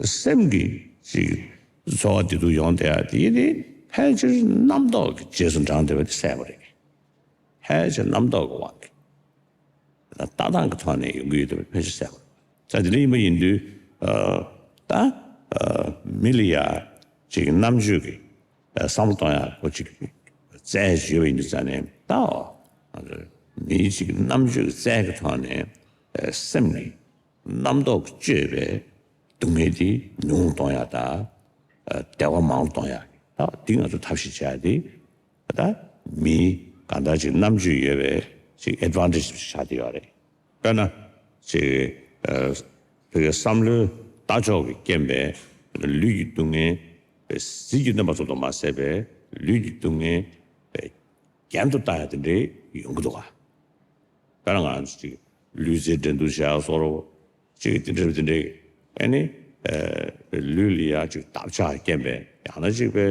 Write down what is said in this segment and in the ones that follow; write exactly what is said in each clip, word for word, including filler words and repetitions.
སེམས་ཀྱི་ཅིག་ཚོར་བ་བདེ་སྡུག་ཡོང་བསྡད་ཡ་དེ་ཡིན་ཏེ་ཕལ་ཆེར་རྣམ་རྟོག་གི་རྗེས་སུ་འབྲངས་བསྡད་པ་དེ་གསལ་པོ་རེད། ཕལ་ཆེར་རྣམ་རྟོག་གི་དབང་གིས། ལྟ་སྟངས་ཀྱི་ཐོག་ནས་ཡོང་གི་ཡོད་པ་ཕལ་ཆེར་གསལ་པོ་རེད། ད་དེ་འདྲ་ཡིན་པ་ཡིན་དུས་ཨ་ད་ཨ་མི་ལ་ཡ་ཅིག་རྣམ་དཔྱོད་ཀྱི་ཨ་བསམ་བློ་གཏོང་ཡ་ཁོ་ཅིག་རྩལ་ཞིག་ཡོད་པ་ཡིན་དུས་ཙང་ནས་ད་མིའི་ཅིག་རྣམ་དཔྱོད་ཀྱི་རྩལ་གྱི་ཐོག་ནས་ཨ་སེམས་ཀྱི་རྣམ་རྟོག་གིས་བསྐྱོད་པའི་སྡུག་བསྔལ་དེ་ཉུང་གཏོང་ཡ་དང་བདེ་བ་མང་གཏོང་ཡ་ད་འདི་ང་ཚོ་ཐབས་ཤེས་བྱ་ཡ་དེ་ད་མིའི་གང་ལྟར་ཅིག་རྣམ་དཔྱོད་ཡོད་པའི་ཅིག་ཨེཌ་ཝན་ཊེ་ཇི་ཞིག་ཆགས་བསྡད་ཡོད་རེད། དཔེར་ན་ཅིག་ཨ་བོད་ཀྱི་བསམ་བློའི་ལྟ་ཕྱོགས་ཀྱི་རྐྱེན་པས་ལུས་ཀྱི་སྡུག་བསྔལ་ཟིལ་གྱིས་གནོན་པ་ཙམ་དུ་མ་ཟད་པའི་ལུས་ཀྱི་སྡུག་བསྔལ་རྒྱན་དུ་བཏགས་ཡ་དེ་འདྲའི་ཡོང་གི་འདུག་ག་དཔེར་ན་ང་ཚོ་ཅིག་ལུས་རྩལ་འགྲན་བསྡུར་བྱས་སོགས་ཅིག་དེ་འདྲ་དེ་འདྲའི་ཨ་ནི་ལུས་ལ་ཡ་ཅིག་འདབ་ཆགས་རྐྱེན་པས་ཡང་ན་ཅིག་པའི་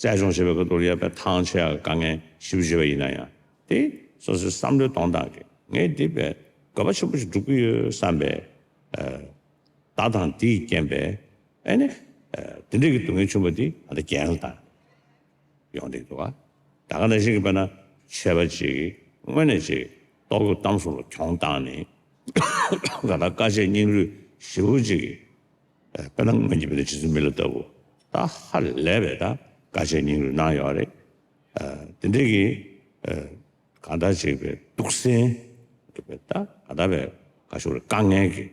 རྩལ་སྦྱོང་བྱེད་པའི་སྐབས་དུ་ཡ་པའི་ཐང་ཆད་ཡ་དཀའ་ངལ་ཞེ་པོ་ཅིག་ཡོད་པ་ཡིན་ན་ཡང་དེ་སོ་སོའི་བསམ་བློའི་གཏོང་སྟངས་ཀྱིས་ངས་འདི་པའི་དགོས་པ་ཆེན་པོ་ཞིག་སྒྲུབ་ཀྱི་ཡོད་བསམ་པའི་ལྟ་སྟངས་དེའི་རྐྱེན་པས་ཨ་ནི་དེ་འདྲའི་གི་སྡུག་བསྔལ་ཆེན་པོ་དེ་ད་ལྟ་རྒྱན་ལ་བཏང་། ཡོང་བསྡད་འདུག་ག་ད་ག་ནང་བཞིན་གྱི་དཔེར་ན་ཆོས་པ་ཅིག་གིས་དངོས་གནས་ཅིག་ལྟོ་གོས་གཏམ་གསུམ་ལ་གྱོང་བཏང་ནས་ག་ད་དཀའ་སྤྱད་སྙིང་རུས་ཞེ་པོ་ཅིག་གིས་དཔེར་ན་སྔོན་གྱི་དཔེར་ན་རྗེ་བཙུན་མི་ལ་ལྟ་བུ་ད་ཧ་ལས་པའི་ད་དཀའ་སྤྱད་སྙིང་རུས་གནང་ཡོད་རེད། དེ་འདྲས་ཀྱི་གང་ལྟར་ཅིག་པའི་སྡུག་སྲན་གྱི་པའི་ད་ག་ད་པའི་ག་ཞུ་རེད་དཀའ་ངལ་གྱི་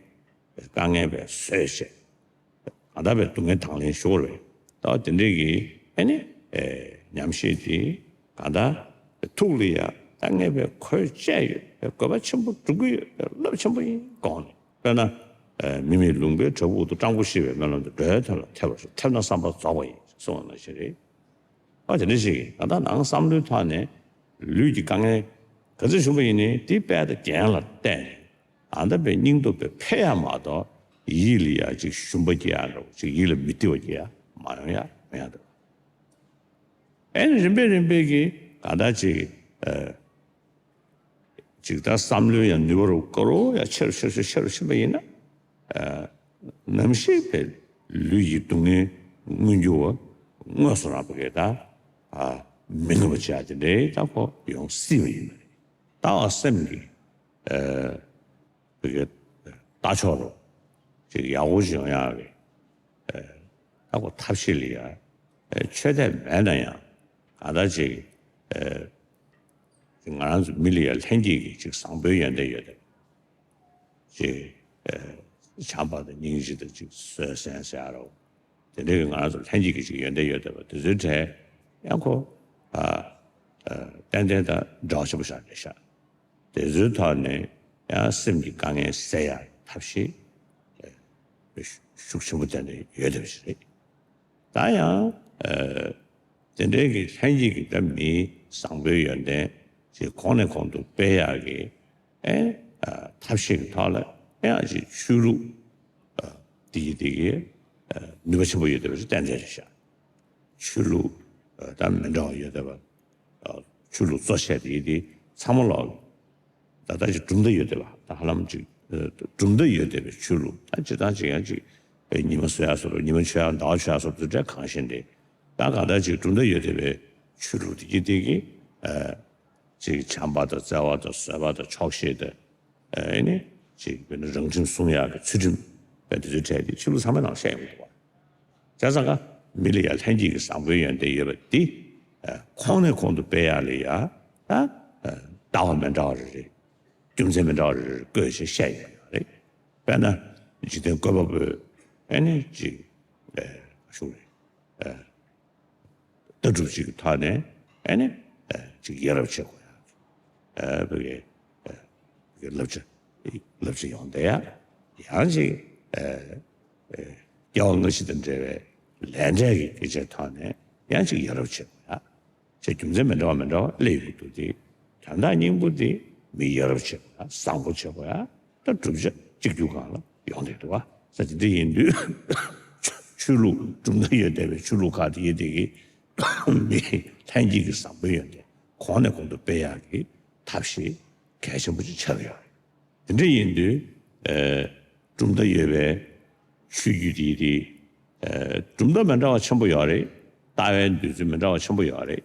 དཀའ་ངལ་པའི་བཟོས་བྱས། གང་ལྟར་བའི་སྡུག་བསྔལ་དང་ལེན་ཤོར་བས་ད་དེ་འདྲའི་གི་ཨ་ནི་ཉམས་བཞེས་དེ་གང་ལྟར་ཐུགས་ལ་ཡ་ད་ངས་བའི་གོས་བཅད་ཡོད་བའི་དགོས་པ་ཆེན་པོ་སྒྲུབ་ཀྱི་ཡོད་བའི་རླབས་ཆེན་པོ་ཡིན་དགོངས་ནས་དཔེར་ན་མི་མེད་ལུང་པའི་བྲག་ཕུག་ཏུ་སྤྲང་པོ་ཤི་བའི་སྨོན་ལམ་དུ་འགྲོའི་དོན་ལ་ཐེབས་པར་ཤོག་ཐེབས་ན་བསམ་པ་རྫོགས་པ་ཡིན་གསུངས་པ་ནང་བཞིན་རེད། ཨ་དེ་འདྲ་ཞིག་ད་ལྟ་ནང་བསམ་བློའི་ཐོག་ནས་ལུས་ཀྱི་དཀའ་ངལ་ག་ཚོད་བྱུང་བ་ཡིན་ནའི་དེ་དཔལ་དང་རྒྱན་ལ་བལྟས་ནས་ཨ་ད་པའི་སྙིང་སྟོབས་དཔེ་འཕེལ་ཡ་མ་གཏོགས་ཡིད་ལ་ཡ་ཅིག་ཞུམ་པ་སྐྱེ་ཡ་འདྲ་བོ་ཅིག་ཡིད་ལ་མི་བདེ་བ་སྐྱེ་ཡ་མ་ཡོང་ཡ་མེད་ཡ་འདུག་ཨེ་ནི་རིམ་པས་རིམ་པས་ཀྱིས་ག་ད་ཅིག་ཨ། ཅིག་ད་བསམ་བློའི་ཡང་ནུས་པ་རུ་དཀའ་རུ་ཡང་ཆེ་རུ་ཆེ་རུ་ཆེ་རུ་ཕྱིན་པ་ཡིན་ན། ནམ་ཞིག་པའི་ལུས་ཀྱི་སྡུག་བསྔལ་མངོན་གྱུར་བ་དངོས་སུ་རང་བ་གས་ད་མི་ནུས་པ་བྱ་དེ་འདྲའི་ད་ཁོ་ཡོང་སྲིད་པ་ཡིན་པ་རེད། ད་བ་སེམས་ཀྱི་བ་གས་ལྟ་ཕྱོགས་རུ་ཅིག་ཡག་པོ་ཅིག་ཡོང་ཡག་གི་ད་ཁོ་ཐབས་ཤེས་ལ་ཡ་ཆོས་དད་མེད་ན་ཡང་ག་ད་ཅིག་ང་རང་ཚོ་མི་ལ་ཡ་ལྷན་སྐྱེས་ཀྱི་ཅིག་བཟང་པོའི་ཡོན་ཏན་ཡོད་དེ། ཅིག་ཨེ། བྱམས་པ་དང་སྙིང་རྗེ་དང་ཅིག་བཟོད་བསྲན་ཟེར་ཡ་རོ། དེ་འདྲའི་གི་ང་རང་ཚོ་ལྷན་སྐྱེས་ཀྱི་ཅིག་ཡོན་ཏན་ཡོད་བསྡད་པ་དེ་ཚོའི་གྲས་ཡང་ཁོ་ཨ། ཨ། ཏན་ཏན་དང་འབྲེལ་བ་ཆེན་པོ་ཞིག་རེད་ཤག་དེ་ཚོའི་ཐོག་ནས་ཡང་སེམས་ཀྱི་དཀའ་ངལ་སེལ་ཡ་ཐབས་ཤེས་ཨེ། ཤུགས་ཆེན་པོ་བསྟན་ནས་ཡོད་བསྡད་པ་ཞིག་རེད། ད་ཡང་ཨ། དེ་འདྲའི་གི་ལྷན་སྐྱེས་ཀྱི་ད་མིའི་བཟང་པོའི་ཡོན་ཏན་ཅིག་གོང་ནས་གོང་དུ་སྤེལ་ཡག་གི་ཨེ། ཨ། ཐབས་ཤེས་ཀྱི་ཐོག་ལ་ཨེ་ཡང་ཅིག་ཆོས་ལུགས་ཨ། དེ་གི་དེ་གི་ཨ། ནུས་པ་ཆེན་པོ་ཡོད་བསྡད་པ་ཞིག་གཏན་གཏན་རེད་ཤག་ཆོས་ལུགས་ཨ། ད་མི་འདྲ་བ་ཡོད་བསྡད་པ་ཨ། ཆོས་ལུགས་གཙོ་ཆེ་དེ་གི་དེ་ཚང་མ་ལོག་ད་ལྟ་ཅིག་གྲུབ་མཐའ་ཡོད་བསྡད་པ་ད་ཧ་ལམ་ཅིག་ཨ། གྲུབ་མཐའ་ཡོད་བསྡད་པའི་ཆོས་ལུགས་ད་སྤྱིར་བཏང་ཅིག་ཡང་ཅིག་ཨ། ཉི་མ་གསོལ་ཡག་སོགས་ཉི་མ་མཆོད་ཡག་ཟླ་བ་མཆོད་ཡག་སོགས་དེ་འདྲ་གང་ཤེས་འདྲ་ད་གང་ལྟར་ཅིག་གྲུབ་མཐའ་ཡོད་བསྡད་པའི་ཆོས་ལུགས་དེ་གི་དེ་གི་ཨ། ཅིག་བྱམས་པ་དང་བརྩེ་བ་དང་བཟོད་པ་དང་ཆོག་ཤེས་དང་ཨེ་ནི་ཅིག་དཔེར་ན་རང་ཁྲིམས་སྲུང་ཡག་གི་ཚུལ་ཁྲིམས་དཔེ་དེ་ཚོའི་གྲས་དེ་ཆོས་ལུགས་ཚང་མའི་ནང་བཤད་ཡོང་གི་འདུག་བ། བྱས་ཙང་ཀ་མི་ལ་ཡ་ལྷན་སྐྱེས་ཀྱི་བཟང་པོའི་ཡོན་ཏན་ཡོད་པ་འདི་ཨ། གོང་ནས་གོང་དུ་སྤེལ་ཡག་ལ་ཡ་ད་ཨ། ལྟ་བ་མི་འདྲ་བ་རེ་རེ་རྒྱུ་མཚན་མི་འདྲ་བ་རེ་རེ་བཀོད་བྱས་བཤད་ཡོང་གི་ཡོད་རེད། དཔེར་ན་འཇིག་རྟེན་བཀོད་པ་པོས་ཨེ་ནི་ཅིག་ཨེ། ཞུ་རེད། ཨ། ལྟ་གྲུབ་ཅིག་གི་ཐོག་ནས་ཨ་ནི་ཨ། ཅིག་ཡ་རབས་བྱེད་དགོས་ཡ། ཨ། བོད་ཀྱི་ཨ། བོད་ཀྱི་བསླབ་བྱ་བསླབ་བྱ་ཡོང་བསྡད་ཡ། ཡང་ཅིག་ཨ། ཨ། སྐྱེ་བ་སྔ་ཕྱི་དང་འབྲེལ་བའི་ལས་འབྲས་ཀྱི་སྐད་ཆའི་ཐོག་ནས་ཡང་ཅིག་ཡ་རབས་བྱེད་དགོས་ཡ། ཅེས་རྒྱུ་མཚན་མི་འདྲ་བ་མི་འདྲ་བ་སླེབས་ཡོང་གི་འདུག་སྟེ། དོན་དག་སྙིང་པོ་དེ་མི་ཡ་རབས་བྱེད་དགོས་ཡ། བཟང་པོ་བྱེད་དགོས་ཡ། ད་བསྒྲུབ་བྱ་གཅིག་གྱུར་སྒང་ལ་ཡོང་བསྡད་འདུག་བ། ས་དེ་འདྲ་ཡིན་དུས་ཆོས་ལུགས་གྲུབ་མཐའ་ཡོད་བསྡད་པའི་ཆོས་ལུགས་ཁག་དེ་ཡིན་དེ་གི་མི་ལྷན་སྐྱེས་ཀྱི་བཟང་པོའི་ཡོན་ཏན་གོང་ནས་གོང་དུ་སྤེལ་ཡག་གི་ཐབས་ཤེས་གལ་ཆེན་པོ་ཅིག་ཆགས་ཀྱི་ཡོད་རེད། དེ་འདྲ་ཡིན་དུས་ཨ། གྲུབ་མཐའ་ཡོད་པའི་ཆོས་བརྒྱུད་དེ་དེ་ གྲུབ་མཐའ་མི་འདྲ་བ་ཆེན་པོ་ཡོད་རེད། ལྟ་བའི་འདོད་ཚུལ་མི་འདྲ་བ་ཆེན་པོ་ཡོད་རེད།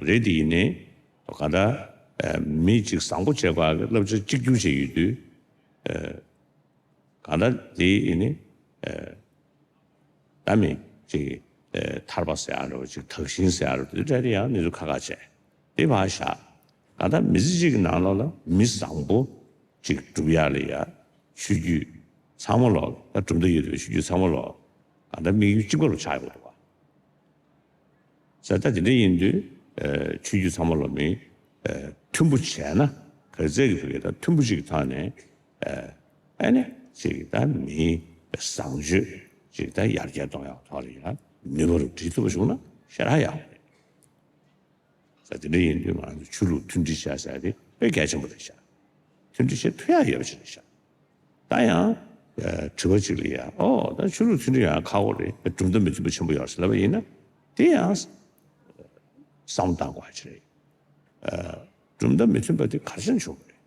རེད་དེ་ཡིན་ནའི་གང་ལྟར་མི་གཅིག་བཟང་པོ་བྱེད་དགོས་ཀྱི་བསླབ་བྱ་གཅིག་གྱུར་བྱས་ཡོད་དུས། གང་ལྟར་དེ་ཡིན་ནའི་ད་མི་གཅིག་ཐར་པ་ཟེར་ཡ་འདྲ་བོ་གཅིག་དག་ཞིང་ཟེར་ཡ་འདྲ་བོ་དེ་འདྲ་དེ་ཡང་གནས་ཚུལ་ཁག་ཁག་བྱས། དེ་ཕར་བཞག་གང་ལྟར་མི་ཚེ་གཅིག་གི་ནང་ལོགས་ལ་མི་བཟང་པོ་གཅིག་སྒྲུབ་ཡ་ལ་ཡ་ཆོས་བརྒྱུད་ཚང་མ་ལོག་ད་གྲུབ་མཐའ་ཡོད་དུས་ཆོས་བརྒྱུད་ཚང་མ་ལོག་གང་ལྟར་དམིགས་ཡུལ་གཅིག་པ་རུ་ཆགས་ཡོད་འདུག་བ། ས་ད་དེ་འདྲ་ཡིན་དུས་ཆོས་བརྒྱུད་ཚང་མ་ལོག་མི་མཐུན་པོ་བྱས་ན་ག་རེ་ཟེར་གི་བུ་གས་ད་མཐུན་པོ་གཅིག་གི་ཐོག་ནས་ཨ་ནི་གཅིག་ད་མིའི་བཟང་སྤྱོད་གཅིག་ད་ཡར་རྒྱས་གཏོང་ཡག་ཐོག་ལ་ཡ་ནུས་པ་རུ་འགྲིལ་ཐུབ་པ་བྱུང་ན་ཞེ་དྲག་ཡག་པོ་རེད། ས་དེ་འདྲ་ཡིན་དུས་ང་ཚོ་ཆོས་ལུགས་མཐུན་སྒྲིལ་བྱ་ཟེར་དེ་དཔེ་གལ་ཆེན་པོ་རེད་ཤག་མཐུན་སྒྲིལ་བྱེད་ཐུབ་ཡག་ཡོད་པ་ཅིག་རེད་ཤག་ད་ཡང་དྲི་བ་ཅིག་ལ་ཡ་ཨོ་ད་ཆོས་ལུགས་མཐུན་སྒྲིལ་ཡང་ཁག་པོ་རེད། གྲུབ་མཐའ་མི་མཐུན་པ་ཆེན་པོ་ཡོད་ཟེར་ལབ་པ་ཡིན་ན་དེ་ཡང་བསམ་བློ་བཏང་དགོས་ཡ་ཅིག་རེད། གྲུབ་མཐའ་མི་མཐུན་པ་དེ་ག་རེ་བྱས་ནས་བྱུང་བ་རེད།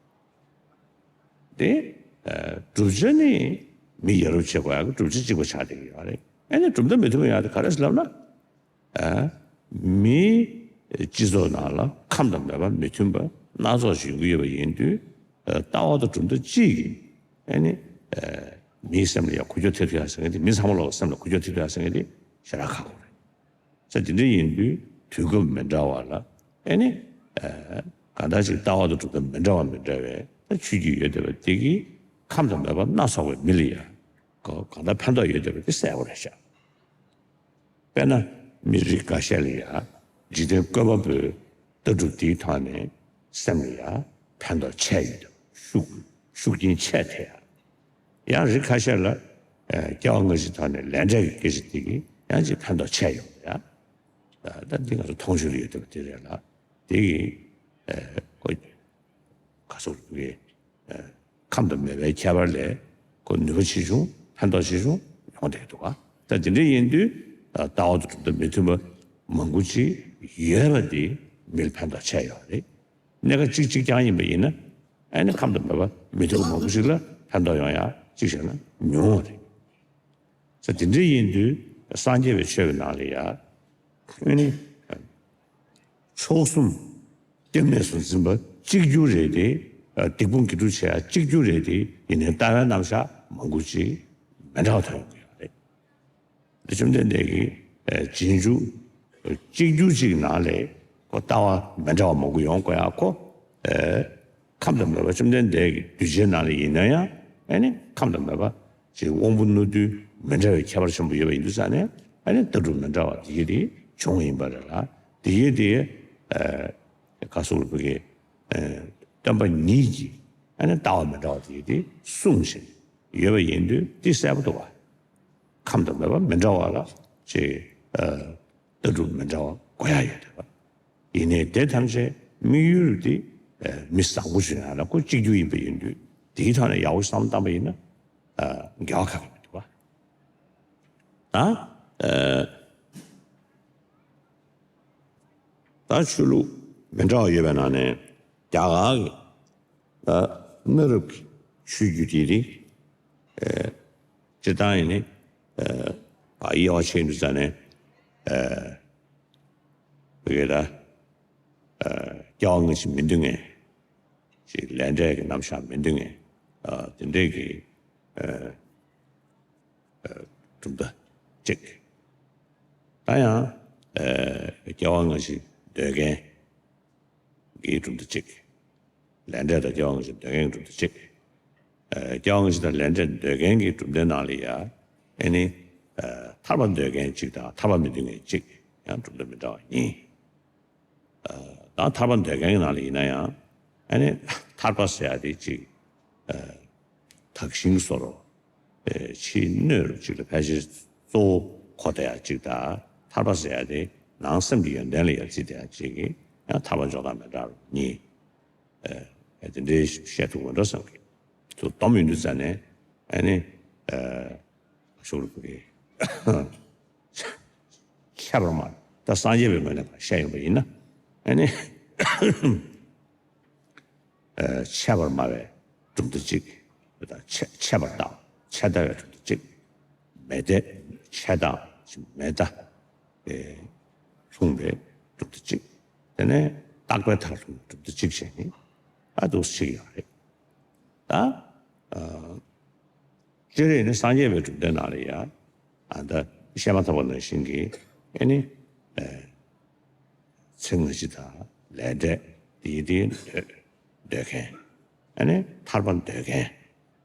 དེ་བསྒྲུབ་བྱ་ནི་མི་ཡ་རབས་བྱེད་དགོས་ཡག་གི་བསྒྲུབ་བྱ་གཅིག་པ་ཆགས་བསྡད་ཀྱི་ཡོད་རེད། ཨ་ནི་གྲུབ་མཐའ་མི་མཐུན་པ་ཡང་དེ་ག་རེ་ཟེར་ལབ་ན། མིའི་སྤྱི་ཚོགས་ནང་ལ་ཁམས་དང་མོས་པ་མི་མཐུན་པ་སྣ་ཚོགས་ཤིག་ཡོང་གི་ཡོད་པ་ཡིན་དུས། ལྟ་བ་དང་གྲུབ་མཐའ་གཅིག་གིས་ཨ་ནི་མིའི་སེམས་ལ་ཡང་འགུལ་སྐྱོད་ཐེབས་ཐུབ་ཡ་ཟེར་མཁན་དེ་མི་ཚང་མ་ལོག་སེམས་ལ་འགུལ་སྐྱོད་ཐེབས་ཐུབ་ཡ་ཟེར་མཁན་དེ་ཞེ་དྲག་ཁག་པོ་རེད། ས་དེ་འདྲ་ཡིན་དུས་དུས་སྐབས་མི་འདྲ་བ་ལ་ཨ་ནི་གང་ལྟར་ཅིག་ལྟ་བ་དང་གྲུབ་མཐའ་མི་འདྲ་བ་མི་འདྲ་བའི་ད་ཆོས་བརྒྱུད་ཡོད་བསྡད་པ་དེ་གིས་ཁམས་དང་མོས་པ་སྣ་ཚོགས་པའི་མི་ལ་ཡང་གང་ལྟར་ཕན་ཐོགས་ཡོད་བསྡད་པ་དེ་གསལ་པོ་རེད་ཤག་དཔེར་ན་མི་རིགས་འགའ་ཤས་ལ་ཡང་འཇིག་རྟེན་བཀོད་པ་པོའི་ལྟ་གྲུབ་དེའི་ཐོག་ནས་སེམས་ལ་ཡང་ཕན་ཐོགས་ཆེ་ཡོད་བསྡད་པ་ཤུགས་ཤུགས་རྐྱེན་ཆེ་ཐེབས་ཡ། ཡང་རིགས་ཁ་ཤས་ལ་སྐྱེ་བ་སྔ་ཕྱི་ཐོག་ནས་ལས་འབྲས་ཀྱི་སྐད་ཆ་དེ་གིས་ཡང་ཅིག་ཕན་ཐོགས་ཆེ་ཡོང་ཡ། ད་འདི་ང་ཚོ་མཐོང་ཆོས་ལ་ཡོད་བསྡད་པ་དེ་རེད་ལ། དེ་གིས་ཁོ་ག་སོགས་ཀྱི་ཁམས་དང་མོས་པའི་ཁྱད་པར་ལས་ཁོ་ནུས་པ་ཆེ་ཆུང་ཕན་ཐོགས་ཆེ་ཆུང་ཡོང་བསྡད་འདུག་ག་ད་དེ་འདྲ་ཡིན་དུས་ལྟ་བ་དང་གྲུབ་མཐའ་མི་མཐུན་པ་མང་པོ་ཅིག་ཡོད་པ་དེ་མི་ལ་ཕན་ཐོགས་ཆེ་ཡོད་རེད། གནད་འགག་གཅིག་གཅིག་རྐྱང་ཡིན་པ་ཡིན་ན་ཨ་ནི་ཁམས་དང་མོས་པ་མི་མཐུན་པ་མང་པོ་ཞིག་ལ་ཕན་ཐོགས་ཡོང་ཡ་གཅིག་བྱས་ན་ཉུང་བ་རེད། ས་དེ་འདྲ་ཡིན་དུས་སངས་རྒྱས་པའི་ཆོས་པའི་ནང་ལ་ཡ་ཨ་ནི་མཆོག་གསུམ་སྐྱབས་གནས་སུ་འཛིན་པ་གཅིག་གྱུར་རེད་དེ། སྡིག་སྤོང་དགེ་སྒྲུབ་བྱེད་ཡ་གཅིག་གྱུར་རེད་དེ། ཡིན་ནའི་ལྟ་བའི་རྣམ་གཞག་མང་པོ་ཅིག་མི་འདྲ་བ་ཐོན་ཡོང་གི་ཡོད་རེད། བཅོམ་ལྡན་འདས་ཀྱིས་རྗེས་འཇུག་གཅིག་གྱུར་གཅིག་ནང་ལས་ཁོ་ལྟ་བ་མི་འདྲ་བ་མང་པོ་ཡོང་དགོས་ཡ་ཁོ། ཁམས་དང་མོས་པ་བཅོམ་ལྡན་འདས་ཀྱི་གདུལ་བྱའི་ནང་ལ་ཡིན་ན་ཡང་ཨ་ནི་ཁམས་དང་མོས་པ་ཅིག་དབང་པོ་རྣོ་རྟུལ་མི་འདྲ་བའི་ཁྱད་པར་ཆེན་པོ་ཡོད་པ་ཡིན་དུས་ཙང་ནས་ཨ་ནི་ལྟ་གྲུབ་མི་འདྲ་བ་དེ་གི་དེ་བྱུང་ཡིན་པ་རེད་ལ། དེ་གི་དེ་ག་སོགས་ལ་བུ་གི་སྟོན་པ་ཉིད་ཀྱིས་ཨ་ནི་ལྟ་བ་མི་འདྲ་བ་དེ་གི་དེ་གསུངས་བཞིན་ཡོད་པ་ཡིན་དུས་དེ་གསལ་པོ་འདུག་བ། ཁམས་དང་མོས་པ་མི་འདྲ་བ་ལ་ཅིག་ལྟ་གྲུབ་མི་འདྲ་བ་དགོས་ཡ་ཡོད་དེ། ཡིན་ནའི་དེ་ཐམས་ཅད་དམིགས་ཡུལ་དེ་མི་བཟང་པོ་ཞིག་ཡོང་ཡ་ལ་ཁོ་གཅིག་གྱུར་ཡིན་པ་ཡིན་དུས་དེའི་ཐོག་ནས་ཡག་པོ་བསམ་བློ་བཏང་པ་ཡིན་ན་འགལ་བ་ཁག་པོ་མི་འདུག་བ། ད་ད་ཆོས་ལུགས་མི་འདྲ་བ་ཡོད་པའི་ནང་ནས་རྒྱ་གར་གྱི་ད་གནའ་རབས་ཀྱི་ཆོས་བརྒྱུད་དེ་རིགས་སྤྱིར་བཏང་ཡིན་ནི་དབྱེ་བ་ཕྱེ་དུས་ཙ་ནས་བོད་ཀྱི་ད་སྐྱེ་བ་སྔ་ཕྱི་མི་མཐུན་མཁན་ཅིག་ལས་འབྲས་ཀྱི་རྣམ་གཞག་མི་མཐུན་མཁན་དེ་འདྲས་ཀྱི་གྲུབ་མཐའ་གཅིག་ད་ཡང་སྐྱེ་བ་སྔ་ཕྱི་འདོད་མཁན་གྱི་གྲུབ་མཐའ་གཅིག་ལས་འབྲས་དང་སྐྱེ་བ་སྔ་ཕྱི་འདོད་མཁན་གྱི་གྲུབ་མཐའ་གཅིག་སྐྱེ་བ་སྔ་ཕྱི་དང་ལས་འབྲས་འདོད་མཁན་གྱི་གྲུབ་མཐའི་ནང་ལ་ཡ་ཨ་ནི་ཐར་པ་འདོད་མཁན་གཅིག་དང་ཐར་པ་མི་འདོད་མཁན་གཅིག་ཡང་གྲུབ་མཐའ་མི་འདྲ་བ་གཉིས། ད་ཐར་པ་འདོད་མཁན་གྱི་ནང་ལ་ཡིན་ན་ཡང་ཨ་ནི་ཐར་པ་ཟེར་ཡ་དེ་གཅིག་དག་ཞིང་བཟོ་རོགས། ཕྱིའི་སྣོད་རུ་གཅིག་ལ་ཕལ་ཆེར་གཙོ་བོ་གོ་བསྡད་ཡ་གཅིག་དང་ཐར་པ་ཟེར་ཡ་དེ་ནང་སེམས་ཀྱི་ཡོན་ཏན་ལ་ཡ་བརྩིས་བསྡད་ཡ་གཅིག་གིས་ཡང་ཐར་པ་འཇོག་སྟངས་མི་འདྲ་བ་གཉིས། དེ་འདྲའི་བཤད་ཐུབ་ཀྱི་འདྲ་བསམ་གི། ཚུར་སྡོམ་ཡོང་དུས་ཙ་ནས་ཨ་ནི་ཤོག་རུ་ཕུ་གི་ཁྱད་པར་མ་ད་སངས་རྒྱས་པའི་ངོས་ནས་བཤད་ཡོང་པ་ཡིན་ན་ཨ་ནི་ཆད་པར་སྨྲ་བའི་གྲུབ་མཐའ་གཅིག་ཆད་པར་ལྟ་ཆད་ལྟ་བའི་གྲུབ་མཐའ་གཅིག་མེད་དེ་ཆད་ལྟ་ མེ་མདའ་ལྷུང་བའི་གྲུབ་མཐའ་གཅིག། དེ་ནས་རྟག་པའི་མཐར་ལྷུང་བའི་གྲུབ་མཐའ་གཅིག་བྱས་ནས་ཨ་འདུག་སེ་ཕྱེ་གི་ཡོད་རེད། ད་ཨ་སྤྱིར་ནི་སངས་རྒྱས་པའི་གྲུབ་མཐའི་ནང་ལ་ཡ་ཨ་ད་བཤད་མ་ཐག་པ་ནང་བཞིན་གྱི་ཨེ་ནི་ཨེ་ཚེ་སྔ་ཕྱི་དང་ལས་འབྲས་དེ་ཡི་དེ་འདོད་འདོད་མཁན། ཨེ་ནི་ཐར་པ་འདོད་མཁན།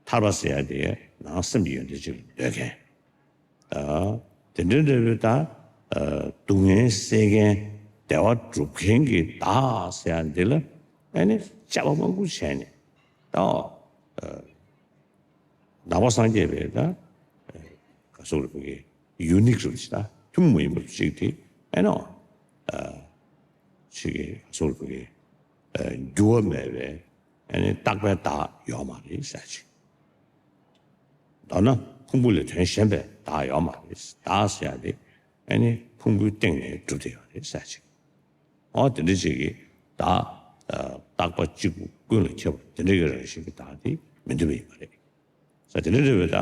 ཐར་པ་ཟེར་ཡ་དེ་ནང་སེམས་ཀྱི་ཡོན་ཏན་ཅིག་འདོད་མཁན། ཨ་དེ་འདྲ་འདྲ་བོའི་ད་ཨ་སྡུག་བསྔལ་སེལ་མཁན་བདེ་བ་སྒྲུབ་མཁན་གྱི་བདག་ཟེར་ཡ་འདི་ལ་ཨེ་ནི་དཔྱད་པ་མང་པོ་བྱས་ནས་ད་ཨ་ནང་པ་སངས་རྒྱས་པའི་ད་ཨ་ག་སོགས་རེད་བོད་ཀྱི་ཡུ་ནིག་རུ་ཅིག་ད་ཐུན་མོང་མ་ཡིན་པ་ཅིག་དེ་ཨེ་ནོ་ཨ་ཅིག་གི་ག་སོགས་རེད་བོད་ཀྱི་ཨ་འགྱུར་བ་མེད་པའི་ཨེ་ནི་རྟག་པའི་བདག་ཡོད་མ་རེད་ཟེར་ཅིག་མདོར་ན་ཕུང་པོ་ལས་དོན་གཞན་པའི་བདག་ཡོད་མ་རེད། བདག་ཟེར་ཡ་དེ་ཨ་ནི་ཕུང་པོའི་སྟེང་ནས་གྲུབ་བསྡད་ཡོད་རེད་ཟེར་ཅིག་འོ་དེ་འདྲ་ཅིག་གི་བདག་ཨ་རྟག་པ་གཅིག་པུ་ཀུན་ལ་ཁྱབ་པ་དེ་འདྲ་གི་རང་བཞིན་གྱི་བདག་དེ་མི་འདོད་པ་ཡིན་པ་རེད། ས་དེ་འདྲ་འདྲ་བའི་བདག་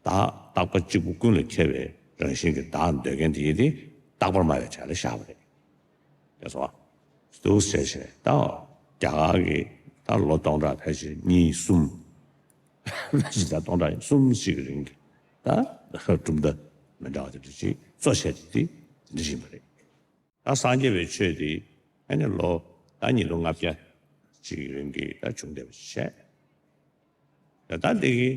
བདག་རྟག་པ་གཅིག་པུ་ཀུན་ལ་ཁྱབ་པའི་རང་བཞིན་གྱི་བདག་འདོད་མཁན་དེ་ཡིན་ཏེ་རྟག་པར་སྨྲ་བའི་གྲས་ལ་བཞག་པ་རེད། ཡ་སོ། འདུག་སེ་བྱས་ད་རྒྱ་གར་གྱི་ད་ལོ་སྟོང་ཕྲག་ཕལ་ཆེར་གཉིས་གསུམ་ཕལ་ཆེར་ད་སྟོང་ཕྲག་གསུམ་ཞིག་གི་རིང་གི་ད་གྲུབ་མཐའ་མི་འདྲ་བ་དེ་འདྲ་ཅིག་གཙོ་ཆེ་དེ་དེ་འདྲ་ཡིན་པ་རེད། ད་སངས་རྒྱས་པའི་ཆོས་དེ་ཨ་ནི་ལོ་ད་ཉིས་སྟོང་ལྔ་བརྒྱ་ཅིག་གི་རིང་གི་ད་བྱུང་བསྡད་པ་ཞིག་བྱས། ད་ལྟ་འདི་གི་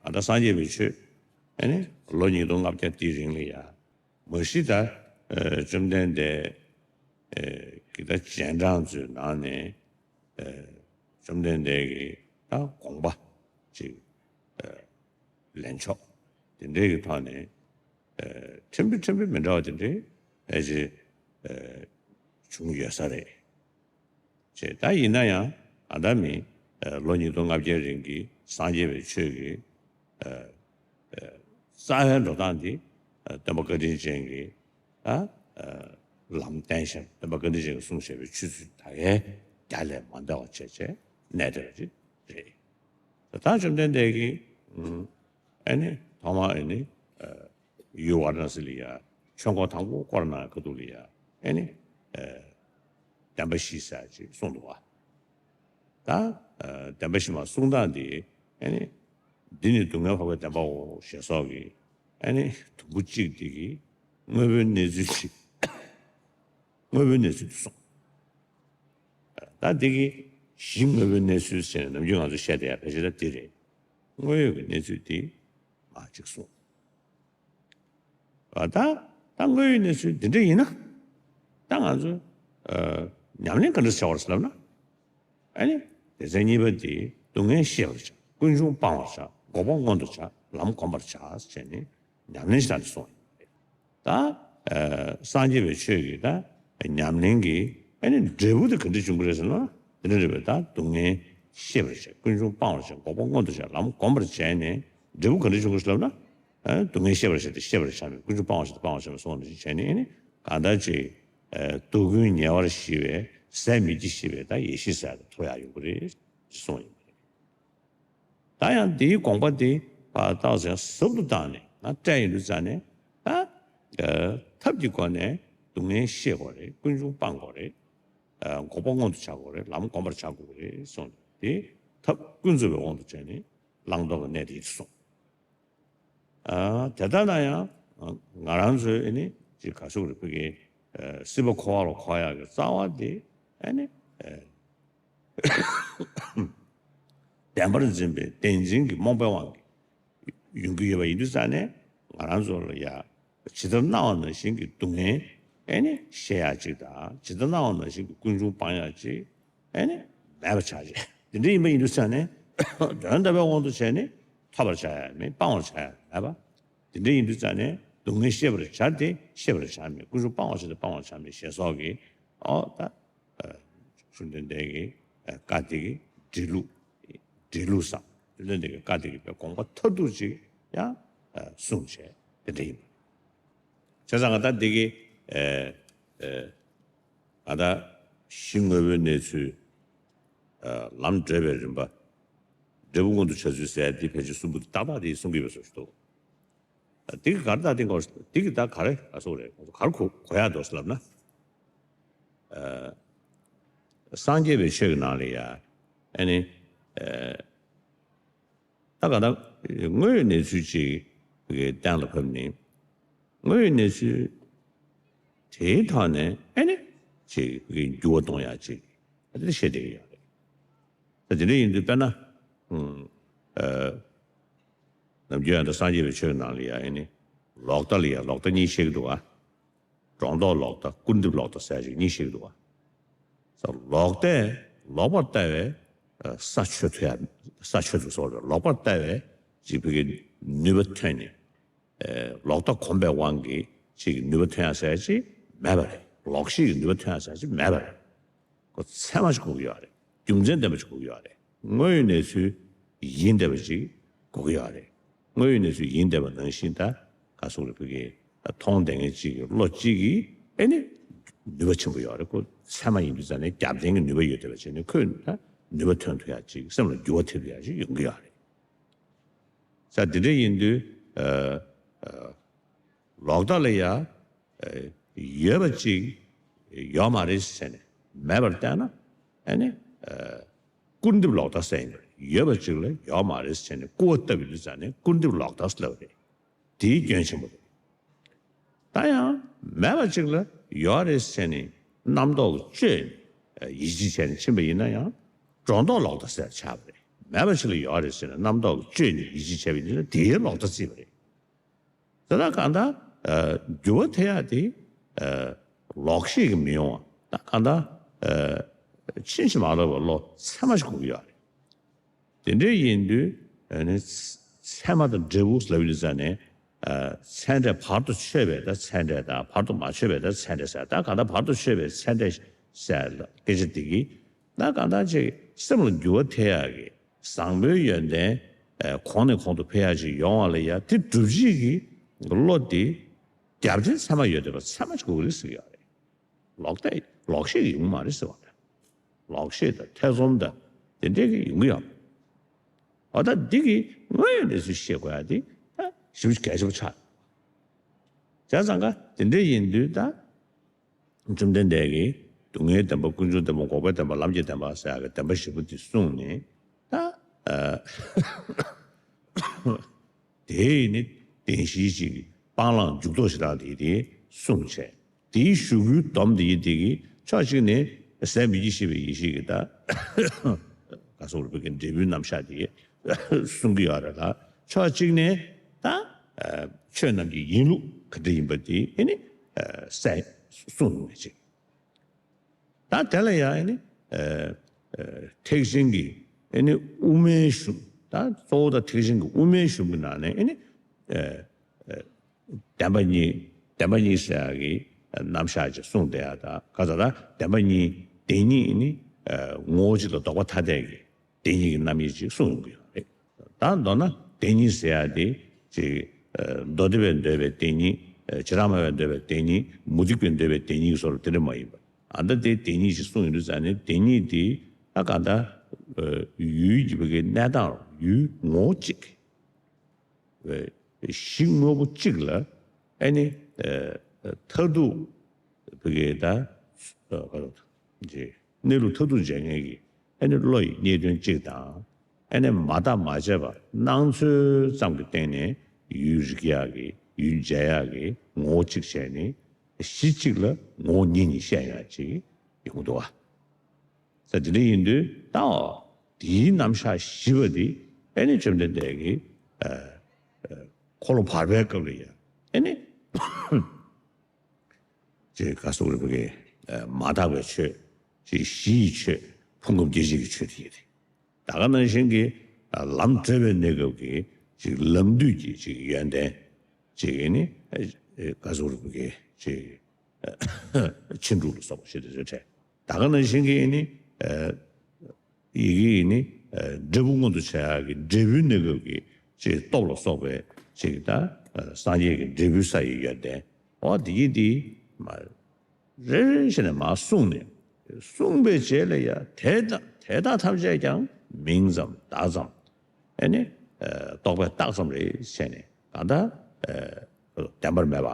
ཨ་ད་སངས་རྒྱས་པའི་ཆོས་ཨ་ནི་ལོ་ཉིས་སྟོང་ལྔ་བརྒྱ་དེའི་རིང་ལ་ཡ། མ་གཞི་ད་ཨ་བཅོམ་ལྡན་འདས་ཨ་གི་ད་རྗེས་འབྲང་ཚོའི་ནང་ནས་ཨ་བཅོམ་ལྡན་འདས་ཀྱི་ད་དགོངས་པ་ཅིག་ཨ་ལེན་ཕྱོགས་དེ་འདྲའི་གི་ཐོག་ནས་ཨ་ཕྲན་བུ་ཕྲན་བུ་མི་འདྲ་བ་དེ་འདྲའི་ཨ་ཅིག་ཨ་བྱུང་ཡོད་ས་རེད། ཅེས་ད་ཡིན་ན་ཡང་ཨ་ད་མི་ཨ་ལོ་ཉིས་སྟོང་ལྔ་བརྒྱའི་རིང་གི་སངས་རྒྱས་པའི་ཆོས་ཀྱི་ཨ་ཨ་རྩ་བའི་འགྲོ་སྟངས་འདི་ཨ་སྟོན་པ་བཀའ་དྲིན་ཅན་གྱིས་ཨ་ཨ་ལམ་བསྟན་བཞག་སྟོན་པ་བཀའ་དྲིན་ཅན་གྱིས་གསུངས་བཞག་པའི་ཆོས་ཚུལ་ད་གའི་རྒྱ་ལས་མ་འདས་པ་བྱས་བྱས་གནས་བསྡད་པ་ཅིག་རེད། ད་བཅོམ་ལྡན་འདས་ཀྱིས་ཨ་ནི་ཐོག་མར་ཨ་ནི་ཨ་ཡུལ་ཝཱ་ར་ཎ་སི་ལ་ཡ་ཆོས་འཁོར་དང་པོ་བསྐོར་གནང་ཁ་ཐུག་ལ་ཡ་ཨ་ནི་ཨ་བདེན་པ་བཞི་ཟེར་ཅིག་གསུངས་འདུག་བ། ད་ཨ་བདེན་པ་བཞི་མ་གསུང་སྟངས་འདི་ཨ་ནི་འདི་ནི་སྡུག་བསྔལ་འཕགས་པའི་བདེན་པའོ་ཞེས་སོགས་ཀྱི་ཨ་ནི་དུམ་བུ་གཅིག་འདི་གི་དངོས་པོའི་གནས་ཚུལ་ཅིག་དངོས་པོའི་གནས་ཚུལ་དུ་གསུངས། ད་འདི་གི་གཞི་དངོས་པོའི་གནས་ཚུལ་ཟེར་ནས་ནམ་རྒྱུན་ང་ཚོ་བཤད་བསྡད་ཡ་ཕལ་ཆེར་ད་འདི་རེད། དངོས་ཡོད་ཀྱི་གནས་ཚུལ་འདི་མ་གཅིག་གསུངས། ད་ད་དངོས་ཡོད་གནས་ཚུལ་འདི་འདྲ་ཡིན་ན་ད་ང་ཚོ་ཨ་ཉམས་ལེན་ག་འདྲ་བྱ་བར་ཟེར་ལབ་ན། ཨ་ནི་སྡེ་ཚན་གཉིས་པ་འདི་སྡུག་བསྔལ་ཤེས་པར་བྱ། ཀུན་འབྱུང་སྤང་བར་བྱ། འགོག་པ་མངོན་དུ་བྱ། ལམ་གོམས་པར་བྱ་ཟེར་ནས་ཉམས་ལེན་ཞིག་དང་གསུངས་ཡོད་པ་རེད། ད་ཨ་སངས་རྒྱས་པའི་ཆོས་ཀྱི་ད་ཉམས་ལེན་གྱི་ཨ་ནི་འབྲས་བུ་དེ་ག་འདྲ་བྱུང་གི་རེད་ཟེར་ན། དེ་འདྲ་རེད་པས། ད་སྡུག་བསྔལ་ཤེས་པར་བྱ། ཀུན་འབྱུང་སྤང་བར་བྱ། འགོག་པ་མངོན་དུ་བྱ། ལམ་གོམས་པར་བྱས་ནས་འབྲས་བུ་ག་འདྲ་བྱུང་གི་རེད་ཟེར་ལབ་ན། ཨ་སྡུག་བསྔལ་ཤེས་པར་བྱ་སྟེ་ཤེས་པར་བྱ་མེད། ཀུན་འབྱུང་སྤང་བར་བྱ་སྟེ་སྤང་བར་བྱ་མེད་གསུངས་པ་ནང་བཞིན་བྱས་ནས་ཨ་ནི་གང་ལྟར་ཅིག་ཨ་སྡུག་ཀུན་ཉེ་བར་ཞི་བའི་ཟད་མི་བགྱིད་ཤེས་པའི་ད་ཡེ་ཤེས་ཟེར་ཡ་དེ་ཐོབ་ཡག་ཡོང་གི་རེད་ཅེས་གསུངས་ཡོད་པ་རེད། ད་ཡང་འདིའི་དགོངས་པ་འདི་ཕར་ཏོག་ཙམ་ཟབ་ཏུ་བཏང་ནས་ང་སྤྲད་ཡོང་དུས་ཙ་ནས་ད་ཨ་ཐབས་ཀྱི་སྒོ་ནས་སྡུག་བསྔལ་ཤེས་དགོས་རེད། ཀུན་འབྱུང་སྤང་དགོས་རེད། ཨ་འགོག་པ་མངོན་དུ་བྱ་དགོས་རེད། ལམ་གོམས་པར་བྱ་དགོས་རེད་གསུངས་ནས་དེ་ཐབས་ཀུན་རྫོབ་པའི་དབང་དུ་བྱས་ནས་བླང་དོར་གྱི་གནས་དེ་ཡིན་གསུངས། ཨ་དེ་ལྟ་ན་ཡང་ང་རང་ཚོའི་ཨ་ནི་ཅིག་ག་ཟེར་དགོས་རེད། ཕ་གིའི་ཨ་སྲིད་པ་འཁོར་བ་ལ་འཁོར་ཡག་གི་རྩ་བ་དེ་ཨ་ནི་ཨ་བདེན་པར་འཛིན་པའི་བདེན་འཛིན་གྱི་རྨོངས་པའི་དབང་གིས་ཡོང་གི་ཡོད་པ་ཡིན་དུས་ཙ་ནས་ང་རང་ཚོ་ལ་ཡ་ཇི་ལྟར་སྣང་བ་ནང་བཞིན་གྱི་སྡུག་བསྔལ་ཨེ་ནི་ཤེས་ཡག་ཅིག་དང་། ཇི་ལྟར་སྣང་བ་ནང་བཞིན་གྱི་ཀུན་འབྱུང་སྤང་ཡག་ཅིག་ཨེ་ནི་མེད་པ་ཆགས་ཅིག་དེ་འདྲ་ཡིན་པ་ཡིན་དུས་ཙ་ནས་དོན་དམ་པའི་དབང་དུ་བྱས་ནས་ཐོབ་པར་བྱ་ཡག་མེད། སྤང་བར་བྱ་ཡག་མེད་པ། དེ་འདྲ་ཡིན་དུས་ཙ་ནས་སྡུག་བསྔལ་ཤེས་པར་བྱ་སྟེ་ཤེས་པར་བྱ་མེད། ཀུན་འབྱུང་སྤང་བར་བྱ་སྟེ་སྤང་བར་བྱ་མེད་ཞེས་སོགས་ཀྱི་ཨོ་ད། ཨ་བཅོམ་ལྡན་འདས་ཀྱི་ཨ་བཀའ་དེ་གི་འགྲེལ་ལུགས། འགྲེལ་ལུགས་སམ། བཅོམ་ལྡན་འདས་ཀྱི་བཀའ་དེ་གི་དཔེ་དགོངས་པ་མཐར་ཐུག་ཅིག་ཡང་ཨ་གསུངས་བྱས་དེ་འདྲ་ཡིན་པ། བྱས་ཙང་ང་ད་འདི་གི་ཨ་ཨ་ང་ད་གཞི་དངོས་པོའི་གནས་ཚུལ། ཨ་ལམ་བགྲོད་པའི་རིམ་པ། འབྲས་བུ་མངོན་དུ་བྱ་ཚུལ་ཟེར་ཡ་འདི་ཕལ་ཆེར་གསུམ་པོ་འདི་ཏག་ཏག་འདི་གསུང་གི་ཡོད་པའི་བཟོ་ཞིག་འདུག་དེ་གི་ག་རེ་ད་དེ་གོ་དེ་གི་ད་ག་རེ་ག་སོག་རེད་ག་རེ་གོ་གོ་ཡག་འདུག་ཟེར་ལབ་ན། སངས་རྒྱས་པའི་ཆོས་ཀྱི་ནང་ལ་ཡ་ཨ་ནི། ད་ག་ད་དངོས་ཡོད་གནས་ཚུལ་ཅིག་གི་གཏན་ལ་ཕབ་ནས་དངོས་ཡོད་གནས་ཚུལ་དེའི་ཐོག་ནས་ཨ་ནི་ཅིག་གི་འགྱུར་བ་གཏོང་ཡག་ཅིག་ཨ་ནི་བཤད་བསྡད་ཀྱི་ཡོད་རེད། ད་དེ་འདྲ་ཡིན་དུས་དཔེར་ན་ཨ་ནམ་རྒྱུན་ཡང་ད་སངས་རྒྱས་པའི་ཆོས་ནང་ལ་ཡ་ཨ་ནི་ལོག་ལྟ་ལ་ཡ་ལོག་ལྟ་གཉིས་བཤད་ཀྱི་འདུག་ག་སྒྲོ་འདོགས་ལོག་ལྟ་སྐུར་འདེབས་ལོག་ལྟ་ཟེར་ཅིག་གཉིས་བཤད་ཀྱི་འདུག་ག་ལོག་ལྟས་ལོག་པར་ལྟ་བས་ས་ཆོད་ཐུབ་ཡ་ས་ཆོད་ཐུབ་སོགས་རེད། ལོག་པར་ལྟ་བས་ཅིག་ཕ་གི་ནུས་པ་ཐོན་ནས་ལོག་ལྟ་གོམས་པའི་དབང་གིས་ཅིག་ནུས་པ་ཐོན་ཡ་ཟེར་ཅིག་མེད་པ་རེད། ལོག་ཤེས་ཀྱི་ནུས་པ་ཐོན་ཡ་ཟེར་ཅིག་མེད་པ་རེད། ཁོ་ཚད་མ་ཞིག་དགོས་ཀྱི་ཡོད་རེད། རྒྱུ་མཚན་ལྡན་པ་ཞིག་དགོས་ཀྱི་ཡོད་རེད། དངོས་ཡོད་གནས་ཚུལ་ཡིན་བསྡད་པ་ཅིག་དགོས་ཀྱི་ཡོད་རེད། དངོས་ཡོད་གནས་ཚུལ་ཡིན་བསྡད་པ་ནང་བཞིན་ད་ག་སོགས་རེད་ཕ་གི་མཐོང་བསྡད་མཁན་ཅིག་གི་བློ་གཅིག་གིས་ཨེ་ནི་ནུས་པ་ཆེན་པོ་ཡོད་རེད། ཁོ་ཚད་མ་ཡིན་དུས་ཙང་ནས་རྒྱབ་རྟེན་གྱི་ནུས་པ་ཡོད་བསྡད་པ་བྱས་ནས་ཁོས་ད་ནུས་པ་ཐོན་ཐུབ་ཡ་ཅིག་སེམས་ལ་འགྱུར་བ་ཐེབས་ཐུབ་ཡ་ཅིག་ཡོང་གི་ཡོད་རེད། ས་དེ་འདྲ་ཡིན་དུས་ཨ་ཨ་ལོག་ལྟ་ལ་ཡ་ཨ་ཡོད་པ་ཅིག་ཡོད་མ་རེད་ཟེར་ནས་མེད་པར་བལྟས་ན་ཨ་ནི་ཨ་སྐུར་འདེབས་ལོག་ལྟ་ཟེར་ཡིན་པ་རེད། ཡོད་པ་ཅིག་ལ་ཡོད་མ་རེད་ཟེར་ནས་སྐུར་བ་བཏབ་ཡོད་དུས་ཙང་ནས་སྐུར་འདེབས་ལོག་ལྟ་ཟེར་ལབ་པ་རེད། དེའི་སྐྱོན་ཆེན་པོ་རེད། ད་ཡང་མེད་པ་ཅིག་ལ་ཡོད་རེད་ཟེར་ནས་རྣམ་རྟོག་གི་བཅོས་ཡིད་ཆེས་བྱས་ནས་ཕྱིན་པ་ཡིན་ན་ཡང་སྒྲོ་འདོགས་ལོག་ལྟ་ཟེར་ཆགས་པ་རེད། མེད་པ་ཅིག་ལ་ཡོད་རེད་ཟེར་ནས་རྣམ་རྟོག་གི་བཅོས་ནས་ཡིད་ཆེས་བྱས་པ་ཡིན་ན་དེའི་ལོག་ལྟ་བརྩིས་པ་རེད། ད་ལྟ་གང་ལྟར་འགྱུར་བ་ཐེབས་ཡག་དེ་ལོག་ཤེས་ཀྱིས་མི་ཡོང་བ་ད་གང་ལྟར་ཕྱིན་ཅི་མ་ལོག་པའི་བློ་ཚད་མ་ཞིག་དགོས་ཀྱི་ཡོད་རེད། དེ་འདྲ་ཡིན་དུས་ཨ་ནི་ཚད་མ་དང་འབྲས་བུ་ལབ་ཡོད་ཙང་ནས་ཚད་འབྲས་བར་དུ་ཆོད་པའི་ད་ཚད་འབྲས་དང་བར་དུ་མ་ཆོད་པའི་ད་ཚད་འབྲས་ཟེར། ད་གང་ལྟར་བར་དུ་ཆོད་པའི་ཚད་འབྲས་ཟེར་སྐད་ཆ་དེ་གིས་ད་གང་ལྟར་ཅིག་སེམས་ལ་འགྱུར་བ་ཐེབས་ཡག་གི་བཟང་པོའི་ཡོན་ཏན་གོང་ནས་གོང་དུ་འཕེལ་ཡག་ཅིག་ཡོང་བ་ལ་ཡ་དེ་སྒྲུབ་བྱེད་ཀྱི་བློ་དེ་རྒྱབ་རྟེན་ཚད་མ་ཡོད་བསྡད་པ་ཚད་མ་ཅིག་དགོས་ཀྱི་རེད་ཟེར་གྱི་ཡོད་རེད། ལོག་ལྟ་ལོག་ཤེས་ཀྱིས་ཡོང་མ་རེད་ཟེར་བ་རེད། ལོག་ཤེས་དང་ཐེ་ཚོམ་དང་དེ་འདྲས་ཀྱིས་ཡོང་གི་ཡོད་མ་རེད། འོ་ད་འདི་གི་དངོས་ཡོད་གནས་ཚུལ་ཤེས་དགོས་ཡ་དེ་ད་ཞེ་པོ་གལ་ཆེན་པོ་ཆགས་འདུག་བྱས་ཙང་ཀ་དེ་འདྲས་ཡིན་དུས་ད་བཅོམ་ལྡན་འདས་ཀྱིས་སྡུག་བསྔལ་བདེན་པ། ཀུན་འབྱུང་བདེན་པ། འགོག་པའི་བདེན་པ། ལམ་གྱི་བདེན་པ་ཟེར་ཡ་གི་བདེན་པ་བཞི་པོ་འདི་གསུངས་ནས་ད་ཨ། དེ་ནི་བདེན་བཞིའི་གཅིག་སྤང་བླང་འཇུག་ལྡོག་བྱེ་བྲག་དེ་དེ་གསུངས་བྱས། དེའི་ཞུ་སྐུལ་སྡོམ་དེ་ཡི་དེ་གི་ཕྱོགས་གཅིག་ནས་ཟད་མི་བགྱིད་ཤེས་པའི་ཡེ་ཤེས་ཀྱི་ད་ག་སོགས་རིག་པའི་འབྲས་བུའི་རྣམ་གཞག་དེ་གསུང་གི་ཡོད་རེད་ལ། ཕྱོགས་གཅིག་ནས་ད་ཆོས་རྣམས་ཀྱི་ཡིན་ལུགས་ག་འདྲ་ཡིན་པ་དེ་ཨེ་ནི་གསལ་གསུངས་ཡོང་བའི་ཅིག་ད་དེ་ལ་ཡང་ཨེ་ནི་ཨ་ཨ་ཐེག་ཆེན་གྱི་ཨེ་ནི་དབུ་མའི་གཞུང་ད་གཙོ་བོ་ད་ཐེག་ཆེན་གྱི་དབུ་མའི་གཞུང་གི་ནང་ནས་ཨེ་ནི་ཨ་ཨ་བདེན་པ་གཉིས་བདེན་པ་གཉིས་ཟེར་ཡག་གི་རྣམ་གཞག་ཅིག་གསུངས་བསྡད་ཡ། ད་ག་ས་ད་བདེན་པ་གཉིས་བདེན་གཉིས་ཨེ་ནི་ཨ་ངོ་བོ་གཅིག་ལ་ལྡོག་པ་ཐ་དད་ཀྱི་བདེན་གཉིས་ཀྱི་རྣམ་དབྱེ་ཅིག་གསུངས་ཡོང་གི་ཡོད་རེད། ད་མདོར་ན་བདེན་གཉིས་ཟེར་ཡ་དེ་ཅིག་ཨ་མདོ་སྡེ་པས་འདོད་པའི་བདེན་གཉིས། ཨ་བྱེ་བྲག་སྨྲ་བས་འདོད་པའི་བདེན་གཉིས། མུ་སྟེགས་པས་འདོད་པའི་བདེན་གཉིས་སོགས་དེ་འདྲ་མ་ཡིན་པ། ཨ་ད་དེ་བདེན་གཉིས་ཅིག་གསུངས་ཡོང་དུས་ཙང་ནས་བདེན་གཉིས་དེ་ད་གང་ལྟར་ཨ་ཡུལ་གྱི་བ་གི་གནས་སྟངས་ཡུལ་ངོ་བོ་གཅིག་གཞི་དངོས་པོ་གཅིག་ལ་ཨ་ནི་ཨ་མཐར་ཐུག་བ་གི་ད་ཨ་ག་རེ་ཅིག་གནས་ལུགས་མཐར་ཐུག་འཇལ་མཁན་གྱི་ཨ་ནི་བློ་ཡི་རྙེད་དོན་གཅིག་དང་། ཨ་ནི་མ་བརྟགས་མ་དཔྱད་པར་སྣང་ཚུལ་ཙམ་གྱི་སྟེང་ནས་ཡུལ་རིག་ཡག་གི་ཡུལ་འཇལ་ཡག་གི་ངོ་བོ་གཅིག་བྱས་ནས་གཞི་གཅིག་ལ་ངོ་བོ་གཉིས་གཉིས་བཤད་ཡག་ཅིག་ཡོང་གི་འདུག་བ། ས་དེ་འདྲ་ཡིན་དུས་ད་འོ་དེའི་རྣམ་གཞག་བཞི་པ་འདི་ཨ་ནི་བཅོམ་ལྡན་འདས་ཀྱིས་ཨ་ཨ་འཁོར་ལོ་བར་པའི་སྐབས་ལ་ཡང་ཨ་ནི། ཅེས་བཀའ་གསུང་རིན་པོ་ཆེ་མ་དག་པའི་ཆོས་ཅེས་གཞི་ཡི་ཆོས་ཕུང་ཁམས་སྐྱེ་མཆེད་ཀྱི་ཆོས་དེ་ཡིན་ཏེ། ད་ག་ནང་བཞིན་གྱི་ལམ་བགྲོད་པའི་གནས་སྐབས་ཀྱི་ཅིག་ལམ་དུས་ཀྱི་ཅིག་ཡོན་ཏན་ཅིག་ཡིན་ནི་བཀའ་གསུང་རིན་པོ་ཆེ་ཅིག་ཕྱིན་དྲུག་ལ་སོགས་པ་ཞེས་དེ་ཚོའི་གྲས་ད་ག་ནང་བཞིན་གྱི་ཡིན་ནི། ཡི་གེ་ཡིན་ནི། འབྲས་བུ་མངོན་དུ་བྱ་ཡག་གི་འབྲས་བུའི་གནས་སྐབས་ཀྱི་ཅིག་སྟོབས་ལ་སོགས་པའི་ཅིག་ད་སངས་རྒྱས་ཀྱི་འབྲས་བུའི་ས་ཡི་ཡོན་ཏན་འོ་དེ་གི་དེ་མ་རེ་རེ་བྱས་ནས་མ་གསུངས་ནས་གསུངས་པའི་རྗེས་ལ་ཡ་དེ་དག་དེ་དག་ཐམས་ཅད་ཀྱང་མིང་ཙམ་བརྡ་ཙམ་ཨེ་ནི་རྟོག་པའི་རྟགས་ཙམ་རེད་བྱས་ནས་གང་ལྟར་ ཨ་བདེན་པར་མེད་པ།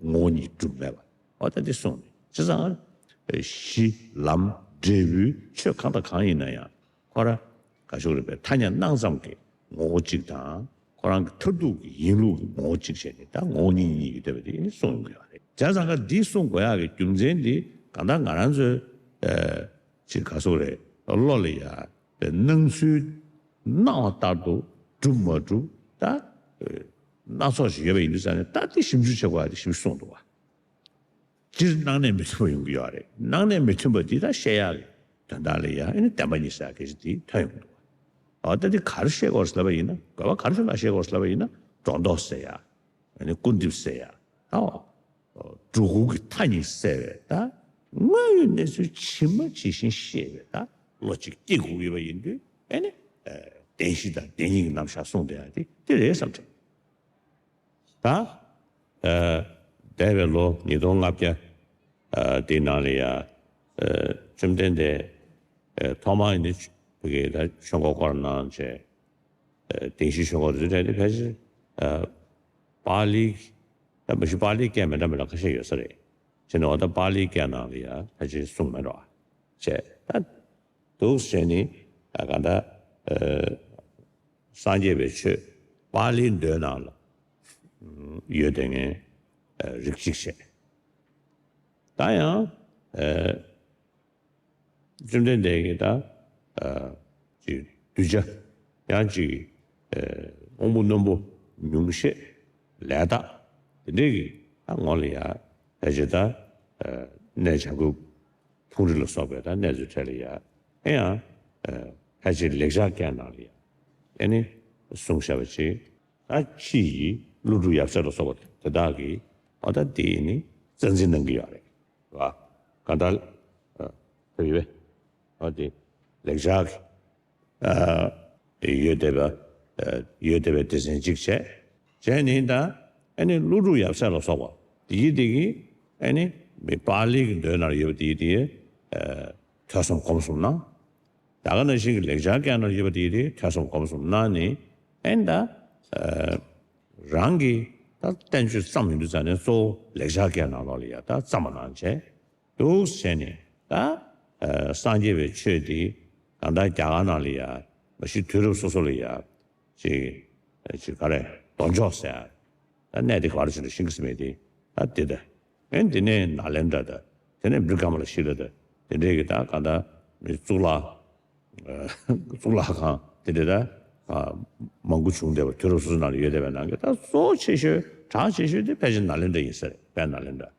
ངོ་བོ་ཉིད་གྲུབ་མེད་པ། འོ་ད་འདི་གསུངས་ནས། བྱས་ཙང་གཞི་ལམ་འབྲས་བུའི་ཆོས་གང་དང་གང་ཡིན་ན་ཡང་ཁོ་ར་ག་ཞུ་རེད་པས། ཐ་སྙད་སྣང་ཙམ་གྱི་ངོ་བོ་གཅིག་དང་། ཁོ་རང་གི་མཐར་ཐུག་གི་ཡིན་ལུགས་ཀྱི་ངོ་བོ་གཅིག་བྱས་ནས། ད་ངོ་བོ་ཉིད་གཉིས་ཡོད་བསྡད་པ་དེ་ནི་གསུང་ཡོང་གི་ཡོད་རེད། བྱས་ཙང་ཀ་འདི་གསུང་དགོས་ཡག་གི་རྒྱུ་མཚན་འདི་གང་ལྟར་ང་རང་ཚོའི་ཨ་ཅིག་ག་ཟེར་རེད། བློ་ལ་ཡ་སྣང་ཚུལ་སྣང་བ་ལྟར་དུ་གྲུབ་མ་གྲུབ། ད་ཨ་སྣ་ཚོགས་ཤིག་ཡོད་པ་ཡིན་དུས་ཙང་ནས། ད་དེ་ཞིབ་འཇུག་བྱེད་དགོས་ཡག་དེ་ཞིབ་གསུངས་འདུག་བ། སྤྱིར་སྣང་གནས་མི་མཐུན་པ་ཡོང་གི་ཡོད་རེད། སྣང་གནས་མི་མཐུན་པ་འདི་ད་བཤད་ཡག་གི་དོན་དག་ལ་ཡ་ཨ་ནི་བདེན་པ་གཉིས་ཟེར་ཡག་སྐད་ཆ་འདི་ཐོན་ཡོང་གི་འདུག་བ། འོ་ད་འདི་ག་རེ་བཤད་དགོས་ཟེར་ལབ་པ་ཡིན་ན། དགོས་པ་ག་རེ་ལ་བཤད་དགོས་ཟེར་ལབ་པ་ཡིན་ན། སྒྲོ་འདོགས་སེལ་ཡག་ཨ་ནི་སྐུར་འདེབས་སེལ་ཡག་ད་འོ་སྒྲོ་སྐུར་གྱི་མཐའ་གཉིས་བསལ་བའི་ད་དངོས་ཡོད་གནས་ཚུལ་ཇི་མ་ཇི་བཞིན་ཤེས་པའི་ད་བློ་གཅིག་སྐྱེ་དགོས་ཡོད་པ་ཡིན་དུས། ཨ་ནི་ཨ་བདེན་བཞི་དང་བདེན་གཉིས་ཀྱི་རྣམ་གཞག་གསུངས་བསྡད་ཡག་དེ་དེ་རེད་བསམ་དྲན། ད་ཨ་འདས་པའི་ལོ་ཉིས་སྟོང་ལྔ་བརྒྱ་ཨ་དེའི་ནང་ལ་ཡ་ཨ་བཅོམ་ལྡན་འདས་ཨ་ཐོག་མར་ནི་བོད་ཀྱི་ད་ཆོས་འཁོར་བསྐོར་གནང་བྱས། ཨ་བདེན་བཞིའི་ཆོས་འཁོར་དེ་ཚོ་གྲས་དེ་ཕལ་ཆེར་ཨ་པཱ་ལིའི། ད་མ་གཞི་པཱ་ལིའི་སྐད་མི་འདྲ་མི་འདྲ་ཁ་ཤས་ཡོད་ས་རེད། བྱས་ནས་འོ་ད་པཱ་ལིའི་སྐད་ནང་ལ་ཡ་ཕལ་ཆེར་གསུངས་མེད་འགྲོ་བ་བྱས། ད་འདུག་བྱས་ནི་ཨ་གང་ལྟར་ཨ་སངས་རྒྱས་པའི་ཆོས་པཱ་ལིའི་མདོའི་ནང་ལ་ཡོད་དེ་ངས་ཨ་རིགས་གཅིག་བྱས། ད་ཡང་ཨ་བཅོམ་ལྡན་འདས་ཀྱིས་ད་ཨ་ཅིག་གདུལ་བྱ་ཡང་ཅིག་ཨ་དབང་པོ་རྣོན་པོ་ཉུང་ཤས་ལས་དག་དེ་འདྲས་ཀྱི་ད་ངོ་ལ་ཡ་ཕལ་ཆེར་ད་ཨ་གནས་བྱ་རྒོད་ཕུང་རི་ལ་སོགས་པའི་ད་གནས་ཚུལ་གྲས་ལ་ཡ། ཨེ་ཡང་ཨ་ཕལ་ཆེར་ལེགས་སྦྱར་སྐད་ནང་ལ་ཡ་ཨེ་ནི་གསུངས་བཞག་པ་ཅིག་ད་ཕྱི་ཡི་ཀླུ་སྒྲུབ་ཡབ་སྲས་ལ་སོགས་པ་དེ་དག་གིས་འོ་ད་དེ་ནི་རྩ་འཛིན་གནང་གི་ཡོད་རེད། རེད་བ། གང་ལྟར་ཨ་ཕ་ཡུལ་བས་འོ་དེ་ལེགས་སྦྱར་གྱི་ཨ་ཡོད་བསྡད་པ། ཨ་ཡོད་བསྡད་པའི་སྡེ་ཚན་གཅིག་བྱས། བྱས་ནི་ད་ཨ་ནི་ཀླུ་སྒྲུབ་ཡབ་སྲས་ལ་སོགས་པ་དེ་ཡི་དེ་གིས་ཨ་ནི་མི་པཱ་ལིའི་མདོའི་ནང་ལ་ཡོད་པ་དེ་ཡི་དེ་ཨ་ཐོས་བསམ་སྒོམ་གསུམ་གནང་། ད་ག་ནང་བཞིན་གྱི་ལེགས་སྦྱར་སྐད་ནང་ལ་ཡོད་པ་དེ་ཡི་དེ་ཐོས་བསམ་སྒོམ་གསུམ་གནང་ནི། ཨ་ནི་ད་ཨ་རང་གི་ད་བསྟན་བཅོས་བརྩམས་ཡོང་དུས་ཙང་ནས་གཙོ་བོ་ལེགས་སྦྱར་སྐད་ནང་ལོགས་ལ་ཡ་ད་བརྩམས་པ་གནང་བྱས། འདུག་བྱས་ནས་ད་ཨ་སངས་རྒྱས་པའི་ཆོས་འདི་གང་ལྟར་རྒྱ་གར་ནང་ལ་ཡ་མ་གཞི་དུས་རབས་སོ་སོ་ལ་ཡ་ཅིག་ཅིག་ག་རེ་མདོ་ཕྱོགས་ཟེར་ཡ་ད་གནས་དེ་ག་རེ་བྱས་ནས་ཤིང་གི་སེ་མེད་དེ་ད་དེ་ད་ཨེ་འདི་ནས་ནཱ་ལེནྡྲ་ད་དེ་ནས་བི་ཀྲ་མ་ལ་ཤི་ལ་ད་དེ་འདྲས་ཀྱི་ད་གང་ལྟར་མི་གཙུག་ལག་གཙུག་ལག་ཁང་དེ་འདྲས་ད་མང་པོ་བྱུང་བསྡད་པ། དུས་རབས་སོ་སོ་ནང་ལ་ཡོད་བསྡད་པའི་ནང་གི་ད་གཙོ་བོ་ཆེ་ཤོས་གྲགས་ཆེ་ཤོས་དེ་ཕལ་ཆེར་ནཱ་ལེནྡྲ་ཡིན་ས་རེད། དཔལ་ནཱ་ལེནྡྲ།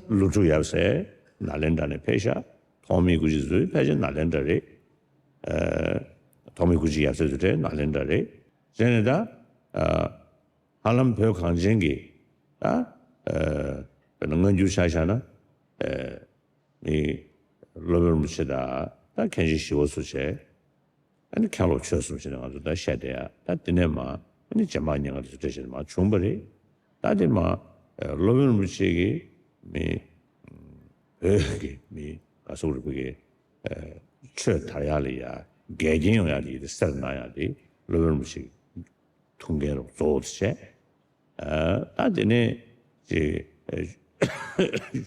ཀླུ་སྒྲུབ་ཡབ་སྲས་ནཱ་ལེནྡྲ་ནས་ཕེབས་ཤག་ཐོགས་མེད་སྐུ་མཆེད་ཚོ་ཕལ་ཆེར་ནཱ་ལེནྡྲ་རེད། ཨ་ཐོགས་མེད་སྐུ་མཆེད་ཡབ་སྲས་ཚོ་གྲས་ནཱ་ལེནྡྲ་རེད། བྱས་ནས་ད་ཨ་ཧ་ལམ་བོད་གངས་ཅན་གྱི་ད་ཨ་དཔེར་ན་སྔ་འགྱུར་ཆ་བཞག་ན་ཨ་མི་སློབ་དཔོན་རིན་པོ་ཆེ་དང་ད་མཁན་ཆེན་ཞི་བ་འཚོ་བྱས། ཨ་ནི་མཁན་སློབ་ཆོས་གསུམ་བྱས་ནས་ང་ཚོ་ད་བཤད་བསྡད་ཡ། ད་དེ་ནས་མ་ཨ་ནི་རྗེ་འབངས་ཉེར་ལྔ་དེ་ཚོ་འདྲ་བྱས་ནས་མ་བྱུང་བ་རེད། ད་དེ་མ་ཨ་སློབ་དཔོན་རིན་པོ་ཆེ་གིས་མི་བོད་ཀྱི་མི་ག་སོག་རིག་པའི་གི་ཨ་ཆོས་དར་ཡག་ལ་ཡ་འགལ་རྐྱེན་ཡོང་ཡག་དེ་དེ་སེལ་གནང་ཡག་དེ་སློབ་དཔོན་རིན་པོ་ཆེ་གི་ཐུགས་འགན་རུ་གཙོ་བོ་དེ་བྱས། ཨ་ད་དེ་ནས་ཅིག་ཨ་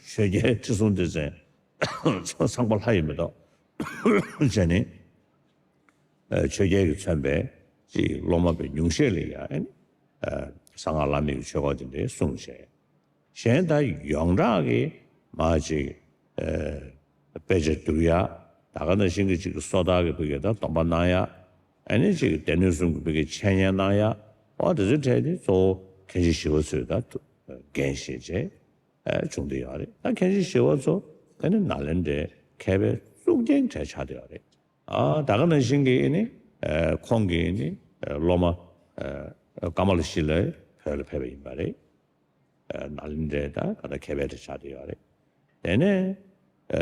ཆོས་རྒྱལ་ཁྲི་སྲོང་ལྡེ་བཙན་ཚངས་པ་ལྷ་ཡི་མེ་ཏོག་བྱས་ནས་ཨ་ཆོས་རྒྱལ་གྱིས་མཚོན་པའི་ཅིག་སློབ་མ་པའི་ཉུང་ཤས་ལ་ཡ་ཨ་ནི་ཨ་གསང་སྔགས་བླ་མེད་ཀྱི་ཆོས་སྐོར་དེ་འདྲའི་གསུངས་བྱས། གཞན་ད་ཡོངས་གྲགས་ཀྱི་མ་ཅིག་ཨ་དཔེ་ཆ་བསྡུར་ཡ། ད་ག་ནང་བཞིན་གྱི་ཅིག་སོ་ཐར་གྱི་བོད་ཀྱི་ད་སྡོམ་པ་གནང་ཡ། ཨ་ནི་ཅིག་སྡེ་སྣོད་གསུམ་གྱི་བོད་ཀྱི་འཆད་ཉན་གནང་ཡ། འོ་དེ་ཚོའི་གྲས་དེ་གཙོ་བོ་མཁན་ཆེན་ཞི་བ་འཚོས་ད་འགན་བཞེས་བྱས་ཨ་བྱུང་བསྡད་ཡོད་རེད། ད་མཁན་ཆེན་ཞི་བ་འཚོ་ཨ་ནི་ནཱ་ལེནྡྲའི་མཁས་པའི་གཙུག་རྒྱན་གྲས་ཆགས་བསྡད་ཡོད་རེད། ཨ་ད་ག་ནང་བཞིན་གྱི་ཨ་ནི་ཨ་ཁོང་གི་ཨ་ནི་ཨ་སློབ་མ་ཨ་ཀ་མ་ལ་ཤཱི་ལ་བོད་ལ་ཕེབས་པ་ཡིན་པ་རེད། ཨ་ནཱ་ལེནྡྲའི་ད་ག་ད་མཁས་པའི་གྲས་ཆགས་བསྡད་ཡོད་རེད། དེ་ནས་ཨ་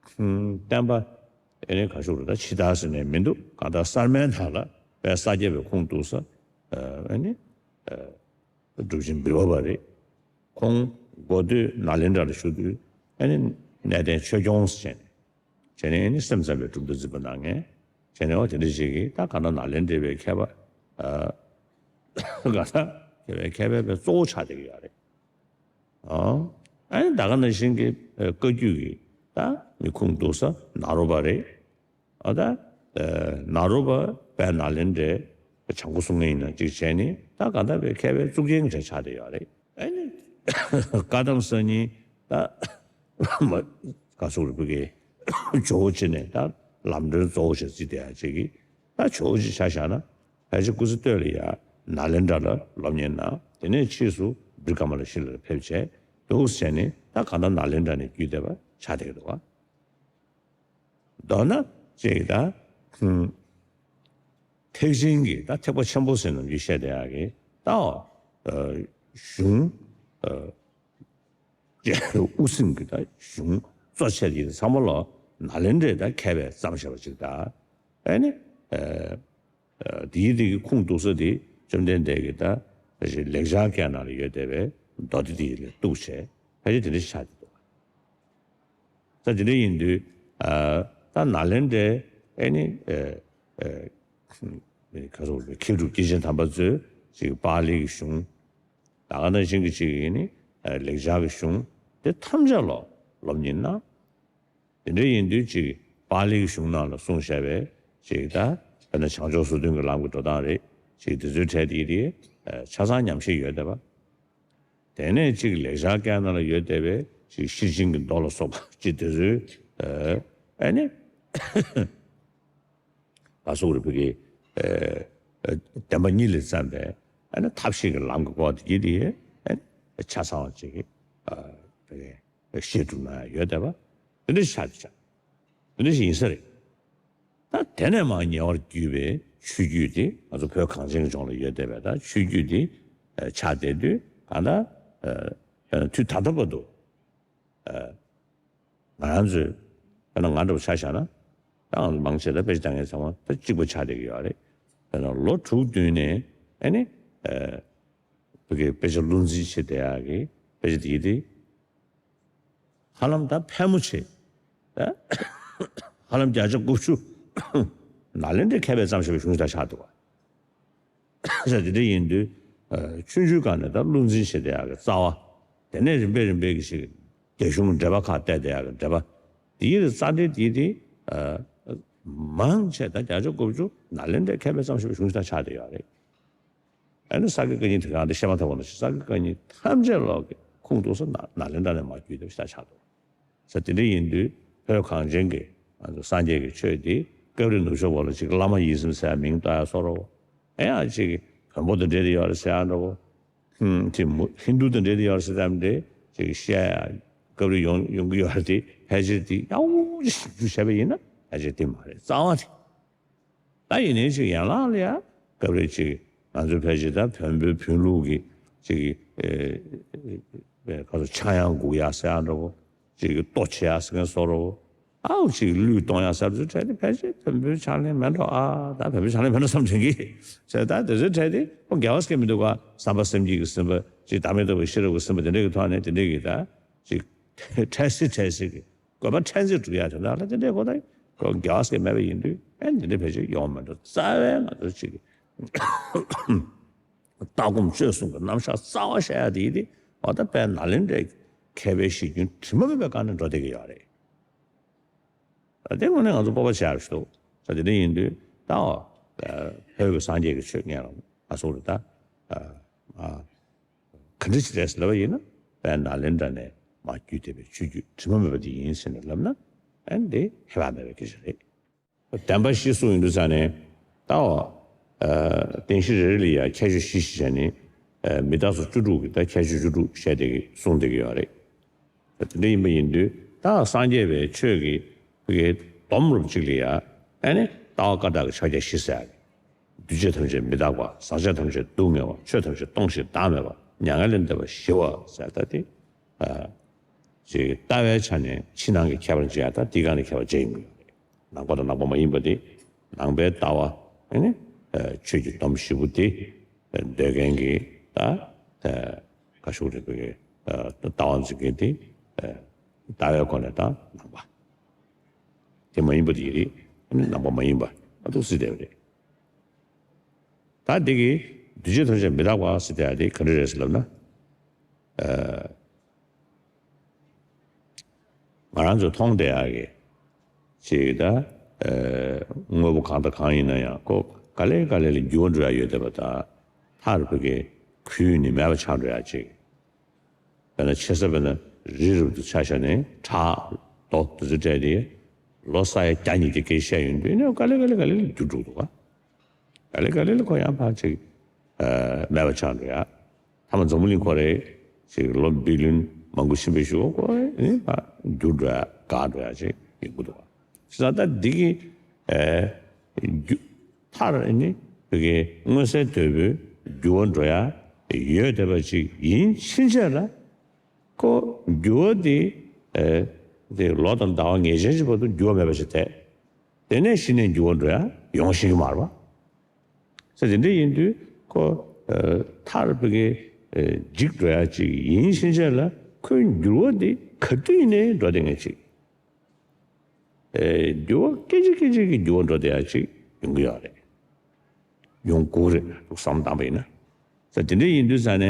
ཁུ་བསྟན་པ་ཨ་ནི་ག་ཞུ་རུ་ད་ཕྱི་དར་ཟེར་ནས་མི་འདུག་གང་ལྟར་གསར་མའི་ནང་ལ་དཔལ་ས་སྐྱ་པའི་ཁུངས་གཏུགས་ས་ཨ་ནི་ཨ་སྒྲུབ་ཆེན་འབུལ་བ་པ་རེད། ཁོང་འགོ་སྟོད་ནཱ་ལེནྡྲ་ལ་བཞུགས་དུས་ཨ་ནི་གནས་བརྟན་ཆོས་སྐྱོང་ཟེར་ནས། བྱས་ནས་ཨ་ནི་སེམས་ཙམ་པའི་གྲུབ་མཐའ་འཛིན་པ་གནང་མཁན། བྱས་ནས་འོ་དེ་འདྲ་ཞིག་གིས་ད་ག་ན་ནཱ་ལེནྡྲའི་མཁས་པ་ཨ་ག་ད་ མཁས་པའི་མཁས་པའི་དཔེ་གཙོ་བོ་ཆགས་བསྡད་ཀྱི་ཡོད་རེད། ཨ་ཨ་ནི་ད་ག་ནང་བཞིན་གྱི་ཨ་བཀའ་བརྒྱུད་ཀྱི་ད་མི་ཁུངས་གཏུགས་ས་ནཱ་རོ་པ་རེད། ཨ་ད་ཨ་ནཱ་རོ་པ་དཔལ་ནཱ་ལེནྡྲའི་བྱང་སྒོ་སྲུང་མཁན་ཡིན་ན་གཅིག་བྱས་ནས་ད་གང་ལྟར་དཔེ་མཁས་པའི་གཙུག་རྒྱན་གྱི་གྲས་ཆགས་བསྡད་ཡོད་རེད། ཨ་ནི་བཀའ་གདམས་གསར་རྙིང་ད་མ་ག་སོགས་རིག་པའི་གི་ཇོ་བོ་ཆེ་ནས་ད་ལམ་སྒྲོན་གཙོ་བོ་ཞིག་བརྩིས་བསྡད་ཡ་ཅིག་གིས་ད་ཇོ་བོ་ཆེ་ཆ་བཞག་ན་ཕལ་ཆེར་སྐུ་ཚེ་སྟོད་ལ་ཡ་ནཱ་ལེནྡྲ་ལ་སློབ་གཉེར་གནང་། དེ་ནས་ཕྱིས་སུ་བྲི་ཀ་མ་ལ་ཤི་ལ་ཕེབས་བྱས་འདུག་བྱས་ནས་ད་གང་ལྟར་ནཱ་ལེནྡྲ་ནས་བརྒྱུད་བསྡད་པ་ཆགས་བསྡད་ཀྱི་འདུག་བ། མདོར་ན་ཅིག་ད་ཧུམ། ཐེག་ཆེན་གྱི་ད་ཐེག་པ་ཆེན་པོ་ཟེར་ནམ་རྒྱུན་བཤད་བསྡད་ཡག་གི་ད་ཨ་གཞུང་ཨ་དབུ་སྲིང་གི་ད་གཞུང་གཙོ་ཆེ་དེ་ཚང་མ་ལོ་ནཱ་ལེནྡྲའི་ད་མཁས་པས་བརྩམས་བཞག་པ་ཅིག་ད་ཨ་ནི་ཨ་དེའི་དེ་གི་ཁུངས་གཏུགས་ས་དེ་བཅོམ་ལྡན་འདས་ཀྱི་ད་ལེགས་སྦྱར་སྐད་ནང་ལ་ཡོད་བསྡད་པའི་མདོ་སྡེ་དེ་ལ་གཏུགས་བྱས་ཕལ་ཆེར་དེ་འདྲ་ཆགས་བསྡད་འདུག་ད་དེ་འདྲ་ཡིན་དུས་ཨ་ད་ནཱ་ལེནྡྲའི་ཨེ་ནི་ཨེ་ཨེ་ཁ་སོགས་མཁས་གྲུབ་སྐྱེས་ཆེན་དམ་པ་ཚོས་ཅིག་པཱ་ལི་གི་གཞུང་ད་ག་ནང་བཞིན་གྱི་ཅིག་ཡིན་ནི་ཨེ་ལེགས་སྦྱར་གྱི་གཞུང་དེ་ཐམས་ཅད་ལོ་སློབ་གཉེར་གནང་། དེ་འདྲ་ཡིན་དུས་ཅིག་པཱ་ལི་གི་གཞུང་ནང་ལ་གསུངས་བཞག་པའི་ཅིག་ད་དཔེར་ན་བྱང་ཕྱོགས་སོ་བདུན་གྱི་ལམ་གྱི་འགྲོ་སྟངས་རེད་ཅིག་དེ་ཚོའི་གྲས་དེ་དེ་ཨེ་ཆ་ཚང་ཉམས་བཞེས་ཡོད་བསྡད་པ། དེ་ནས་གཅིག་ལེགས་སྦྱར་སྐད་ནང་ལ་ཡོད་བསྡད་པའི་གཅིག་ཤེར་ཕྱིན་གྱི་མདོ་ལ་སོགས་པ་གཅིག་དེ་ཚོའི་ཨ་ནི་ལ་སོགས་རིག་པའི་གི་བདེན་པ་གཉིས་ལས་བརྩམས་པའི་ཨ་ནི་ཐབས་ཤེས་ཀྱི་ལམ་གྱི་སྐོར་དེ་གྱིས་དེ་ཨ་ནི་ཆ་ཚང་བ་གཅིག་གི་ཤེས་གྲུབ་ན་ཡོད་བསྡད་པ་དེ་འདྲ་ཆགས་ཀྱི་ཆགས། དེ་འདྲ་ཞིག་ཡིན་ས་རེད། ད་དེ་ནས་མར་ཉེ་བར་བརྒྱུད་པའི་ཆོས་བརྒྱུད་དེ་ང་ཚོ་བོད་གངས་ཅན་གྱི་ལྗོངས་ལ་ཡོད་བསྡད་པའི་ད་ཆོས་བརྒྱུད་དེ་ཆགས་བསྡད་དུས་གང་ལྟར་དུས་ད་ལྟ་བར་དུ་ང་རང་ཚོས་དཔེར་ན་ང་འདྲ་བོ་ཆ་བཞག་ན་ད་ང་ཚོ་མང་ཆེ་ད་དཔེ་ཆ་ལྟ་མཁན་ཚང་མ་ད་གཅིག་པ་ཆགས་བསྡད་ཀྱི་ཡོད་རེད། དཔེར་ན་ལོ་དྲུག་བདུན་ནས་ཨ་ནི་བོད་ཀྱི་དཔེ་ཆ་བློ་འཛིན་བྱེད་བསྡད་ཡག་གི་དཔེ་ཆ་དེ་དེ། ཧ་ལམ་ད་ཕལ་མོ་ཆེ། ཧ་ལམ་བརྒྱ་ཆ་དགུ་བཅུ་ནཱ་ལེནྡྲའི་མཁས་པས་བརྩམས་བཞག་པའི་གཞུང་ཞིག་ད་ཆགས་འདུག་བ། ས་དེ་འདྲ་ཡིན་དུས་ཆུང་ཆུང་སྒང་ནས་ད་བློ་འཛིན་བྱེད་བསྡད་ཡག་གི་རྩ་བ། དེ་ནས་རིམ་པས་རིམ་པས་ཀྱི་ཞིག་རྒྱ་གཞུང་འགྲེལ་པ་ཁག་བལྟས་བསྡད་ཡག་གི་འགྲེལ་པ། དེའི་རྩ་འགྲེལ་དེ་དེ་མང་ཆེ་ད་བརྒྱ་ཆ་དགུ་བཅུ་ནཱ་ལེནྡྲའི་མཁས་པས་བརྩམས་བཞག་པའི་གཞུང་ཞིག་ད་ཆགས་བསྡད་ཡོད་རེད། ཨ་ནི་ས་དགེ་བཀའ་རྙིང་དེ་གང་དེ་བཤད་མ་ཐུབ་པ་ནང་བཞིན་ས་དགེ་བཀའ་རྙིང་ཐམས་ཅད་ལོག་གི་ཁུངས་གཏུགས་ས་ནཱ་ནཱ་ལེནྡྲ་ནས་མར་བརྒྱུད་དེ་ཤ་ཆགས་འདུག་ས་དེ་འདྲ་ཡིན་དུས་བོད་གངས་ཅན་གྱི་ང་ཚོ་སངས་རྒྱས་ཀྱི་ཆོས་འདི་སྐབས་རེ་ནུབ་ཕྱོགས་པ་ལ་ཅིག་བླ་མ་ཡིད་བཞིན་ཟེར་མིང་བཏགས་ཡ་བཟོ་འདྲ་བོ། ཨེ་ཡང་ཅིག་བོན་པོ་དང་འབྲེལ་ཏེ་ཡོད་རེད་ཟེར་ཡ་འདྲ་བོ། ཧུམ་དེ་མོ་ཧིན་རྡུ་དང་འབྲེལ་ཏེ་ཡོད་རེད་ཟེར་ཡ་འདྲ་ཅིག་བཤད་ཡ་སྐབས་རེ་ཡོང་ཡོང་གི་ཡོད་རེད་དེ་ཕལ་ཆེར་དེ་ཡག་པོ་ཞིབ་འཇུག་བྱས་པ་ཡིན་ན་ཕལ་ཆེར་དེ་མ་རེད་རྩ་བ་དེ། ད་ཡིན་ནའི་ཅིག་ཡན་ལག་ལ་ཡ་སྐབས་རེ་ཅིག་ང་ཚོའི་ཕལ་ཆེར་ད་བོན་པོའི་བོན་ལུགས་ཀྱི་ཅིག་ཨེ་ཁ་སོ་ཆག་ཡང་སྒུག་ཡ་ཟེར་ཡ་འདྲ་བོ་ཅིག་ལྟོ་བྱེད་ཡ་ཟེར་མཁན་བཟོ་འདྲ་བོ་ཨའུ་ཅིག་བློས་གཏོང་ཡ་ཟེར་བ་ཚོའི་གྲས་དེ་ཕལ་ཆེར་བོན་པོའི་ཕྱག་ལེན་མེད་འགྲོ་ཨ་ད་བོན་པོའི་ཕྱག་ལེན་མེད་འགྲོ་བསམ་དྲན་གི་ཟེར་ད་དེ་ཚོའི་གྲས་དེ་ཁོ་འགལ་བ་སྐད་མི་འདུག་ག་བསམ་པ་སེམས་བསྐྱེད་ཀྱི་སེམས་པ་ཅིག་བདག་མེད་རྟོགས་པའི་ཤེས་རབ་ཀྱི་སེམས་པ་དེ་འདྲ་གི་ཐོག་ནས་དེ་འདྲ་གི་ད་ཅིག་འཕྲལ་སེལ་འཕྲལ་སེལ་གི་དགོས་པ་ཕྲན་ཚེགས་སྒྲུབ་ཡ་དེ་འདྲ་ལ་དེ་འདྲའི་གོ་ད་གོ་རྒྱ་སྐད་མེད་པ་ཡིན་དུས་ཨེ་འདི་འདྲ་བེད་སྤྱོད་ཡོང་མི་འགྲོ་རྩ་བའི་ང་ཚོ་ཅིག་ལྟ་སྒོམ་སྤྱོད་གསུམ་གྱི་རྣམ་གཞག་རྩ་བ་བཤད་ཡ་དེ་ཡིན་ཏེ་འོ་ད་དཔལ་ནཱ་ལེནྡྲའི་མཁས་པའི་གཞི་རྒྱུན་དྲི་མ་མེད་པའི་སྒང་ནས་འགྲོ་བསྡད་ཀྱི་ཡོད་རེད། ད་དེ་དངོས་གནས་ང་ཚོ་སྤོབས་པ་བྱེད་ཡ་ཞིག་འདུག་ད་དེ་འདྲ་ཡིན་དུས་ད་འོ་བོད་ཀྱི་སངས་རྒྱས་ཀྱི་ཆོས་ཉན་རང་ང་སོགས་རེད་ད། ག་འདྲ་ཞིག་རེད་ཟེར་ལབ་པ་ཡིན་ན་དཔལ་ནཱ་ལེནྡྲ་ནས་མར་བརྒྱུད་བསྡད་པའི་ཆོས་བརྒྱུད་དྲི་མ་མེད་པ་དེ་ཡིན་ཟེར་ནས་ལབ་ན་ཨ་ནི་དེ་ཧེ་བག་མེད་པའི་སྐད་ཆ་རེད། བདེན་པ་བཞི་གསུངས་ཡོང་དུས་ཙང་ནས་ད་འོ་བདེན་བཞི་རེ་རེ་ལ་ཡང་ཁྱད་ཆོས་བཞི་ཞེས་བྱས་ནས་མི་རྟག་སོགས་བཅུ་དྲུག་གི་ད་ཁྱད་ཆོས་བཅུ་དྲུག་བཤད་བསྡད་ཀྱི་གསུངས་བསྡད་ཀྱི་ཡོད་རེད། དེ་འདྲ་ཡིན་པ་ཡིན་དུས་ད་སངས་རྒྱས་པའི་ཆོས་ཀྱི་བོད་ཀྱི་སྡོམ་རུབ་ཅིག་ལ་ཡ་ཨ་ནི་ལྟ་བ་ཀ་དག་གི་ཕྱག་རྒྱ་བཞི་ཟེར་ཡ་གི་འདུས་བྱས་ཐམས་ཅད་མི་རྟག་པ། ཟག་བཅས་ཐམས་ཅད་སྡུག་བསྔལ་བ། ཆོས་ཐམས་ཅད་སྟོང་ཞིང་བདག་མེད་པ། མྱ་ངན་ལས་འདས་པ་ཞི་བ་ཟེར་ད་དེ་ཅིག་ལྟ་བའི་ཆ་ནས་ཕྱི་ནང་གི་ཁྱད་པར་འབྱེད་ཡ་ད་དེའི་སྒང་ནས་ཁྱད་པར་འབྱེད་ཡོང་གི་ཡོད་རེད། ནང་པ་དང་ནང་པ་མ་ཡིན་པ་དེ་ནང་པའི་ལྟ་བ་ཨ་ནི་ཆོས་ཀྱི་སྡོམ་བཞི་པོ་དེ། འདོད་མཁན་གྱི་ད་ད་ཁ་ཤུགས་རེད་པའི་ལྟ་བ་འཛིན་མཁན་དེ་ལྟ་བའི་སྒོ་ནས་ད་ནང་པ། དེ་མ་ཡིན་པ་དེ་ཡིན་རེད། ནང་པ་མ་ཡིན་པ་ཨ་ཏུ་སི་དེ་རེད། ད་འདི་གི་ འདུས་བྱས་ཐམས་ཅད་མི་རྟག་པ་ཟེར་དེ་ཡ་དེ་ག་འདྲ་རེད་ཟེར་ལབ་ན། ཨ། ང་རང་ཚོ་མཐོང་བསྡད་ཡག་གི་ཅིག་ད། ཨ། དངོས་པོ་གང་དང་གང་ཡིན་ན་ཡང་ཁོ་ག་ལེ་ག་ལེ་ལ་འགྱུར་བ་འགྲོ་ཡག་ཡོད་བསྡད་པ་དང་། མཐར་བུ་གའི་ཁུལ་ནི་མེད་པ་ཆགས་འགྲོ་ཡག་ཅིག། དཔེར་ན་ཆེ་ས་དཔེར་ན་རི་རབ་ཏུ་ཆ་བཞག་ནས་བྲག་རྡོ་དེ་ཚོ་སྤྲད་དེ་ལོ་ས་ཡ་བརྒྱ་ཉིས་བརྒྱ་སྐད་བཤད་ཡོང་དུས་ནས་ག་ལེ་ག་ལེ་ག་ལེ་ལ་འགྱུར་འགྲོ་འདུག་ག། ག་ལེ་ག་ལེ་ལ་ཁོ་ཡང་ཕར་ཅིག་ཨ་མེད་པ་ཆགས་འགྲོ་ཡ། ཐ་མ་འཛམ་བུ་གླིང་ཁོ་རེ་ཅིག་ལོ་བི་ལིན་མང་པོ་ཕྱིན་པའི་གཞུག་ཁོ་ནི་ཕར་འགྱུར་འགྲོ་ཡ་འགག་འགྲོ་ཡ་ཅིག་ཡོང་གི་འདུག་ག། བྱས་ཙང་ད་འདི་གི་ཨ་འགྱུར་མཐར་ནི་བུ་གའི་མངོན་གསལ་དོད་པོའི་འགྱུར་བ་འགྲོ་ཡ་ཡོད་བསྡད་པ་ཅིག་ཡིན་ཕྱིན་ཆད་ལ། ཁོ་འགྱུར་བ་དེ་ཨེ་དེ་ལོ་དང་ཟླ་བ་ངེས་ཅན་གྱི་བར་དུ་འགྱུར་བ་མེད་པ་ཞིག་བསྡད། དེ་ནས་གཞི་ནས་འགྱུར་བ་འགྲོ་ཡ་ཡོང་ཤེས་ཀྱི་མ་རེད་པ། ཟེར་དེ་འདྲ་ཡིན་དུས་ཁོ་ཨེ་མཐར་བུ་གའི་ཨེ་འཇིག་འགྲོ་ཡ་ཅིག་ཡིན་ཕྱིན་ཆད་ལ་ཁོའི་འགྱུར་བ་དེ་ག་དུས་ནས་འགྲོ་བསྡད་མཁན་ཅིག། ཨེ་འགྱུར་བ་སྐད་ཅིག་སྐད་ཅིག་གིས་འགྱུར་བ་འགྲོ་བསྡད་ཡ་ཅིག་ཡོང་གི་ཡོད་རེད། ཡོང་དགོས་རེད་འདུག་བསམ་བཏང་པ་ཡིན་ན། ས་དེ་འདྲ་ཡིན་དུས་ས་ནས་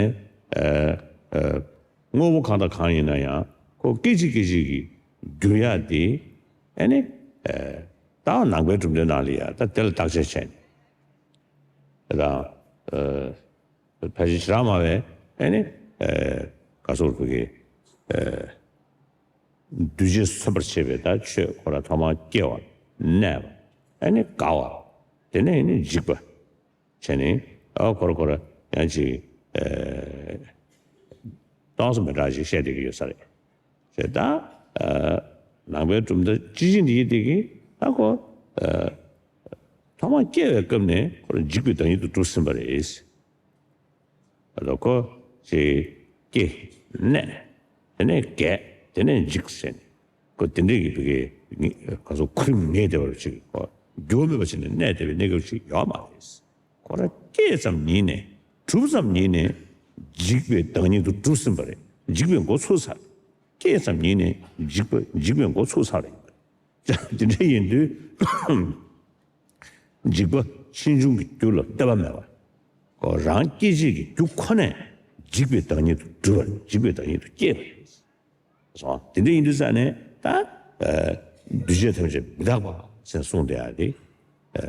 ཨ་ཨ་དངོས་པོ་གང་དང་གང་ཡིན་ན་ཡང་ཁོ་སྐད་ཅིག་སྐད་ཅིག་གིས་འགྱུར་ཡ་དེ་ཨ་ནི་ཨ་ད་ནང་པའི་གྲུབ་མཐའི་ནང་ལ་ཡ་ད་དེ་ལ་བརྟག་དཔྱད་བྱས་ནས་ད་ཨ་ཕལ་ཆེར་ཞེ་དྲག་མང་བས་ཨ་ནི་ཨ་ག་སོགས་ཕུག་གི་ཨ། འདུས་བྱས་མཚོན་པར་བྱེད་པའི་ད་ཆོས་ཁོ་ར་ཐོག་མར་སྐྱེ་བ་གནས་པ་ཨ་ནི་འགག་པ་དེ་ནས་ནི་འཇིག་པ་བྱས་ནས་ཨ་ཁོ་ར་ཁོ་ར་ཡང་ཅིག་ཨེ་སྟོང་སོ་མི་འདྲ་ཞིག་བཤད་བསྡད་ཀྱི་ཡོད་ས་རེད། ཞེས་ད་ཨ་ནང་པའི་གྲུབ་མཐའ་སྤྱི་བྱིངས་འདི་ཡིན་བསྡད་ཀྱི་ད་ཁོ་ཨ་ཐོག་མར་སྐྱེ་བའི་སྐབས་ནས་ཁོ་ར་འཇིག་པའི་བདག་ཉིད་དུ་གྲུབ་ཟིན་པ་རེད། ཨ་ལོ་ཁོ་ཅིག་སྐྱེ་གནས་དེ་ནས་རྒས་དེ་ནས་འཇིག་ཟེར་ནས་ཁོ་དེ་འདྲས་ཀྱི་བུ་གའི་ག་ཚོད་ཁུ་རིམ་ངེས་བསྡད་པ་ཅིག་ཁོ་འགྱུར་མེད་པ་ཅིག་ནས་གནས་བསྡད་པའི་གནས་སྐབས་ཅིག་ཡོད་མ་རེད། ཁོ་ར་སྐྱེས་ཙམ་ཉིད་ནས་གྲུབ་ཙམ་ཉིད་ནས་འཇིག་པའི་བདག་ཉིད་དུ་གྲུབ་ཟིན་པ་རེད། འཇིག་པའི་འགོ་ཚུགས་ཚར། སྐྱེས་ཙམ་ཉིད་ནས་འཇིག་པ་འཇིག་པའི་འགོ་ཚུགས་ཚར་རེད། དེ་འདྲ་ཡིན་དུས། འཇིག་པ་ཕྱིས་འབྱུང་གི་རྒྱུ་ལ་ལྟོས་པ་མེད་པར། ཁོ་རང་སྐྱེད་བྱེད་ཀྱི་རྒྱུ་ཁོ་ནས་འཇིག་པའི་བདག་ཉིད་དུ་གྲུབ་པ་འཇིག་པའི་བདག་ཉིད་དུ་སྐྱེས་པ་རེད། སོང་དེ་འདྲ་ཡིན་དུས་ཙ་ནས་ད་ཨ་འདུས་བྱས་ཐམས་ཅད་མི་རྟག་པ་ཟེར་གསུངས་བསྡད་ཡ་དེ། ཨ་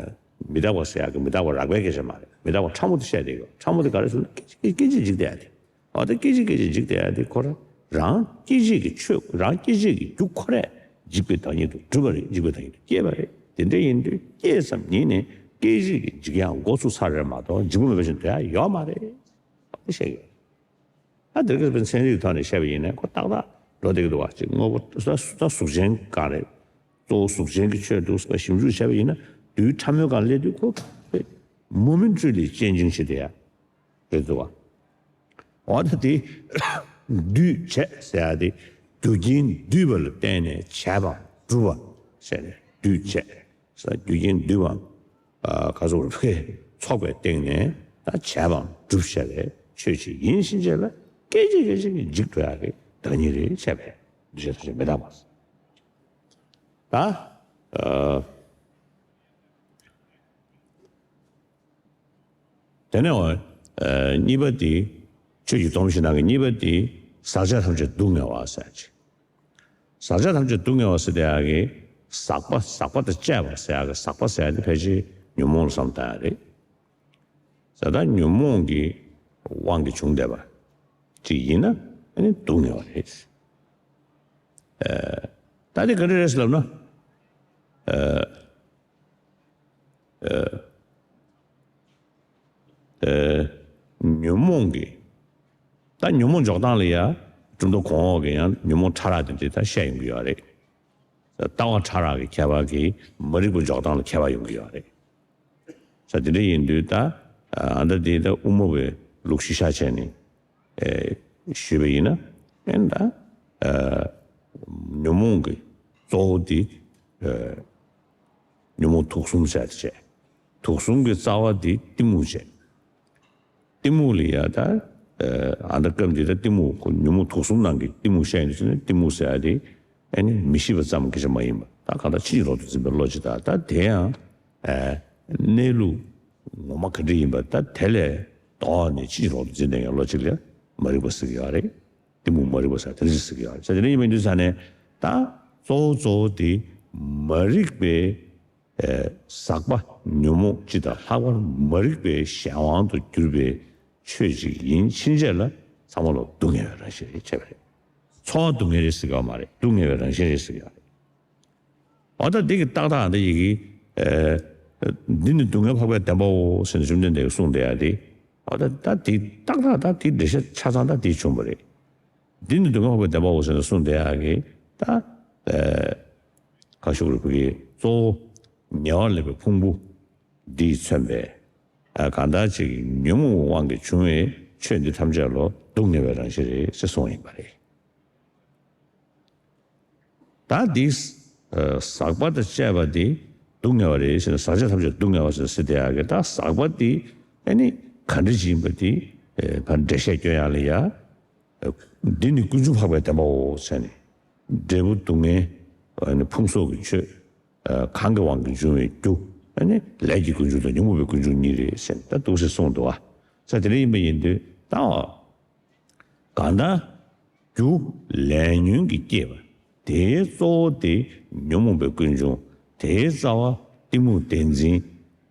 མི་རྟག་པ་ཟེར་ཡ་གི་མི་རྟག་པ་རགས་པའི་སྐད་ཆ་མ་རེད། མི་རྟག་པ་ཕྲ་མོ་དེ་བཤད་བསྡད་ཡོད། ཕྲ་མོ་དེ་ག་རེ་ཟེར་ན་སྐད་ཅིག་སྐད་ཅིག་འཇིག་བསྡད་ཡ་དེ། འོ་ད་སྐད་ཅིག་སྐད་ཅིག་འཇིག་བསྡད་ཡ་དེ་ཁོ་རང་རང་སྐྱེད་བྱེད་ཀྱི་ཆོས་རང་སྐྱེད་བྱེད་ཀྱི་རྒྱུ་ཁོ་རས་འཇིག་པའི་བདག་ཉིད་དུ་གྲུབ་པ་རེད། འཇིག་པའི་བདག་ཉིད་དུ་སྐྱེས་པ་རེད། དེ་འདྲ་ཡིན་དུས་སྐྱེས་ཙམ་ཉིད་ནས་སྐྱེད་བྱེད་ཀྱི་འཇིག་ཡང་འགོ་ཚུགས་ཚར་རེད་མ་གཏོགས་འཇིག་པ་མེད་པ་ཞིག་འདོད་ཡ་ཡོད་མ་རེད། དེ་བཤད་ཡོད། ད་དེ་སྐད་པའི་ཚན་རིག་ཐོག་ནས་བཤད་པ་ཡིན་ན་ཁོ་ཏག་ཏག་འགྲོ་བསྡད་ཀྱི་འདུག་བ། ཅིག་དངོས་པོ་ད་གཟུགས་ཅན་གང་རེད། གཙོ་བོ་གཟུགས་ཅན་གྱི་ཆོས་འདུག་ཟེར་བ་ཞིབ་འཇུག་བྱས་པ་ཡིན་ན་རྡུལ་ཕྲ་མོའི་སྒང་སླེབས་དུས་ཁོ་མུ་མེན་ཊི་ལི་ཅེན་ཇིང་ཞིག་དེ་ཡ། རེད་འདུག་བ། འོ་ད་དེ་འདུས་བྱས་ཟེར་ཡ་དེ་རྒྱུ་རྐྱེན་འདུས་པ་ལ་བརྟེན་ནས་བྱས་པའམ་གྲུབ་པ་ཟེར་ནས་འདུས་བྱས་ཟེར་རྒྱུ་རྐྱེན་འདུས་པའམ་ག་ཚོད་རེད་ཚོགས་པའི་སྟེང་ནས་ད་བྱས་པའམ་གྲུབ་བྱས་པའི་ཆོས་ཅིག་ཡིན་ཕྱིན་ཆད་ལ་སྐད་ཅིག་སྐད་ཅིག་གིས་འཇིག་འགྲོ་ཡ་གི་བདག་ཉིད་རེད་བྱས་པས་འདུས་བྱས་ཐམས་ཅད་མི་རྟག་པ། ད་ཨ། དེ་ནས་འོ། ཨ། གཉིས་པ་དེ། ཆོས་ཀྱི་སྡོམ་ཞིག་ནང་གི་གཉིས་པ་དེ། ཟག་བཅས་ཐམས་ཅད་སྡུག་བསྔལ་བ་ཟེར་ཅིག། ཟག་བཅས་ཐམས་ཅད་སྡུག་བསྔལ་བ་ཟེར་དེ་ཡ་གི། ཟག་པ་ཟག་པ་དང་བཅས་པ་ཟེར་ཡ་གི་ཟག་པ་ཟེར་ཡ་དེ་ཕལ་ཆེར་ཉོན་མོངས་ལ་བསམ་བཏང་ཡ་རེད། ཟེར་ད་ཉོན་མོངས་ཀྱི་དབང་གིས་བྱུང་བསྡད་པ་ཅིག་ཡིན་ན་ཨ་ནི་སྡུག་བསྔལ་བ་རེད། ཨ། ད་དེ་ག་འདྲ་རེད་ཟེར་ལབ་ན། ཨ། ཨ། ཨ། ཉོན་མོངས་ཀྱི། ད་ཉོན་མོངས་འཇོག་སྟངས་ལ་ཡ། གྲུབ་མཐའ་གོང་འོག་གི་ཡང་ཉོན་མོངས་ཕྲ་རགས་དེ་འདྲ་ད་བཤད་ཡོང་གི་ཡོད་རེད། ལྟ་བ་ཕྲ་རགས་ཀྱི་ཁྱད་པར་གྱིས་མ་རིག་པ་འཇོག་སྟངས་ལ་ཁྱད་པར་ཡོང་གི་ཡོད་རེད། ས་དེ་འདྲ་ཡིན་དུས་ད། ཨ་ད་དེ་ད་དབུ་མ་པའི་ལུགས་གཞི་བཞག་བྱས་ནས། ཨེ། ཞུས་པ་ཡིན་ན། ཨེ་ད། ཨ། ཉོན་མོངས་ཀྱི་གཙོ་བོ་དེ། ཨ། ཉོན་མོངས་དུག་གསུམ་ཟེར་ཏེ་བྱས། དུག་གསུམ་གྱི་རྩ་བ་དེ་གཏི་མུག་བྱས། གཏི་མུག་ལ་ཡ་ད། ཨ་ད་སྐབས་འདི་ད་གཏི་མུག་ཁོ་ཉོན་མོངས་དུག་གསུམ་ནང་གི་གཏི་མུག་བཤད་ཡོང་དུས་ནི་གཏི་མུག་ཟེར་ཡ་དེ་ཨ་ནི་མི་ཤེས་པ་ཙམ་གྱི་ཆ་མ་ཡིན་པ་ད་གང་ལྟར་ཕྱིན་ཅི་ལོག་ཏུ་འཛིན་པའི་བློ་ཅིག་དང་ད་དེ་ཡང་ཨ་གནས་ལུགས་ངོ་མ་ག་འདྲ་ཡིན་པ་ད་དེ་ལས་ ལྡོག་ནས་ཕྱིན་ཅི་ལོག་ཏུ་འཛིན་བསྡད་མཁན་བློ་གཅིག་ལ་མ་རིག་པ་ཟེར་གྱི་ཡོད་རེད། གཏི་མུག་མ་རིག་པ་ཟེར་དེ་འདྲ་ཞིག་ཟེར་གྱི་ཡོད་རེད། ཟེར་དེ་འདྲ་ཡིན་པ་ཡིན་དུས་ཙང་ནས་ད་གཙོ་བོ་གཙོ་བོ་དེ་མ་རིག་པའི་ཨེ་ཟག་པ་ཉོན་མོངས་སྤྱི་དང་ལྷག་པར་མ་རིག་པའི་གཞན་དབང་དུ་གྱུར་པའི་ཆོས་ཅིག་ཡིན་ཕྱིན་ཆད་ལ་ཚང་མ་ལ་སྡུག་བསྔལ་བའི་རང་བཞིན་རེད་བྱས་པ་རེད། ཚོར་བ་སྡུག་བསྔལ་རེད་ཟེར་གྱི་ཡོད་མ་རེད། སྡུག་བསྔལ་བའི་རང་བཞིན་རེད་ཟེར་གྱི་ཡོད་རེད། འོ་ད་འདི་གི་ཏག་ཏག་འདི་ཡི་གེ་ཨེ། འདི་ནི་སྡུག་བསྔལ་འཕགས་པའི་བདེན་པའོ་ཟེར་ནས་བཅོམ་ལྡན་འདས་ཀྱིས་གསུངས་བསྡད་ཡ་དེ། འོ་ད་ད་དེ་ཏག་ཏག་ད་དེ་འགྲེལ་བཤད་ཆ་ཚང་ད་དེ་བྱུང་བ་རེད། འདི་ནི་སྡུག་བསྔལ་འཕགས་པའི་བདེན་པའོ་ཟེར་ནས་གསུངས་བསྡད་ཡ་གི་ད་ཨེ། ག་ཞུ་དགོས་རེད། བོད་ཀྱི་གཙོ་བོ་ཉེ་བར་ལེན་པའི་ཕུང་པོ་འདིས་མཚོན་པའི་ཨ་གང་ལྟར་ཅིག་ཉོན་མོངས་དབང་གིས་བྱུང་བའི་ཆོས་འདི་ཐམས་ཅད་ལ་སྡུག་བསྔལ་བའི་རང་བཞིན་རེད་ཟེར་གསུངས་ཡིན་པ་རེད། ད་འདི་ཟག་པ་དང་བཅས་པ་འདི་སྡུག་བསྔལ་བ་རེད་ཟེར་ན། ཟག་བཅས་ཐམས་ཅད་སྡུག་བསྔལ་བ་ཟེར་ཟེར་དེ་ཡག་གི། ད་ཟག་པ་འདི་ཨ་ནི་ག་འདྲ་ཅིག་ཡིན་པ་འདི་ཕར་འགྲེལ་བཤད་སྐྱོན་ཡག་ལ་ཡ། འདི་ནི་ཀུན་འབྱུང་འཕགས་པའི་བདེན་པའོ་ཟེར་ནས། འབྲས་བུ་སྡུག་བསྔལ་ཨ་ནི་ཕུང་སོགས་ཀྱི་ཆོས་གང་གི་དབང་གིས་འབྱུང་བའི་རྒྱུ་ཨ་ནི་ལས་ཀྱི་ཀུན་འབྱུང་དང་ཉོན་མོངས་པའི་ཀུན་འབྱུང་གཉིས་རེད་ཟེར་ནས་ད་འདུག་སེ་གསུངས་འདུག་ཨ། ས་དེ་འདྲ་ཡིན་པ་ཡིན་དུས་ད། གང་ལྟར་རྒྱུ་ལས་ཉོན་གྱིས་བསྐྱེད་པ། དེའི་གཙོ་བོ་དེ་ཉོན་མོངས་པའི་ཀུན་འབྱུང་། དེའི་རྩ་བ་གཏི་མུག་བདེན་འཛིན།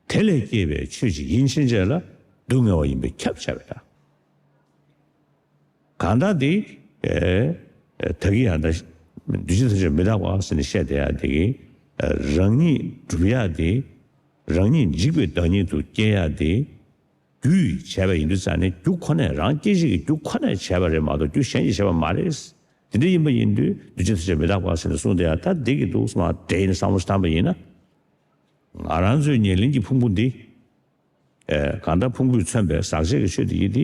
དེ་ལས་སྐྱེས་པའི་ཆོས་ཅིག་ཡིན་ཕྱིན་ཆད་ལ་སྡུག་བསྔལ་བ་ཡིན་པས་ཁྱབ་བྱ་བའི་ཐ། གང་ལྟར་དེ་ད་གི་ཡང་ད་འདུས་བྱས་ཐམས་ཅད་མི་རྟག་པ་ཟེར་ནས་བཤད་བསྡད་ཡ་དེ་གི་རང་ཉིད་སྒྲུབ་ཡ་དེ། རང་ཉིད་འཇིག་པའི་བདག་ཉིད་དུ་སྐྱེ་ཡ་དེ། རྒྱུ་ཡིས་བྱས་པ་ཡིན་དུས་ཙང་ནས་རྒྱུ་ཁོ་ནས། རང་སྐྱེ་མཆེད་ཀྱི་རྒྱུ་ཁོ་ནས་བྱས་པ་རེད་མ་གཏོགས་རྒྱུ་གཞན་གྱིས་བྱས་པ་མ་རེད། དེ་འདྲ་ཡིན་པ་ཡིན་དུས་འདུས་བྱས་ཐམས་ཅད་མི་རྟག་པ་ཟེར་ནས་གསུངས་བསྡད་ཡ་ད་འདི་གི་འདུག་སེ་མར་འགྲེལ་ནས་བསམ་བློ་ཞིག་བཏང་པ་ཡིན་ན། ང་རང་ཚོའི་ཉེར་ལེན་གྱི་ཕུང་པོ་འདི། ཨེ་གང་ལྟར་ཕུང་པོས་མཚོན་པའི་ཟག་བཅས་ཀྱི་ཆོས་འདི་ཡིན་ཏེ།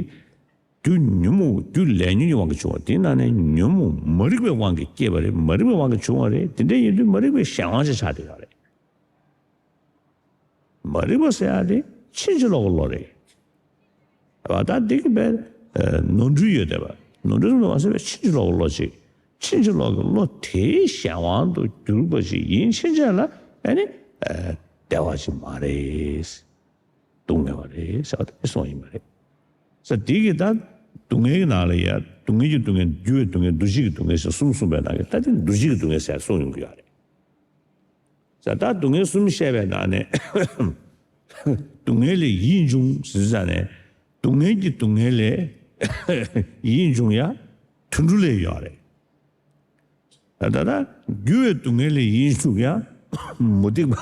རྒྱུ་ཉོན་མོངས། རྒྱུ་ལས་ཉོན་གྱི་དབང་གིས་བྱུང་བ། དེའི་ནང་ནས་ཉོན་མོངས་མ་རིག་པའི་དབང་གིས་སྐྱེས་པ་རེད། མ་རིག་པའི་དབང་གིས་བྱུང་བ་རེད། དེ་འདྲ་ཡིན་དུས་མ་རིག་པའི་གཞན་དབང་ཅིག་ཆགས་བསྡད་ཡོད་རེད། མ་རིག་པ་ཟེར་ཡ་དེ་ཕྱིན་ཅི་ལོག་གི་བློ་རེད། བ་ད་འདི་གི་བས་ནོར་འཁྲུལ་ཡོད་བསྡད་པ། ནོར་འཁྲུལ་མ་ཟད་པའི་ཕྱིན་ཅི་ལོག་གི་བློ་ཅིག་ཕྱིན་ཅི་ལོག་གི་བློ་དེའི་གཞན་དབང་དུ་གྱུར་པ་ཞིག་ཡིན་ཕྱིན་ཆད་ལ་ཨ་ནི་བདེ་བ་ཅིག་མ་རེད། སྡུག་བསྔལ་བ་རེད་ཟེར་བ་དེ་གསུངས་ཡིན་པ་རེད། ས་དེ་གི་ད་སྡུག་བསྔལ་གྱི་ནང་ལ་ཡ་སྡུག་བསྔལ་གྱི་སྡུག་བསྔལ། འགྱུར་བའི་སྡུག་བསྔལ། འདུ་བྱེད་ཀྱི་སྡུག་བསྔལ་ཟེར་གསུམ་གསུངས་པའི་ནང་གི་ད་དེ་འདུ་བྱེད་ཀྱི་སྡུག་བསྔལ་ཟེར་གསུངས་ཡོང་གི་ཡོད་རེད། ས་ད་སྡུག་བསྔལ་གསུམ་བཤད་པའི་ནང་ནས་སྡུག་བསྔལ་ལས་ཡིད་འབྱུང་ཟེར་ཙང་ནས་སྡུག་བསྔལ་གྱི་སྡུག་བསྔལ་ལས་ཡིད་འབྱུང་ཡ་དུད་འགྲོ་ལས་ཡོད་རེད། ད་ལྟ་འགྱུར་བའི་སྡུག་བསྔལ་ལས་ཡིད་འབྱུང་ཡ་མུ་སྟེགས་པ།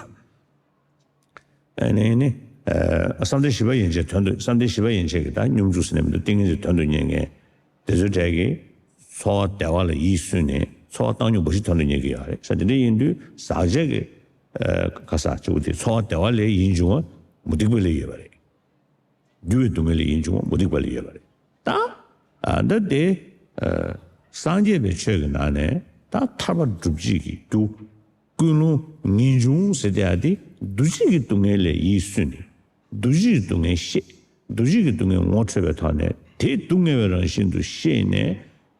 ཨ་ནི་ནི། ཨ་བསམ་གཏན་བཞི་པ་ཡན་ཆད་དོན་དུ། བསམ་གཏན་བཞི་པ་ཡན་ཆད་ཀྱི་ད་སྙོམས་འཇུག་ཟེར་ནས་མི་འདུག་ཏིང་ངེ་འཛིན་དོན་དུ་གཉེར་མཁན་དེ་ཚོའི་གྲས་ཀྱིས་ཚོར་བ་བདེ་བ་ལ་ཡིད་སུན་ནས་ཚོར་བ་བཏང་སྙོམས་འབའ་ཞིག་དོན་དུ་གཉེར་གྱི་ཡོད་རེད་ས། དེ་འདྲ་ཡིན་དུས་ཟག་བཅས་ཀྱི་ཨ་ག་ས་གཅིག་པུ་དེ་ཚོར་བ་བདེ་བ་ལས་ཡིད་འབྱུང་བ་མུ་སྟེགས་པ་ལ་ཡོད་པ་རེད། འགྱུར་བའི་སྡུག་བསྔལ་ལས་ཡིད་འབྱུང་བ་མུ་སྟེགས་པ་ལ་ཡོད་པ་རེད། ད་ཨ་ད་དེ་ཨ་སངས་རྒྱས་པའི་ཆོས་ཀྱི་ནང་ནས་ད་ཐར་པ་སྒྲུབ་བྱེད་ཀྱི་རྒྱུ་ཀུན་སློང་ངེས་འབྱུང་ཟེར་དེ་ཡ་དེ་འདུ་བྱེད་ཀྱི་སྡུག་བསྔལ་ལས་ཡིད་སུན་ནས་འདུ་བྱེད་ཀྱི་སྡུག་བསྔལ་ཤེས། འདུ་བྱེད་ཀྱི་སྡུག་བསྔལ་ངོ་འཕྲོད་པའི་ཐོག་ནས་དེ་སྡུག་བསྔལ་བའི་རང་བཞིན་དུ་ཤེས་ནས་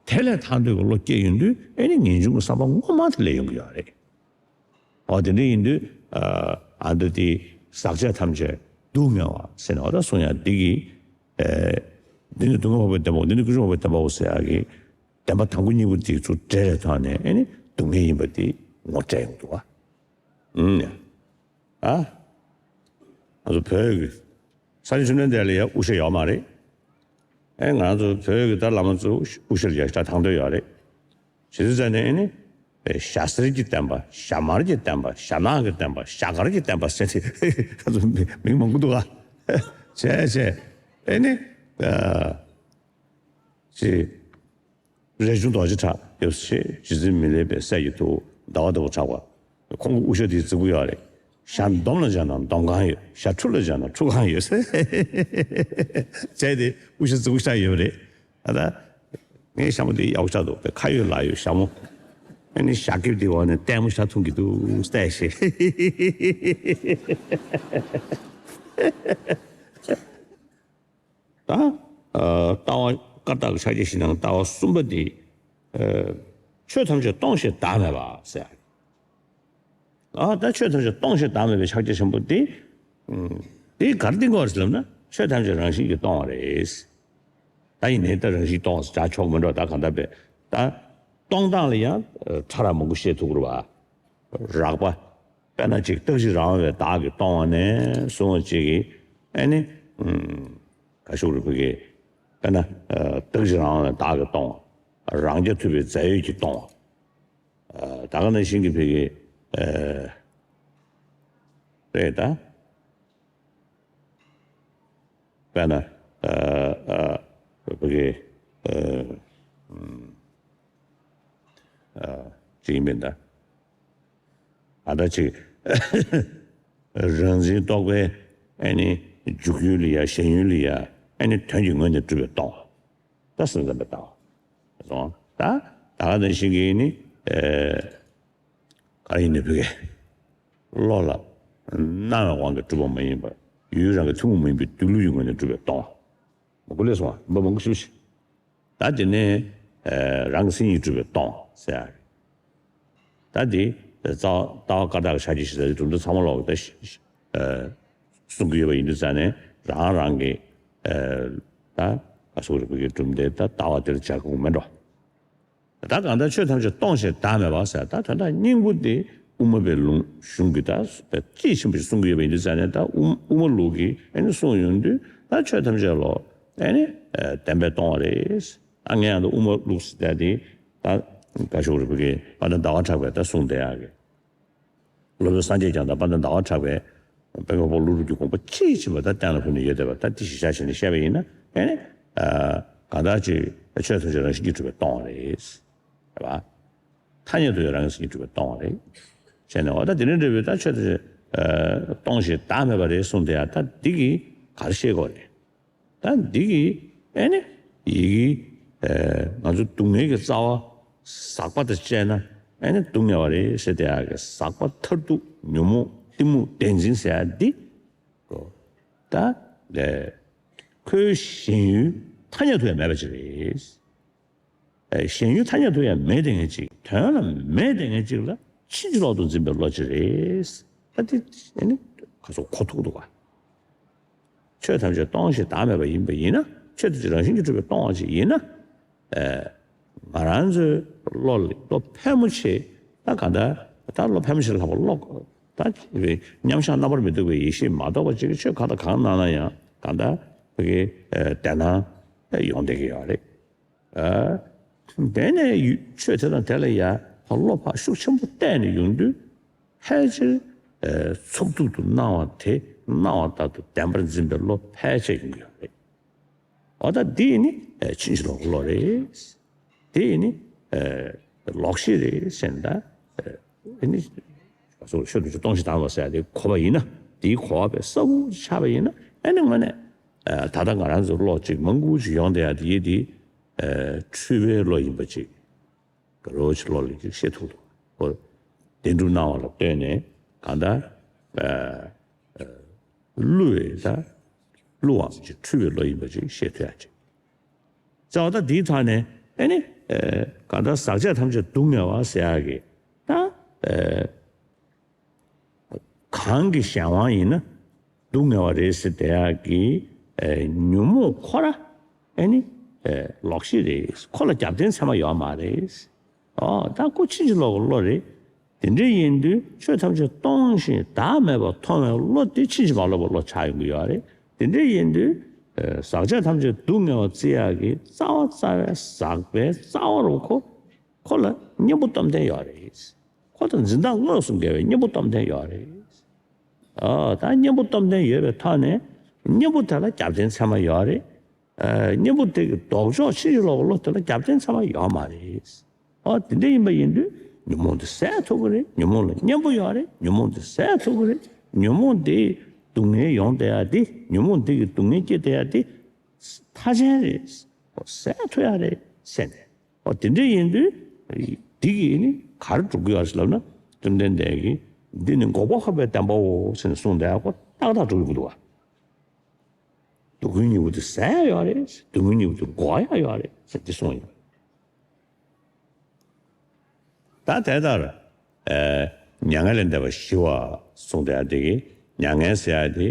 དེ་ལས་ཐར་འདོད་ཀྱི་བློ་སྐྱེ་ཡོང་དུས་ཨེ་ནི་ངེས་འབྱུང་གི་བསམ་པ་ངོ་མ་དེ་སླེབས་ཡོང་གི་ཡོད་རེད། འོ་དེ་འདྲ་ཡིན་དུས་ཨ་འདི་དེ་ཟག་བཅས་ཐམས་ཅད་སྡུག་བསྔལ་བ་ཟེར་ནས་འོ་ད་གསུང་ཡ་འདི་གི་ཨེ་འདི་ནི་སྡུག་བསྔལ་འཕགས་པའི་བདེན་པའོ། འདི་ནི་ཀུན་འབྱུང་འཕགས་པའི་བདེན་པའོ་ཟེར་ཡ་གི་བདེན་པ་དང་པོ་གཉིས་པོ་དེ་ཚོ་འབྲེལ་བའི་ཐོག་ནས་ཨེ་ནི་སྡུག་བསྔལ་ཡིན་པ་དེ་ངོ་སྤྲད་ཡོང་འདུག་བ། ཨུམ། ཨ། ང་ཚོ་བོད་ཀྱི་ས་སྐྱ་བཅོམ་ལྡན་འདས་ལ་ཡང་དབུ་ཞྭ་ཡོད་མ་རེད། ཨེ་ང་ཚོ་བོད་ཀྱི་ད་བླ་མ་ཚོ་དབུ་ཞྭ་ལ་ཡང་ཞྭ་དྲངས་འདོད་ཡོད་རེད། བྱས་ཙང་ནས་ཨེ་ནི། ཨེ་ཞྭ་གསེར་གྱི་བསྟན་པ། ཞྭ་དམར་གྱི་བསྟན་པ། ཞྭ་ནག་གི་བསྟན་པ། ཞྭ་དཀར་གྱི་བསྟན་པ་ཟེར་ཏེ་ང་ཚོ་མི་མི་མང་པོ་འདུག་ག་བྱས་བྱས་ཨེ་ནི། ཨ། ཅེས། རས་ཆུང་རྡོ་རྗེ་གྲགས་ཡོད་ཞེས་རྗེ་བཙུན་མི་ལས་པའི་སྲས་ཀྱི་ཐུ་བོ་ཟླ་བ་ལྟ་བུ་གྲགས་པ། ཁོང་གི་དབུ་ཞྭ་དེའི་རྫིག་པོ་ཡོད་རེད། ཞྭ་འདོམ་ལ་སྦྱར་ན་འདོམ་ཁང་ཡོད། ཞྭ་ཁྲུ་ལ་སྦྱར་ན་ཁྲུ་ཁང་ཡོད། བྱས་ཏེ་དབུ་ཞྭ་རྫིག་པོ་ཞིག་ཡོད་རེད། ཨ་ད། ངའི་ཞྭ་མོ་དེ་ཡག་པོ་ཆགས་འདུག་ཁ་ཡོད་ལག་ཡོད་ཞྭ་མོ། ཨ་ནི་ཞྭ་སྐེད་དེའི་འོག་ནས་ལྟད་མོ་ཞིག་མཐོང་གི་འདུག་ལྟས་ཤིག་ད། ཨ། ལྟ་བ་བཀའ་རྟགས་ཀྱི་ཕྱག་རྒྱ་བཞིའི་ནང་ལྟ་བ་གསུམ་པ་དེ། ཨ། ཆོས་ཐམས་ཅད་སྟོང་ཞིང་བདག་མེད་པ་ཟེར། ཨ། ད་ཆོས་ཐམས་ཅད་སྟོང་ཞིང་བདག་མེད་པའི་ཕྱག་རྒྱ་ཆེན་པོ་དེ། ཨ། དེ་ག་རེ་བསྟན་གྱི་ཡོད་རེད་ཟེར་ལབ་ན། ཆོས་ཐམས་ཅད་རང་བཞིན་གྱིས་སྟོང་བ་རེད། ད་ཡིན་ནའི་ད་རང་བཞིན་སྟོང་བ་ཟེར་བྱ་ཆོག་མི་འགྲོ། ད་གང་ལྟར་བས་ད་སྟོང་སྟངས་ལ་ཡང་ཕྲ་རགས་མང་པོ་བཤད་ཐུབ་ཀྱི་རེད་བ། རགས་པ། དཔེར་ན་ཅིག་རྟག་གཅིག་རང་དབང་བའི་བདག་གིས་སྟོང་བ་ནས་བཟུང་བ་ཅིག་གིས་ཨ་ནི། ག་ཤོག་རེ་ཕུ་གེ། དཔེར་ན། རྟག་གཅིག་རང་དབང་བའི་བདག་གིས་སྟོང་བ། རང་རྐྱ་ཐུབ་པའི་རྫས་ཡོད་ཀྱིས་སྟོང་བ། ད་ག་ནང་བཞིན་གྱི་ཕུ་གེ། རེད་ད། དཔེར་ན། ཕུ་གེ། ཅིག་ཡིན་མིན་ད། ཨ་ད་ཅིག་རང་འཛིན་རྟོག་པའི་ཨ་ནི་འཇུག་ཡུལ་ལ་ཡ་ཞེན་ཡུལ་ལ་ཡ་ཨ་ནི་དོན་གྱི་ངོས་ནས་གྲུབ་པའི་སྟོང་བ། ད་སེམས་ཙམ་པའི་ལྟ་བ། སོང་ད། ད་ག་ནང་བཞིན་གྱི་ནི། ག་ཡིན་ནི་ཕུ་གེ། བློ་ལ་སྣང་བའི་དབང་གིས་གྲུབ་པ་མ་ཡིན་པ། ཡུལ་རང་གི་ཐུན་མོང་མ་ཡིན་པའི་སྡོད་ལུགས་ཡིན་ངོས་ནས་གྲུབ་པའི་སྟོང་བ། མ་གུ་ལས་སོང་བ་མ་མང་པོ་ཞུ་ཞིག་ད་དེ་ནས་རང་གི་སེམས་ཉིད་གྲུབ་པའི་སྟོང་བ་ཟེར་ཡ་རེད། ད་དེ་རྩ་ལྟ་བ་བཀའ་རྟགས་ཀྱི་ཕྱག་རྒྱ་ཞེས་བྱ་གྲུབ་མཐའ་ཚང་མ་ལོག་ད་གསུང་གི་ཡོད་པ་ཡིན་དུས་ཙང་ནས་རང་རང་གི་ད་ག་སོགས་རིག་པའི་གྲུབ་མཐའི་ད་ལྟ་བ་དེར་བྱ་དགོས་མེད་འགྲོ། ད་གང་ལྟར་ཆོས་ཐམས་ཅད་སྟོང་ཞིང་བདག་མེད་པ་ཟེར་ད་དོན་དག་སྙིང་པོ་དེ་དབུ་མ་པའི་ལུང་གཞུང་གི་ད་དཔེ་དཔྱིས་ཕྱིན་པ་ཞིག་གསུང་གི་ཡོད་པ་ཡིན་དུས་ཙང་ནས་ད་དབུ་དབུ་མ་ལུགས་ཀྱི་ཨ་ནི་གསུང་ཡོང་དུས་ད་ཆོས་ཐམས་ཅད་ལོ་ཨ་ནི་བདེན་པས་སྟོང་བ་རེད། ད་ངས་ཡང་ད་དབུ་མ་ལུགས་ཟེར་ད་དེ་ད་ག་ཤོག་རེ་ཕུ་གེ་དཔལ་ལྡན་ཟླ་བ་གྲགས་པས་ད་གསུངས་བསྡད་ཡག་གི། སློབ་དཔོན་སངས་རྒྱས་བསྐྱངས་དང་དཔལ་ལྡན་ཟླ་བ་གྲགས་པས་དཔལ་མགོན་པོ་ཀླུ་སྒྲུབ་ཀྱི་དགོངས་པ་དཔྱིས་ཕྱིན་པ་ད་གཏན་ལ་ཕབ་ནས་ཡོད་བསྡད་པ་ད་འདི་གཞི་བཞག་བྱས་ནས་བཤད་པ་ཡིན་ན་ཨེ་ནི། གང་ལྟར་ཅིག་ཆོས་ཐམས་ཅད་རང་བཞིན་གྱིས་གྲུབ་པས་སྟོང་བ་རེད། རེད་པ། ཐ་སྙད་དུ་ཡང་རང་བཞིན་གྱིས་གྲུབ་པས་སྟོང་བ་རེད། བྱས་ནས་འོ་ད་དེ་ནས་འབྲེལ་བའི་ད་ཆོས་ཐམས་ཅད་སྟོང་ཞིང་བདག་མེད་པ་རེད་གསུངས་དེ་ཡང་ད་འདི་གིས་ག་རེ་ཤེས་དགོས་རེད། ད་འདི་གི་ཨེ་ནི་ཡི་གེ་ང་ཚོ་སྡུག་བསྔལ་གྱི་རྩ་བ་ཟག་པ་དང་བཅས་ན་ཨེ་ནི་སྡུག་བསྔལ་བ་རེད་ཟེར་དེ་ཡག་གི་ཟག་པ་མཐར་ཐུག་ཉོན་མོངས་གཏི་མུག་བདེན་འཛིན་ཟེར་ཡག་འདི་ད་ལས་ཁོའི་ཞེན་ཡུལ་ཐ་སྙད་དུ་ཡང་མེད་པ་ཅིག་རེད། ཞེན་ཡུལ་ཐ་སྙད་དུ་ཡང་མེད་དེ་ངེས་ཅིག་དོན་ལ་མེད་དེ་ངེས་ཅིག་ལ་ཕྱིན་ཅི་ལོག་ཏུ་འཛིན་པའི་བློ་ཅིག་རེད། ད་དེ་ཨེ་ནི་ག་ཚོད་གོ་ཐུབ་འདུག་ག་ཆོས་ཐམས་ཅད་སྟོང་ཞིང་བདག་མེད་པ་ཡིན་པ་ཡིན་ན་ཆོས་ཐམས་ཅད་རང་བཞིན་གྱིས་གྲུབ་པས་སྟོང་བ་ཞིག་ཡིན་ན། ཨེ། ང་རང་ཚོའི་བློ་ལ་བློ་ཕལ་མོ་ཆེ་ད་ག་འདྲ་ད་བློ་ཕལ་མོ་ཆེ་ལྷག་པ་བློ་ད་མཉམ་གཞག་རྣམ་པར་མི་རྟོག་པའི་ཡེ་ཤེས་མ་གཏོགས་པ་ཅིག་ཆོས་གང་དང་གང་གནང་ན་ཡང་ག་འདྲ་བོད་ཀྱི་བདེ་སྣང་ཡོང་བསྡད་ཀྱི་ཡོད་རེད། དེ་ནས་ཆོས་དེ་དང་དེ་ལ་ཡང་བློ་ཕར་ཤུགས་ཆེན་པོ་གཏད་ནས་ཡོང་དུས་ཕལ་ཆེར་ཚོགས་སྡུད་དུ་སྣང་བ་དེ་སྣང་བ་ལྟར་དུ་བདེན་པར་འཛིན་པའི་བློ་ཕལ་ཆེར་ཡོང་གི་ཡོད་རེད། འོ་ད་འདི་ནི་ཕྱིན་ཅི་ལོག་གི་བློ་རེད། དེ་ནི་ལོག་ཤེས་རེད་ཟེར་ན་ད་ནི་སོ་སོ་ཆོས་ཐམས་ཅད་སྟོང་ཞིང་དག་པ་ཟེར་ཡ་དེ་གོ་བ་ཡིན་ན་དེའི་གོ་བ་པའི་ས་བོ་ཆགས་པ་ཡིན་ན་ཨ་ནི་དངོས་གནས་ད་ལྟ་ང་རང་ཚོ་བློ་གཅིག་མང་པོ་ཅིག་ཡོང་བསྡད་ཡ་དེ་ཡིད་དེ། འཁྲུལ་པའི་བློ་ཡིན་པ་ཅིག་ག་རོ་ཅིག་བློ་ལ་ཅིག་ཤེས་ཐུབ་འདུག་གོ། བདེན་གྲུབ་སྣང་བ་ལ་ལྟོས་ནས་གང་ལྟར་བསླུ་བའི་ད་བསླུ་བའམ་ཅིག་འཁྲུལ་པའི་བློ་ཡིན་པ་ཅིག་ཤེས་ཐུབ་ཡ་ཅིག་བྱ་བ་ད་འདིའི་ཐོག་ནས་ཨེ་ནི་གང་ལྟར་ཟག་བཅས་ཐམས་ཅད་སྡུག་བསྔལ་བ་ཟེར་ཡ་གི་ད། གང་གི་གཞན་དབང་ཡིན་ན་སྡུག་བསྔལ་བ་རེད་ཟེར་བསྡད་ཡག་གི་ཨེ་ཉོན་མོངས་ཁོ་ར་ཨེ་ནི་ཨེ་ལོག་ཤེས་རེད། ཁོ་ལ་རྒྱབ་རྟེན་ཚད་མ་ཡོད་མ་རེད། ཨོ་ད་ཁོ་ཕྱིན་ཅི་ལོག་གི་བློ་རེད། དེ་འདྲ་ཡིན་དུས་ཆོས་ཐམས་ཅད་སྟོང་ཞིང་བདག་མེད་པར་མཐོང་བའི་བློ་དེ་ཕྱིན་ཅི་མ་ལོག་པའི་བློ་ཆགས་ཡོང་གི་ཡོད་རེད། དེ་འདྲ་ཡིན་དུས་ཨེ་ཟག་བཅས་ཐམས་ཅད་སྡུག་བསྔལ་བ་བརྩི་ཡག་གི་རྩ་བ་རྩ་བའི་ཟག་པའི་རྩ་བ་རུ་ཁོ་ཁོ་ལ་གཉེན་པོ་སྟོབས་ལྡན་ཡོད་རེད། ཁོ་དང་འཛིན་སྟངས་དངོས་སུ་འགལ་བའི་གཉེན་པོ་སྟོབས་ལྡན་ཡོད་རེད། ཨ་ད་གཉེན་པོ་སྟོབས་ལྡན་ཡོད་པའི་ཐོག་ནས་གཉེན་པོ་དེ་ལ་རྒྱབ་རྟེན་ཚད་མ་ཡོད་རེད། ཨ་གཉེན་པོ་དེ་གི་ལྡོག་ཕྱོགས་ཕྱིན་ཅི་ལོག་གི་བློ་དེ་ལ་རྒྱབ་རྟེན་ཚད་མ་ཡོད་མ་རེད། ཨ་དེ་འདྲ་ཡིན་པ་ཡིན་དུས་ཉོན་མོངས་དེ་ཟད་ཐུབ་ཀྱི་རེད། ཉོན་མོངས་ལ་གཉེན་པོ་ཡོད་རེད། ཉོན་མོངས་དེ་ཟད་ཐུབ་ཀྱི་རེད། ཉོན་མོངས་དེ་སྡུག་བསྔལ་ཡོང་བསྡད་ཡ་དེ་ཉོན་མོངས་དེ་གི་སྡུག་བསྔལ་སྐྱེ་བསྡད་ཡ་དེ་མཐའ་ཅན་རེད། ཟད་ཐུབ་ཡ་རེད་ཟེར་ནས། ཨོ་དེ་འདྲ་ཡིན་དུས་འདི་གིས་ནི་ག་རེ་སྒྲུབ་ཀྱི་ཡོད་ཟེར་ལབ་ན་བཅོམ་ལྡན་འདས་ཀྱིས་འདི་ནི་འགོག་པ་འཕགས་པའི་བདེན་པའོ་ཟེར་ནས་གསུངས་བསྡད་ཡ་ཁོ་ཏག་ཏག་སྒྲུབ་ཀྱི་འདུག་བ། སྡུག་བསྔལ་གཉིས་པོ་དེ་ཟད་ཡོད་རེད། སྡུག་བསྔལ་གཉིས་པོ་དེ་འགོག་ཡ་ཡོད་རེད་ཟེར་འདི་གསུངས་ཡོད། ད་དེ་ལྟར་ཨེ་མྱ་ངན་ལས་འདས་པ་ཞི་བ་གསུངས་བསྡད་ཡ་དེ་གིས་མྱ་ངན་ཟེར་ཡ་དེ་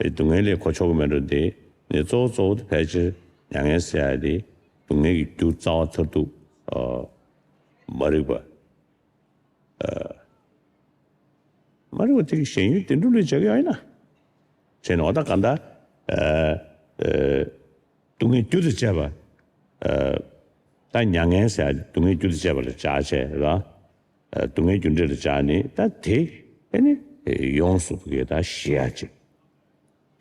སྡུག་བསྔལ་ལས་གོ་ཆོག་གི་མེད་འགྲོ་དེ། ནས་གཙོ་བོ་གཙོ་བོ་དེ་ཕལ་ཆེར་མྱ་ངན་ཟེར་ཡ་དེ་སྡུག་བསྔལ་གྱི་རྒྱུ་རྩ་བ་མཐར་ཐུག་མ་རིག་པ། མ་རིག་པ་དེ་གི་ཞེན་ཡུལ་དེ་འགྲུབ་ལས་བྱ་གི་ཡོད་ན། བྱས་ནས་འོ་ད་ག་འདྲ། སྡུག་བསྔལ་རྒྱུ་དང་བཅས་པ། ད་མྱ་ངན་ཟེར་ཡ་སྡུག་བསྔལ་རྒྱུ་དང་བཅས་པ་ལ་སྦྱར་བྱས་ར། སྡུག་བསྔལ་རྒྱུ་འབྲས་ལ་སྦྱར་ནས་ད་དེ་ཨེ་ནི་ཡོངས་སུ་གི་ད་ཞི་ཡ་ཅིག་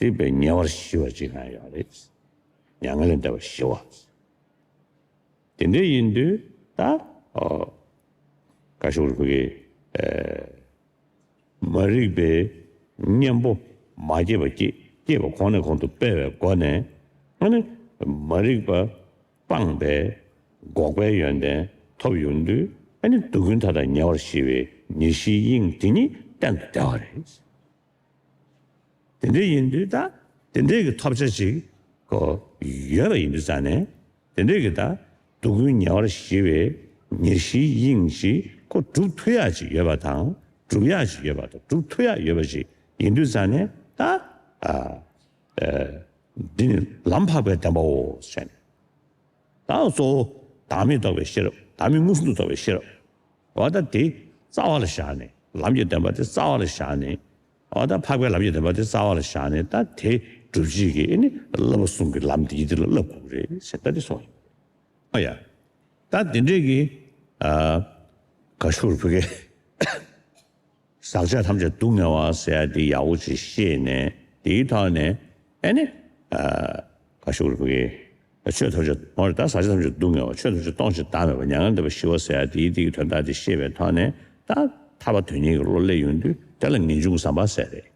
དེ་བས་ཉེ་བར་ཞི་བ་ཅིག་གང་ཡོད་རེད། མྱ་ངན་ལས་འདས་པར་ཞི་བ། དེ་འདྲ་ཡིན་དུས་ད་ཨོ་བཀའ་ཤོག་རུ་ཕུ་གི་མ་རིག་པའི་གཉེན་པོ་མ་སྐྱེས་པ་སྐྱེས། སྐྱེས་པ་གོང་ནས་གོང་དུ་སྤེལ་བའི་སྒོ་ནས་ཨ་ནི་མ་རིག་པ་སྤངས་པའི་འགོག་པའི་ཡོན་ཏན་ཐོབ་ཡོང་དུས་ཨ་ནི་སྡུག་ཀུན་མཐའ་དག་ཉེ་བར་ཞི་བའི་ཉེར་ཞིའི་དབྱིངས་དེ་ཉིད་གཏན་དུ་བདེ་བ་རེད། དེ་འདྲ་ཡིན་དུས་ད་དེ་འདྲའི་གི་ཐོབ་བྱ་ཅིག་ཁོ་ཡོད་པ་ཡིན་དུས་ཙང་ནས་དེ་འདྲའི་གི་ད་སྡུག་ཀུན་ཉེ་བར་ཞི་བའི་ཉེར་ཞིའི་དབྱིངས་ཅིག་ཁོ་སྒྲུབ་ཐུབ་ཡག་ཅིག་ཡོད་པ་དང་སྒྲུབ་ཡག་ཅིག་ཡོད་པ་དང་སྒྲུབ་ཐུབ་ཡག་ཡོད་པ་ཅིག་ཡིན་དུས་ཙང་ནས་ད་ཨ་ཨ་འདི་ནི་ལམ་འཕགས་པའི་བདེན་པའོ་ཟེར་ནས། ད་གཙོ་བོ་བདག་མེད་རྟོགས་པའི་ཤེས་རབ། བདག་མེད་མངོན་སུམ་དུ་རྟོགས་པའི་ཤེས་རབ། འོ་ད་དེ་རྩ་བ་ལ་བཞག་ནས་ལམ་གྱི་བདེན་པ་དེ་རྩ་བ་ལ་བཞག་ནས། འོ་ད་འཕགས་པའི་ལམ་གྱི་བདེན་པ་དེ་རྩ་བ་ལ་བཞག་ནས་ད་དེ་སྒྲུབ་བྱེད་ཀྱི་ཨེ་ནི་བསླབ་པ་གསུམ་གྱི་ལམ་དེ་ཡིད་དེ་ལ་བསླབ་དགོས་རེད་ཟེར་ད་དེ་གསུངས་ཡོད། ཨ་ཡ། ད་དེ་འདྲས་ཀྱི་ཨ་ག་ཤུར་བུ་གེ་ཟག་བཅས་ཐམས་ཅད་སྡུག་བསྔལ་བ་ཟེར་ཡ་དེ་ཡག་པོ་ཅིག་ཤེས་ནས་དེའི་ཐོག་ནས་ཨེ་ནི་ཨ་ག་ཤུག་རེ་ཕུ་གི་ཆོས་ཐམས་ཅད་མོ་རེ་ད་ཟག་བཅས་ཐམས་ཅད་སྡུག་བསྔལ་བ་ཆོས་ཐམས་ཅད་སྟོང་ཞིང་བདག་མེད་པ་མྱ་ངན་འདས་པ་ཞི་བ་ཟེར་ཡ་དེའི་དེ་གི་དོན་དག་དེ་ཤེས་པའི་ཐོག་ནས་ད་ཐར་པ་དོན་གཉེར་གྱི་བློ་སླེབས་ཡོང་དུས་དེ་ལ་ངེས་འབྱུང་གི་བསམ་པ་ཟེར་རེད།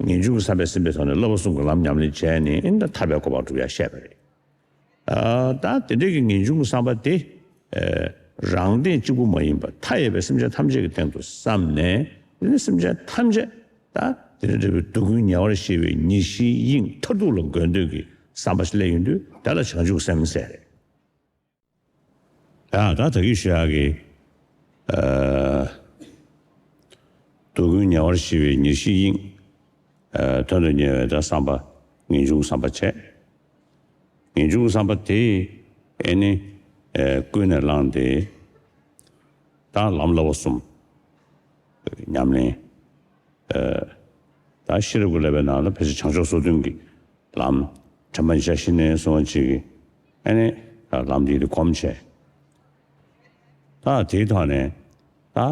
ངེས་འབྱུང་གི་བསམ་པས་ཟིན་པའི་ཐོག་ནས་བསླབ་པ་གསུམ་གྱི་ལམ་ཉམས་ལེན་བྱས་ནས་ཨེ་ནི་ད་ཐར་པའི་གོ་འཕང་སྒྲུབ་ཡ་བཤད་པ་རེད། ཨ་ད་དེ་འདྲའི་གི་ངེས་འབྱུང་གི་བསམ་པ་དེ་ཨ་རང་སྟེང་གཅིག་པུ་མ་ཡིན་པར་མཐའ་ཡས་པའི་སེམས་ཅན་ཐམས་ཅད་ཀྱི་སྟེང་དུ་བསམ་ནས་དེ་ནི་སེམས་ཅན་ཐམས་ཅད་ད་དེ་འདྲ་འདྲ་བའི་སྡུག་ཀུན་ཉེ་བར་ཞི་བའི་ཉེར་ཞིའི་དབྱིངས་མཐར་ཐུག་ལ་འགོད་འདོད་ཀྱི་བསམ་པ་ཞིག་སླེབས་ཡོང་དུས་དེ་ལ་བྱང་ཆུབ་སེམས་ཟེར་རེད། ཡང་ད་ད་གིན་ཞུ་ཡག་གི་ཨ་སྡུག་ཀུན་ཉེ་བར་ཞི་བའི་ཉེར་ཞིའི་དབྱིངས། ཨ་དོན་དུ་གཉེར་བའི་ད་བསམ་པ་ངེས་འབྱུང་བསམ་པ་བྱས། ངེས་འབྱུང་བསམ་པ་དེ་ཨེ་ནི་ཨ་ཀུན་ནས་བསླངས་ཏེ་ད་ལམ་བསླབ་པ་གསུམ་ཉམས་ལེན། ཨ་ད་ཤེས་རབ་ཀྱི་བསླབ་པའི་ནང་ལ་ཕལ་ཆེར་བྱང་ཕྱོགས་སོ་བདུན་གྱི་ལམ་དྲན་པ་ཉིད་ཆ་ཤས་ནས་སོང་བ་ཅིག་གིས་ཨ་ནི་ལམ་འདི་དེ་གོམས་བྱས། ད་དེའི་ཐོག་ནས་ད་ཨ་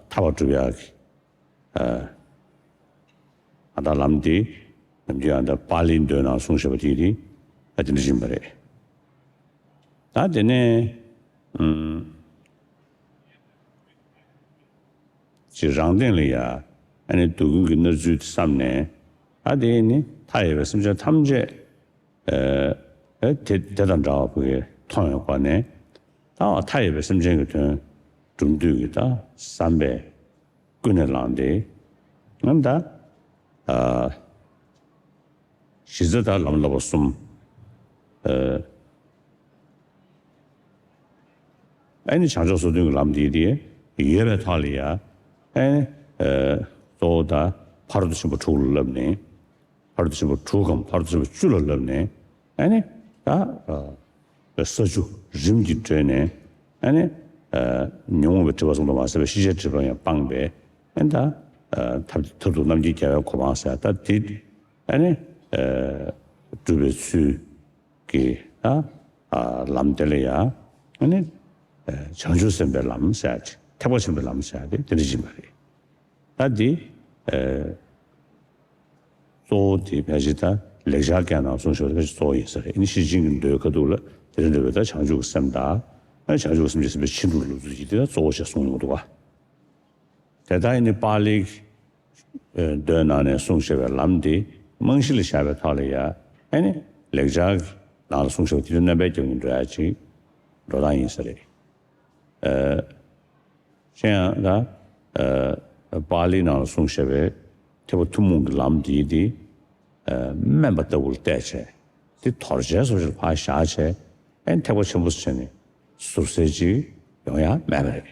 ཐར་པ་སྒྲུབ་ཡག་གི་ཨ་ད་ལམ་འདི་ནམ་རྒྱུན་ཨ་ད་པཱ་ལིའི་མདོའི་ནང་གསུངས་བཞག་པ་དེ་དེ་ཨ་དེ་འདྲ་ཡིན་པ་རེད། ད་དེ་ནས་ཨུམ། ཅིག་རང་སྟེང་ལ་ཡ་ཨ་ནི་སྡུག་ཀུན་གྱི་གནས་ཚུལ་དེ་བསམ་ནས་ཨ་དེ་ནི་མཐའ་ཡས་པའི་སེམས་ཅན་ཐམས་ཅད་ཨ་ཨ་དེ་དེ་དང་འདྲ་བ་བུ་གས་མཐོང་བའི་སྒོ་ནས་ད་མཐའ་ཡས་པའི་སེམས་ཅན་གྱི་དོན་སྒྲུབ་འདོད་ཀྱི་ད་བསམ་པས་ཀུན་ནས་བསླངས་ཏེ་ང་ད་ཨ་གཞི་རྩ་ད་ལམ་བསླབ་པ་གསུམ། ཨ་ཨ་ནི་བྱང་ཕྱོགས་སོ་བདུན་གྱི་ལམ་འདི་དེ་ཡོད་པའི་ཐོག་ལ་ཡ་ཨ་ནི་ཨ་གཙོ་བོ་ད་ཕ་རོལ་ཏུ་ཕྱིན་པ་དྲུག་ལ་བསླབས་ནས་ཕ་རོལ་ཏུ་ཕྱིན་པ་དྲུག་གམ་ཕ་རོལ་ཏུ་ཕྱིན་པ་བཅུ་ལ་བསླབས་ནས་ཨ་ནི་ད་ཨ་ས་བཅུ་རིམ་གྱིས་བགྲོད་ནས་ཨ་ནི་ཨ་ཉོན་མོངས་པའི་སྒྲིབ་པ་གསུམ་དུ་མ་ཟད་པའི་ཤེས་བྱའི་སྒྲིབ་པ་ཡང་སྤངས་པས་ཨ་ནི་ད་ཨ་ཐབས་མཐར་ཐུག་རྣམ་མཁྱེན་རྒྱལ་བའི་གོ་འཕང་ཟེར་ད་དེ་ཨ་ནི་ཨ་སྒྲུབ་པའི་ཚུལ་གྱི་ཨ་ཨ་ལམ་དེ་ལ་ཡང་ཨ་ནི་ཨ་བྱང་ཆུབ་སེམས་དཔའི་ལམ་ཟེར་ཡ་ཅིག་ཐེག་པ་ཆེན་པོའི་ལམ་ཟེར་ཡ་དེ་དེ་འདྲ་ཡིན་པ་རེད། ད་འདི་ཨ་གཙོ་བོ་དེ་ཕལ་ཆེར་ད་ལེགས་སྦྱར་སྐད་ནང་གསུངས་ཤོག་ཕལ་ཆེར་གཙོ་བོ་ཡིན་ས་རེད། ཨ་ནི་ཤེར་ཕྱིན་གྱི་མདོའི་ཁ་ཐུག་ལ་དེ་རིང་འདོད་པའི་ད་བྱང་ཆུབ་ཀྱི་སེམས་དང་ཨ་ནི་བྱང་ཆུབ་སེམས་ཀྱི་སེམས་དཔའི་ཕྱིན་དྲུག་ལུགས་སྲོལ་གྱི་དེ་ད་གཙོ་བོ་ཞེས་གསུངས་ཡོང་འདུག་ག་དེ་ལྟར་ཡིན་ནི་པཱ་ལིའི་མདོའི་ནང་ནས་གསུངས་བཞག་པའི་ལམ་འདི་རྨང་གཞི་ལ་བཞག་པའི་ཐོག་ལ་ཡ་ཨ་ནི་ལེགས་སྦྱར་ནང་ལ་གསུངས་བཞག་པ་དེ་ཚོ་རྣམ་པའི་རྒྱབ་ནས་འགྲོ་ཡ་ཅིག་འགྲོ་སྟངས་ཡིན་ས་རེད། ཨ་གཞན་ཡང་ད་ཨ་པཱ་ལིའི་ནང་ལ་གསུངས་བཞག་པའི་ཐེག་པ་ཐུན་མོང་གི་ལམ་འདི་དེ་ཨ་དམན་པ་ལྟ་བུར་བལྟས་བྱས་དེ་དོར་བྱའི་བཟོ་ཅིག་ལ་ཕར་བཞག་བྱས་ཨ་ནི་ཐེག་པ་ཆེན་པོ་བྱས་ནས་ཟུར་ཟའི་ཅིག་ཡོང་ཡ་མེད་པ་རེད།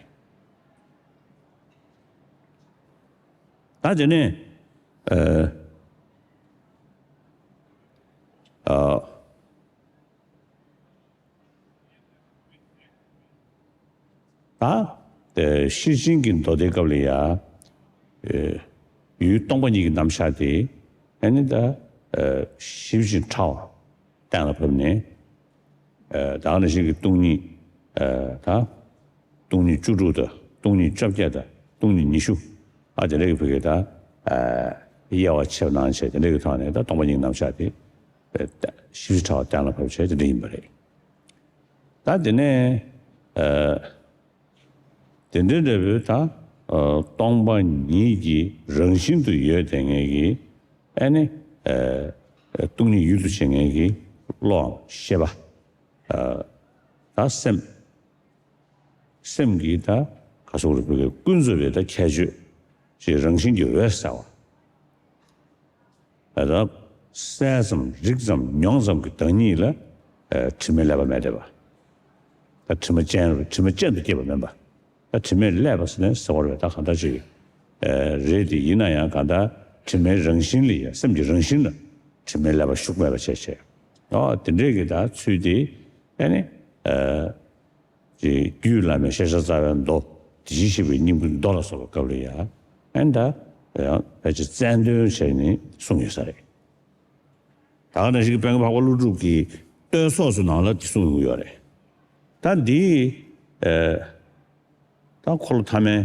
ད་དེ་ནས་ཨ་ ད་ཤེར་ཕྱིན་གྱི་མདོ་སྡེའི་སྐབས་ལ་ཡ། ཡུལ་སྟོང་པ་ཉིད་ཀྱི་རྣམ་གཞག་དེ་ཨ་ནི་ད་ཞིབ་ཅིང་ཕྲ་བ་གཏན་ལ་ཕབ་ནས། ད་ག་ནང་བཞིན་གྱི་སྟོང་ཉིད། ད་སྟོང་ཉིད་བཅུ་དྲུག་དང་སྟོང་ཉིད་བཅོ་བརྒྱད་དང་སྟོང་ཉིད་ཉི་ཤུ། ཨ་དེ་འདྲ་གི་བོད་སྐད་ད་དབྱེ་བ་ཕྱེ་གནང་བྱས། དེ་འདྲ་གི་ཐོག་ནས་ད་སྟོང་པ་ཉིད་རྣམ་གཞག་དེ་ཞིབ་ཅིང་ཕྲ་བ་གཏན་ལ་ཕབ་བྱས་དེ་འདྲ་ཡིན་པ་རེད། ད་དེ་ནས། དེ་འདྲའི་འབྲས་བུ་ད་སྟོང་པ་ཉིད་ཀྱི་རང་བཞིན་དུ་ཡོད་དེ་ངེས་ཀྱི་ཨ་ནི་སྟོང་ཉིད་ཡུལ་དུ་བྱེད་ངེས་ཀྱི་བློའམ་ཤེས་པ། ད་སེམས། སེམས་ཀྱི་ད་ག་སོགས་རིག་པའི་ཀུན་རྫོབ་པའི་ད་ཁྱད་ཆོས་ཀྱི་རང་བཞིན་གྱི་འོད་གསལ་བ། ད་གསལ་ཙམ་རིག་ཙམ་མྱོང་ཙམ་གྱི་བདག་ཉིད་ལ་དྲི་མས་བསླད་པ་མེད་བསྡད་པ། ད་དྲི་མ་ཅན། དྲི་མ་ཅན་དུ་སྐྱེས་པ་མིན་པ། ད་དྲི་མས་བསླད་པ་ཟེར་ནས་ཟེར་བ་རེད། ད་གང་ལྟར་ཅིག་རེད་དེ། ཡིན་ན་ཡང་གང་ལྟར་དྲི་མའི་རང་བཞིན་ལ་ཡང་། སེམས་ཀྱི་རང་བཞིན་ལ་དྲི་མས་བསླད་པ་ཞུགས་མེད་པ་བྱས་བྱས། ཨོ་དེ་འདྲས་ཀྱི་ད་ཚུལ་དེ་ཨ་ནི། རྒྱུད་བླ་མའི་ཤེས་བྱ་རྩ་བའི་མདོ། དེ་བཞིན་གཤེགས་པའི་སྙིང་པོའི་མདོ་ལ་སོགས་པའི་སྐབས་ལ་ཡང་ཨ་ནི་ད་ཡང་ཕལ་ཆེར་རྩལ་འདོན་བྱས་ནས་གསུངས་ཡོད་ས་རེད། ད་ག་ནང་བཞིན་གྱི་དཔལ་མགོན་འཕགས་པ་ཀླུ་སྒྲུབ་ཀྱི་བསྟོད་ཚོགས་སུ་ནང་ལ་དེ་གསུངས་ཡོང་གི་ཡོད་རེད། ད་འདི་ད་འཁོར་ལོ་ཐ་མའི་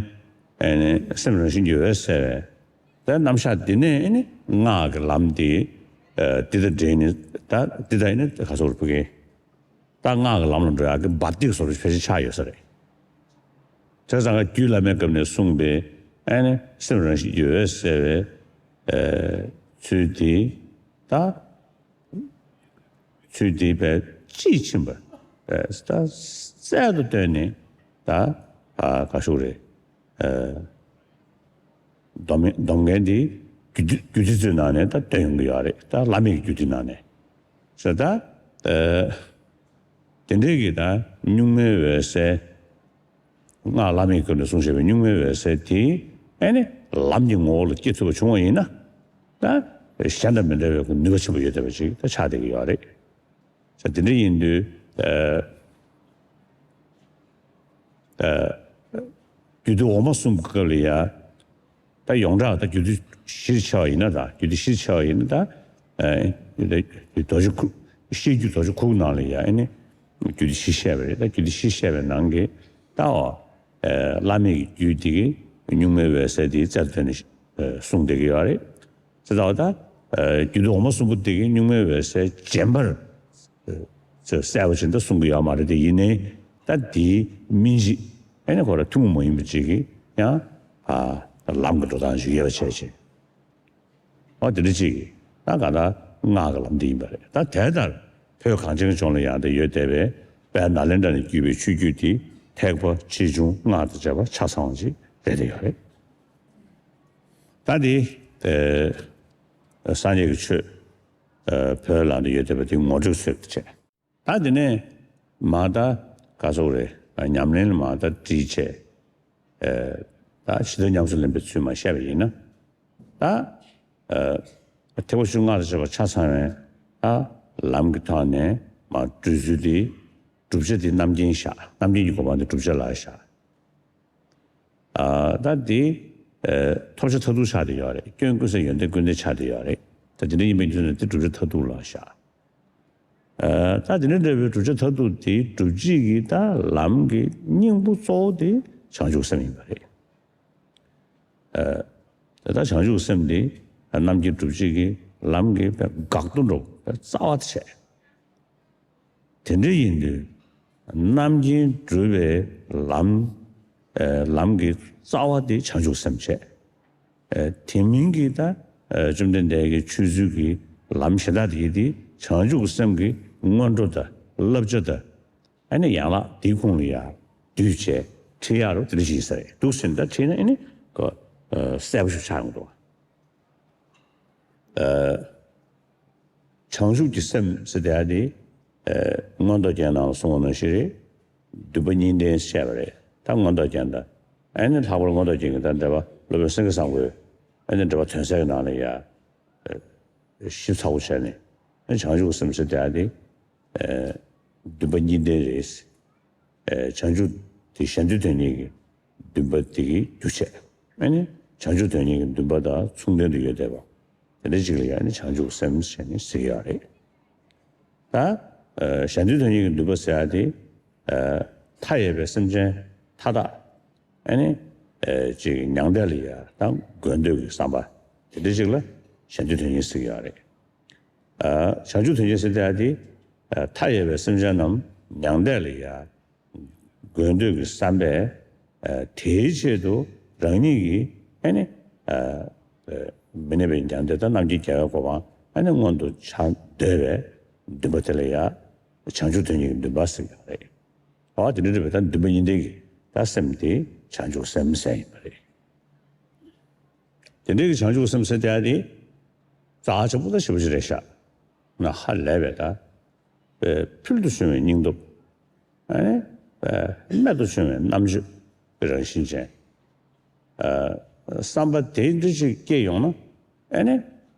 སེམས་རང་བཞིན་གྱིས་འོད་གསལ་བའི་ད་རྣམ་གཞག་འདི་ནས་ཨ་ནི་སྔགས་ཀྱི་ལམ་འདི་འདི་དང་འབྲེལ་ནས། ད་འདི་ད་ཨ་ནི་ག་སོགས་རུ་ཕུག་གི་ད་སྔགས་ཀྱི་ལམ་ལ་འགྲོ་ཡག་གི་འབབ་སྟེགས་སོགས་ཕལ་ཆེར་ཆགས་ཡོད་ས་རེད། བྱས་ཙང་ཀ་རྒྱུད་བླ་མའི་སྐབས་ནས་གསུངས་པའི་ཨ་ནི་སེམས་རང་བཞིན་གྱིས་འོད་གསལ་བའི་ཚུལ་དེ། ད་ཚུལ་དེ་བས་དཔྱིས་ཕྱིན་པ་ད་རྩལ་དུ་བཏོན་ནས། ད་ག་ཤུག་རེད། སྡོམ་སྡོམ་མཁན་དེ་རྒྱུད་སྡེ་རྒྱུད་སྡེ་ཚོའི་ནང་ནས་ད་བཏོན་ཡོང་གི་ཡོད་རེད། ད་བླ་མེད་ཀྱི་རྒྱུད་སྡེའི་ནང་ནས་ཟེར། ད་དེ་འདྲའི་གི་ད་གཉུག་མའི་འོད་གསལ། སྔགས་བླ་མེད་ཀྱི་སྐབས་ནས་གསུངས་བཞག་པའི་གཉུག་མའི་འོད་གསལ་དེ་ཨ་ནི་ལམ་གྱི་ངོ་བོ་ལ་སྐྱེ་ཐུབ་པ་བྱུང་བ་ཡིན་ན། ད་གཞན་དང་མི་འདྲ་བའི་ནུས་པ་ཆེན་པོ་ཡོད་བསྡད་པ་ཅིག་ད་ཆགས་བསྡད་ཀྱི་ཡོད་རེད། ས་དེ་འདྲ་ཡིན་དུས། ཨ་ཨ་རྒྱུད་སྡེ་འོག་མ་གསུམ་གྱི་སྐབས་ལ་ཡ། ད་ཡོངས་གྲགས་ད་རྒྱུད་སྡེ་བཞིར་ཕྱེ་བ་ཡིན་ན། ད་རྒྱུད་སྡེ་བཞིར་ཕྱེ་བ་ཡིན་ན། ད་ཨ་རྡོ་རྗེ་ཁུ། བཤད་རྒྱུད་རྡོ་རྗེ་ཁུག་ནང་ལ་ཡ་ཨ་ནི་རྒྱུད་སྡེ་བཞི་བཤད་པ་རེད། ད་རྒྱུད་སྡེ་བཞི་བཤད་པའི་ནང་གི་ད་འོ་ཨ་བླ་མེད་ཀྱི་རྒྱུད་འདི་གི་གཉུག་མའི་འོད་གསལ་དེའི་རྩལ་དུ་བཏོན་ནས་ཨ་གསུངས་བསྡད་ཀྱི་ཡོད་རེད། དེ་ལྟ་བུ་ད་རྒྱུད་སྡེ་འོག་མ་གསུམ་པོ་དེ་གི་གཉུག་མའི་འོད་གསལ་རྗེན་པར་གསལ་བ་ཅིག་ད་གསུང་གི་ཡོད་མ་རེད་དེ། ཡིན་ནའི་ད་དེའི་སྨིན་བྱེད་ཨ་ནི་ཁོ་རང་ཐུན་མོང་མ་ཡིན་པ་ཅིག་གི་ཡང་ཨ་ལམ་གྱི་འགྲོ་སྟངས་ཤིག་དབྱེ་བ་ཕྱེ་བྱས། ཨོ་དེ་འདྲ་ཅིག་གི་ད་ག་ད་སྔགས་ཀྱི་ལམ་དེ་ཡིན་པ་རེད། ད་དེ་ལྟར་བོད་གངས་ཅན་གྱི་ལྗོངས་ལ་ཡང་དེ་ཡོད་བསྡད་པའི་དཔལ་ནཱ་ལེནྡྲ་ནས་བརྒྱུད་པའི་ཆོས་བརྒྱུད་དེ་ཐེག་པ་ཆེ་ཆུང་སྔགས་དང་བཅས་པ་ཆ་ཚང་བ་ཅིག་རེད་བསྡད་ཡོད་རེད། ད་དེ་ཨེ་སངས་རྒྱས་ཀྱི་ཆོས་ཨེ་བོད་ལ་འདི་ཡོད་བསྡད་པ་དེ་ངོ་སྤྲོད་ཚོད་བྱས། ད་དེ་ནས་མ་ད་ག་སོག་རེད། ཉམས་ལེན་ལ་མ་ད་བྲིས་བྱས། ཨེ་ད་ཇི་ལྟར་ཉམས་སུ་ལེན་པའི་ཚུལ་མ་བཤད་པ་ཡིན་ན། ད་ཨེ་ཐེག་པ་ཆེ་ཆུང་སྔགས་དང་བཅས་པ་ཆ་ཚང་བའི་ད་ལམ་གྱི་ཐོག་ནས་མ་བགྲོད་ཚུལ་དེ། བསྒྲུབ་བྱ་དེ་རྣམ་མཁྱེན་བཞག་རྣམ་མཁྱེན་གྱི་གོ་འཕང་དེ་བསྒྲུབ་བྱ་ལ་བཞག་ཨ་ད་དེ་ཨེ་ཐོབ་བྱ་མཐར་ཐུག་ཆགས་བསྡད་ཡོད་རེད། སྐྱོན་ཀུན་ཟད་ཡོན་ཏན་ཀུན་ལྡན་ཆགས་བསྡད་ཡོད་རེད། ད་དེ་འདྲ་ཡིན་པའི་དུས་ན་དེ་བསྒྲུབ་བྱ་མཐར་ཐུག་ལ་བཞག་ཨ་ད་དེ་འདྲ་འདྲ་བའི་བསྒྲུབ་བྱ་མཐར་ཐུག་དེ་སྒྲུབ་བྱེད་ཀྱི་ད་ལམ་གྱི་སྙིང་པོ་གཙོ་བོ་དེ་བྱང་ཆུབ་སེམས་ཡིན་པ་རེད། ཨ་དེ་ལྟར་བྱང་ཆུབ་སེམས་དེ་རྣམ་མཁྱེན་སྒྲུབ་བྱེད་ཀྱི་ལམ་གྱི་འགག་ཏུ་འགྲོ་བའི་རྩ་བ་དེ་བྱས། དེ་འདྲ་ཡིན་དུས་རྣམ་མཁྱེན་སྒྲུབ་པའི་ལམ་ཨེ་ལམ་གྱི་རྩ་བ་དེ་བྱང་ཆུབ་སེམས་བྱས། ཨེ་དེ་མིན་གྱི་ད་ཨེ་བཅོམ་ལྡན་འདས་ཀྱི་ཆོས་ཚུལ་གྱི་ལམ་གཞན་དག་དེ་ཡི་དེ་བྱང་ཆུབ་སེམས་ཀྱི་སྔོན་འགྲོ་དང་བསླབ་བྱ་དང་། ཨ་ནི་ཡན་ལག་དེའི་ཁོངས་ལ་ཡང་བསྡུས་བྱས་ཁྲིད་ཡག་རུ་དེ་འདྲ་ཞིག་ཡིན་ས་རེད། འདུག་ཟེར་ན་ད་ཁྲིད་ན་ཨ་ནི་ཁོ་ཨ་གསལ་པོ་ཞིག་ཆགས་ཡོང་འདུག་ཨ་བྱང་ཆུབ་ཀྱི་སེམས་ཟེར་དེ་ཡང་དེ་ཨ་མངོན་རྟོགས་རྒྱན་ནང་ལ་གསུངས་པ་ནང་བཞིན་རེད། མདུན་པ་གཉིས་ལྡན་བཤད་པ་རེད། ད་མངོན་རྟོགས་རྒྱན་དང་ཨ་ནི་ལྷག་པར་མངོན་རྟོགས་རྒྱན་གྱི་ད་འགྲེལ་པ་སློབ་དཔོན་སེང་གེ་བཟང་པོས་ཨ་ནི་འགྲེལ་པ་དོན་གསལ་གྱི་ནང་ལ་ཡ། ཞིབ་ཚགས་པོ་བྱས་ནས་བྱང་ཆུབ་སེམས་ཟེར་དེ་ཨ་དེ་མདུན་པ་གཉིས་ལྡན་རེད། བྱང་ཆུབ་ དེ་གཞན་དོན་དོན་གཉེར་གྱི་འདུན་པ་དེ་གི་རྒྱུ་བྱས། ཨ་ནི་བྱང་ཆུབ་དོན་གཉེར་གྱི་འདུན་པ་དང་མཚུངས་ལྡན་དུ་ཡོད་བསྡད་པ། དེ་འདྲ་ཅིག་ལ་ཡ་ནི་བྱང་ཆུབ་སེམས་ཞེས་ནི་ཟེར་གྱི་ཡོད་རེད། ད་ཨ་གཞན་དོན་དོན་གཉེར་གྱི་འདུན་པ་ཟེར་ཡ་དེ་ཨ་མཐའ་ཡས་པའི་སེམས་ཅན་མཐའ་དག་ཨ་ནི་ཨ་ཅིག་མྱང་འདས་ལ་ཡ་ད་འགོད་འདོད་ཀྱི་བསམ་པ་དེ་འདྲ་ཅིག་ལ་གཞན་དོན་དོན་གཉེར་ཟེར་གྱི་ཡོད་རེད། ཨ་བྱང་ཆུབ་དོན་གཉེར་ཟེར་ཡ་དེ་ཨ་མཐའ་ཡས་པའི་སེམས་ཅན་རྣམས་མྱང་འདས་ལ་ཡ་འགོད་འདོད་ཀྱི་བསམ་པས་ཨ་དེའི་ཆེད་དུ་རང་ཉིད་ཀྱིས་ཨ་ནི་ཨ་མི་གནས་པའི་མྱང་འདས་དང་རྣམ་མཁྱེན་རྒྱལ་བའི་གོ་འཕང་ཨ་ནི་མངོན་དུ་བྱ་འདོད་པའི་འདུན་པ་དེ་ལ་ཡ་བྱང་ཆུབ་དོན་གཉེར་གྱི་འདུན་པ་ཟེར་གྱི་ཡོད་རེད། འོ་དེ་འདྲ་རེད་པས། ད་འདུན་པ་གཉིས་ལྡན་གྱི་ད་སེམས་དེ་བྱང་ཆུབ་སེམས་ཟེར་ཡིན་པ་རེད། དེ་འདྲའི་གི་བྱང་ཆུབ་སེམས་ཟེར་དེ་ཡ་དེ་རྩ་ཆེན་པོ་ད་ཞེ་པོ་ཅིག་རེད་ཤག་ན་ཧ་ལས་པའི་ད་ཕུལ་དུ་བྱུང་བའི་སྙིང་སྟོབས། ཨ་ནི་རྨད་དུ་བྱུང་བའི་རྣམ་དཔྱོད་ཀྱི་རང་བཞིན་ཅན། བསམ་པ་དེ་འདྲ་ཅིག་སྐྱེས་ཡོང་ན་ཨ་ནི་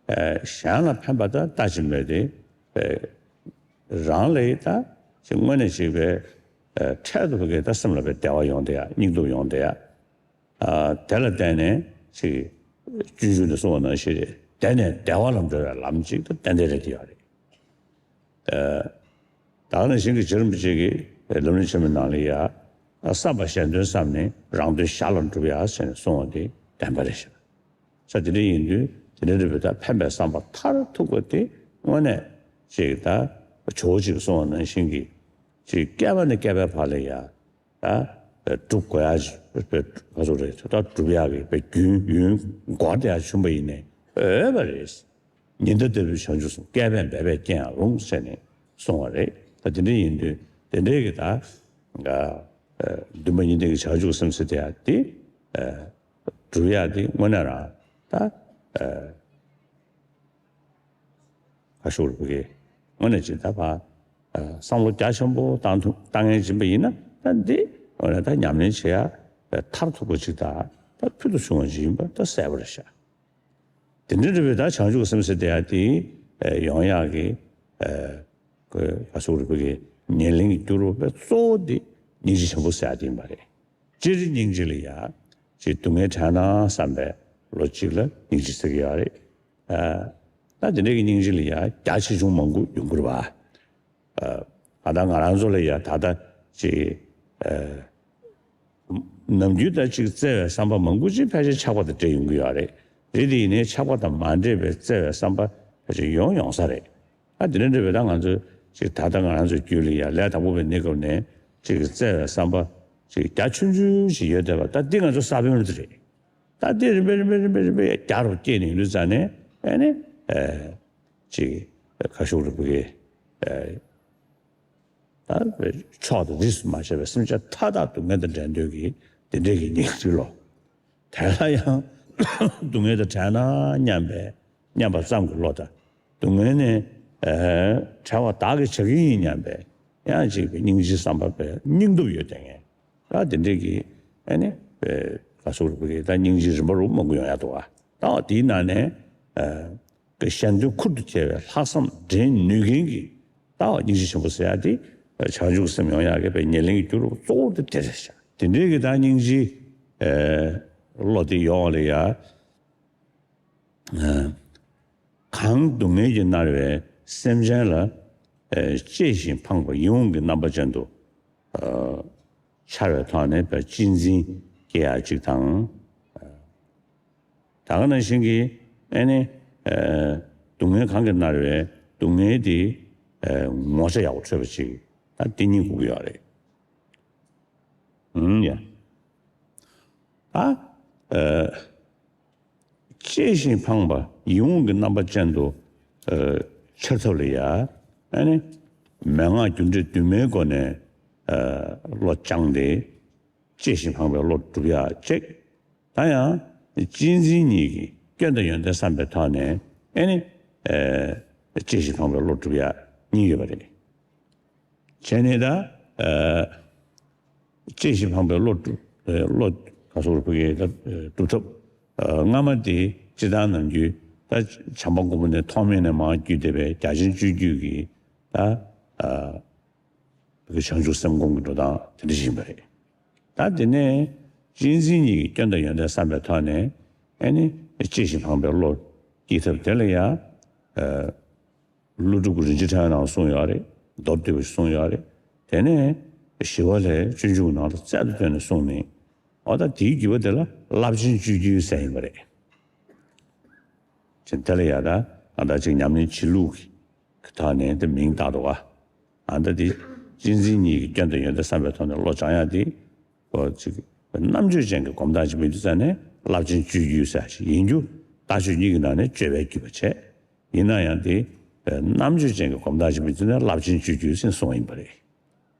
གཞན་ལ་ཕན་པ་ད་ལྟ་ཅི་མེད་དེ། རང་ལ་ཡི་ད་ཅིག་དངོས་གནས་ཅིག་པའི་འཕྲལ་དུ་བ་གའི་ད་སེམས་ལ་བའི་བདེ་བ་ཡོང་དེ་ཡ། སྙིང་སྟོབས་ཡོང་དེ་ཡ། དེ་ལ་བརྟེན་ནས་ཅིག་སྤྱོད་འཇུག་ནས་གསུངས་པ་ནང་བཞིན་རེད། དེ་ནས་བདེ་བ་ལ་འགྲོ་བའི་ལམ་ཅིག་ཏུ་ཏན་ཏན་རེད་དེ་ཡོད་རེད། ད་ག་ནང་བཞིན་གྱི་རྗེ་རིན་པོ་ཆེ་གིས་ལམ་རིམ་ཆེན་མོའི་ནང་ལ་ཡ་བསམ་པ་གཞན་དོན་བསམ་ནས་རང་དོན་ཞར་ལ་འགྲུབ་ཡ་ཟེར་ནས་གསུངས་པ་དེ་བདེན་པ་རེད་ཤག་ས་དེ་འདྲ་ཡིན་དུས་དེ་འདྲ་རེད་པས། ད་ཕན་པའི་བསམ་པ་མཐར་ཐུག་པ་དེ་དངོས་གནས་ཅིག་ད་ཇོ་བོ་ཅིག་གསུངས་པ་ནང་བཞིན་གྱི་ཅིག་བསྐལ་པ་ནས་བསྐལ་པའི་བར་ལ་ཡ། ད་སྒྲུབ་དགོས་ཡ་ཞིག་པའི་ག་ཚོད་རེད། ད་སྒྲུབ་ཡ་གི་པའི་རྒྱུན་ཡུན་འགོར་བསྡད་ཡ་བྱུང་བ་ཡིན་ནའི་འོས་པ་རེད། ཉི་ཟླ་ལྟ་བུའི་བྱང་ཆུབ་སེམས། བསྐལ་པས་འབད་པས་སྐྱེ་ཡང་རུང་ཟེར་ནས་གསུངས་པ་རེད། ད་དེ་འདྲ་ཡིན་དུས་དེ་འདྲའི་གི་ད་འདུན་པ་གཉིས་ལྡན་གྱི་བྱང་ཆུབ་སེམས་ཟེར་དེ་ཡ་དེ་སྒྲུབ་ཡ་དེ་དངོས་གནས་རང་ད། ཁ་ཤོར་བུ་གེ་དངོས་གནས་ཅིག་ད་ཕ་བསམ་བློ་རྒྱ་ཆེན་པོ་བཏང་ཐུབ་བཏང་ངེས་ཡིན་པ་ཡིན་ན། ད་འདི་དངོས་གནས་ད་ཉམས་ལེན་བྱེད་ཡ་མཐར་ཐུག་པ་ཅིག་ད་ད་ཕུལ་དུ་བྱུང་བ་ཅིག་ཡིན་པ་ད་གསལ་པོ་རེད་ཤག་དེ་འདྲ་རེད་པས། ད་བྱང་ཆུབ་སེམས་ཟེར་དེ་ཡ་དེ་ཡོང་ཡག་གི་ཁ་ཤོར་བུ་གེ་ཉེར་ལེན་གྱི་རྒྱུ་རུ་པའི་གཙོ་བོ་དེ་སྙིང་རྗེ་ཆེན་པོ་ཟེར་ཡ་དེ་ཡིན་པ་རེད། སྤྱིར་སྙིང་རྗེ་ལ་ཡ་ཅིག་སྡུག་བསྔལ་དྲན་ན་བསམ་པའི་བློ་གཅིག་ལ་སྙིང་རྗེ་ཟེར་གྱི་ཡོད་རེད། ད་དེ་འདྲའི་གི་སྙིང་རྗེ་ལ་ཡ་རྒྱ་ཆེ་ཆུང་མང་པོ་ཡོང་གི་རེད་བ། ཨ་ད་ང་རང་ཚོ་ལ་ཡ་ད་ལྟ་ཅིག་ནམ་རྒྱུན་ད་ཅིག་བརྩེ་བའི་བསམ་པ་མང་པོ་ཅིག་ཕལ་ཆེར་ཆགས་པ་དང་འདྲེས་ཡོང་གི་ཡོད་རེད། རེད་དེ་ཡིན་ནའི་ཆགས་པ་དང་མ་འདྲེས་པའི་བརྩེ་བའི་བསམ་པ་ཕལ་ཆེར་ཡོང་ཡོང་ས་རེད། ཨ་དེ་འདྲ་འདྲ་བས་ད་ང་ཚོས་ཅིག་ད་ལྟ་ང་རང་ཚོའི་རྒྱུད་ལ་ཡ་ལས་དང་པོ་པའི་གནས་སྐབས་ནས་ཅིག་བརྩེ་བའི་བསམ་པ་ཅིག་རྒྱ་ཆུང་ཆུང་ཞིག་ཡོད་བསྡད་པ། ད་འདི་ང་ཚོ་ས་བོན་རེད། ད་འདི་རིམ་པས་རིམ་པས་རིམ་པས་རིམ་པས་རྒྱ་རུ་སྐྱེས་ནས་ཡོང་དུས་ཙང་ནས་ཨ་ནི་ཨེ་ཅིག་ཁ་ཤོར་བུ་གེ་ཨེ་ད་ཕྱོགས་དང་རིས་སུ་མ་ཆད་པའི་སེམས་ཅན་མཐའ་དག་སྡུག་བསྔལ་དང་བྲལ་འདོད་ཀྱི་དེ་འདྲའི་གི་སྙིང་རྗེ་བློ། དེ་ལ་ཡང་སྡུག་བསྔལ་དང་བྲལ་ན་སྙམ་པའི་སྙམ་པ་ཙམ་གྱི་བློ་དང་། སྡུག་བསྔལ་ནི་ཨ་བྲལ་བ་བདག་གིས་བྱ་གི་ཡིན་སྙམ་པའི་ཡང་ཅིག་པའི་སྙིང་རྗེ་བསམ་པ་པའི་སྙིང་སྟོབས་ཡོད་དེ་ངས་ད་དེ་འདྲས་ཀྱི་ཨ་ནི་ཨ་ག་སོགས་རིག་པའི་ད་སྙིང་རྗེ་རིམ་པ་རུ་མང་པོ་ཡོང་ཡ་འདུག་བ། ད་འོ་དེའི་ནང་ནས་ཨ་གཞན་དོན་ཁུར་དུ་བྱེད་པའི་ལྷག་བསམ་འདྲེན་ནུས་མཁན་གྱི་ད་འོ་སྙིང་རྗེ་ཆེན་པོ་ཟེར་ཡ་དེ་བྱང་ཆུབ་སེམས་ཡོང་ཡ་གི་པའི་ཉེར་ལེན་གྱི་རྒྱུ་རུ་གཙོ་བོ་དེ་དེ་རེད་ཤག་དེ་འདྲའི་གི་ད་སྙིང་རྗེ་ཨ་བློ་དེ་ཡོང་བ་ལ་ཡ། གང་སྡུག་བསྔལ་གྱིས་མནར་བའི་སེམས་ཅན་ལ། གཅེས་ཤིང་ཕངས་པ་ཡིད་འོང་གི་རྣམ་པ་ཅན་དུ། འཆར་བའི་ཐོག་ནས་གཅེས་འཛིན་སྐྱེ་ཡ་གཅིག་དང་། ད་ག་ནང་བཞིན་གྱི་ཨ་ནི། སྡུག་བསྔལ་གང་གིས་མནར་བའི་སྡུག་བསྔལ་དེ། ངོ་ཚ་ཡག་པོ་འཕྲོད་པ་ཅིག་ད་དེ་གཉིས་དགོས་ཀྱི་ཡོད་རེད། ཨུམ་ཡ། ད། གཅེས་ཤིང་ཕངས་པ་ཡིད་འོང་གི་རྣམ་པ་ཅན་དུ་འཆར་ཐབས་ལ་ཡ། ཨ་ནི། མན་ངག་རྒྱུ་འབྲས་བདུན་མའི་སྒོ་ནས་བློ་སྦྱངས་ཏེ། གཅེས་ཤིང་ཕངས་པའི་བློ་སྒྲུབ་ཡ་གཅིག་ད་ཡང་གཅེས་འཛིན་གཉིས་ཀྱི་སྐྱོན་དང་ཡོན་ཏན་བསམ་པའི་ཐོག་ནས་ཨ་ནི། གཅེས་ཤིང་ཕངས་པའི་བློ་སྒྲུབ་ཡ་གཉིས་ཡོད་པ་རེད། བྱས་ནས་ད། གཅེས་ཤིང་ཕངས་པའི་བློ་སྒྲུབ། བློ་ག་སོགས་རུ་ཕུག་གི་ད་སྒྲུབ་ཐབས། སྔ་མ་དེ་སྤྱིར་བཏང་ནམ་རྒྱུན་ད་བྱམས་པ་མགོན་པོ་ནས་ཐོག་མེད་ནས་མར་བརྒྱུད་བསྡད་པའི་རྒྱ་ཆེན་སྤྱོད་བརྒྱུད་ཀྱི་ད། བུ་གའི་བྱང་ཆུབ་སེམས་སྒོམ་གྱི་འགྲོ་སྟངས་དེ་འདྲ་ཞིག་ཡིན་པ་རེད། ད་དེ་ནས་གཅེས་འཛིན་གཉིས་ཀྱི་སྐྱོན་དང་ཡོན་ཏན་བསམ་པའི་ཐོག་ནས་ཨ་ནི་གཅེས་ཤིང་ཕངས་པའི་བློ་སྐྱེ་ཐབས་དེ་ལ་ཡང་། ཨ། ཀླུ་སྒྲུབ་ཀྱི་རིན་ཆེན་ཕྲེང་བའི་ནང་གསུངས་ཡོད་རེད། མདོར་བསྡུས་པ་ཞིག་གསུངས་ཡོད་རེད། དེ་ནས་ཞི་བ་ལྷས་སྤྱོད་འཇུག་ནང་དུ་རྩལ་དུ་བཏོན་ནས་གསུངས་ནས། འོ་ད་དེའི་བརྒྱུད་པ་དེ་ལ་རླབས་ཆེན་སྤྱོད་བརྒྱུད་ཟེར་ཡིན་པ་རེད། ཅེས་དེ་ལ་ཡང་ད་ང་ད་ཅིག་ཉམས་ལེན་བྱེད་ལུགས་ཀྱི་ཐོག་ནས་དེ་མིང་བཏགས་འདུག་ག་ཨ་ད་དེ་གཅེས་འཛིན་གཉིས་ཀྱི་སྐྱོན་དང་ཡོན་ཏན་བསམ་པའི་ཐོག་ནས་བློ་སྦྱང་ཡག་དེ། ཁོ་ཅིག་རྣམ་དཔྱོད་ཅན་གྱི་སྒོམ་སྟངས་ཅིག་མི་འདུག་ཟེར་ནས་རླབས་ཆེན་སྤྱོད་བརྒྱུད་ཟེར་ཞིག་ཡིན་རྒྱུ། ལྟ་སྤྱོད་གཉིས་ཀྱི་ནང་ནས་སྤྱོད་པའི་བརྒྱུད་པ་བྱས། ཡིན་ན་ཡང་དེ་རྣམ་དཔྱོད་ཅན་གྱི་སྒོམ་སྟངས་ཅིག་མི་འདུག་ཟེར་ནས་རླབས་ཆེན་སྤྱོད་བརྒྱུད་ཟེར་གསུངས་པ་ཡིན་པ་རེད།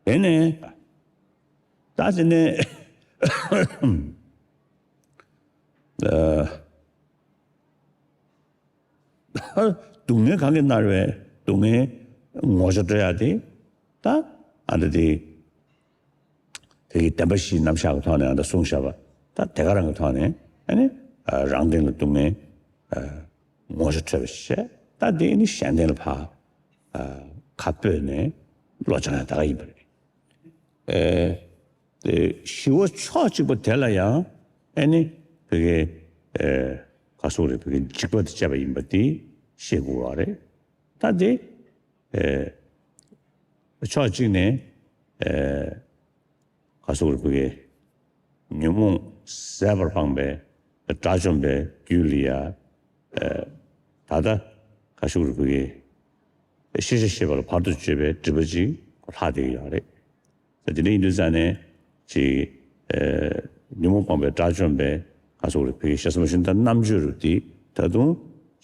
དེ་ནས་ད་དེ་ནས་ཨ། སྡུག་བསྔལ་གང་གིས་མནར་བའི་སྡུག་བསྔལ་ངོ་ཚ་སྤྲོད་ཡག་དེ། ད་ཨ་འདྲ་དེ་དེ་གི་བདེན་པ་བཞིའི་རྣམ་གཞག་གི་ཐོག་ནས་ཨ་འདྲ་གསུངས་བཞག་པ། ད་དེ་ག་རང་གི་ཐོག་ནས་ཨ་ནི་རང་སྟེང་ལ་སྡུག་བསྔལ་ངོ་ཚ་སྤྲོད་པ་བྱས། ད་དེ་ནི་གཞན་སྟེང་ལ་ཕར་ཁ་སྤོས་ནས་བློ་སྦྱང་ཡག་ད་ག་ཡིན་པ་རེད། ཨེ། དེ་ཞི་བ་ཕྱོགས་གཅིག་པ་དེ་ལ་ཡང་ཨ་ནི་བི་གའི་ཨེ། ག་སོག་རེད། བི་གའི་འཇིགས་པ་དེ་བཅས་པ་ཡིན་པ་དེ་ཤེས་དགོས་པ་རེད། ད་དེ་ཨེ། ཕྱོགས་གཅིག་ནས་ཨེ། ག་སོག་རེད། བི་གའི་ཉོན་མོངས་ཟད་པར་སྤངས་པའི་དགྲ་བཅོམ་པའི་རྒྱུད་ལ་ཡང་ཨེ། ད་ལྟ་ག་སོག་རེད། བི་གའི་ཤེས་བྱ་ཤེས་པ་ལ་བར་དུ་གཅོད་པའི་སྒྲིབ་པ་ཅིག་ལྷག་བསྡད་ཀྱི་ཡོད་རེད། དེ་འདྲ་ཡིན་དུས་ཙང་ནས་ཅིག་ཨེ། ཉོན་མོངས་སྤངས་པའི་དགྲ་བཅོམ་པའི་ག་སོག་རེད། བོད་ཀྱི་ཞེ་ས་མ་ཤུན་ད་རྣམ་དཔྱོད་རུ་དེ་ད་དུང་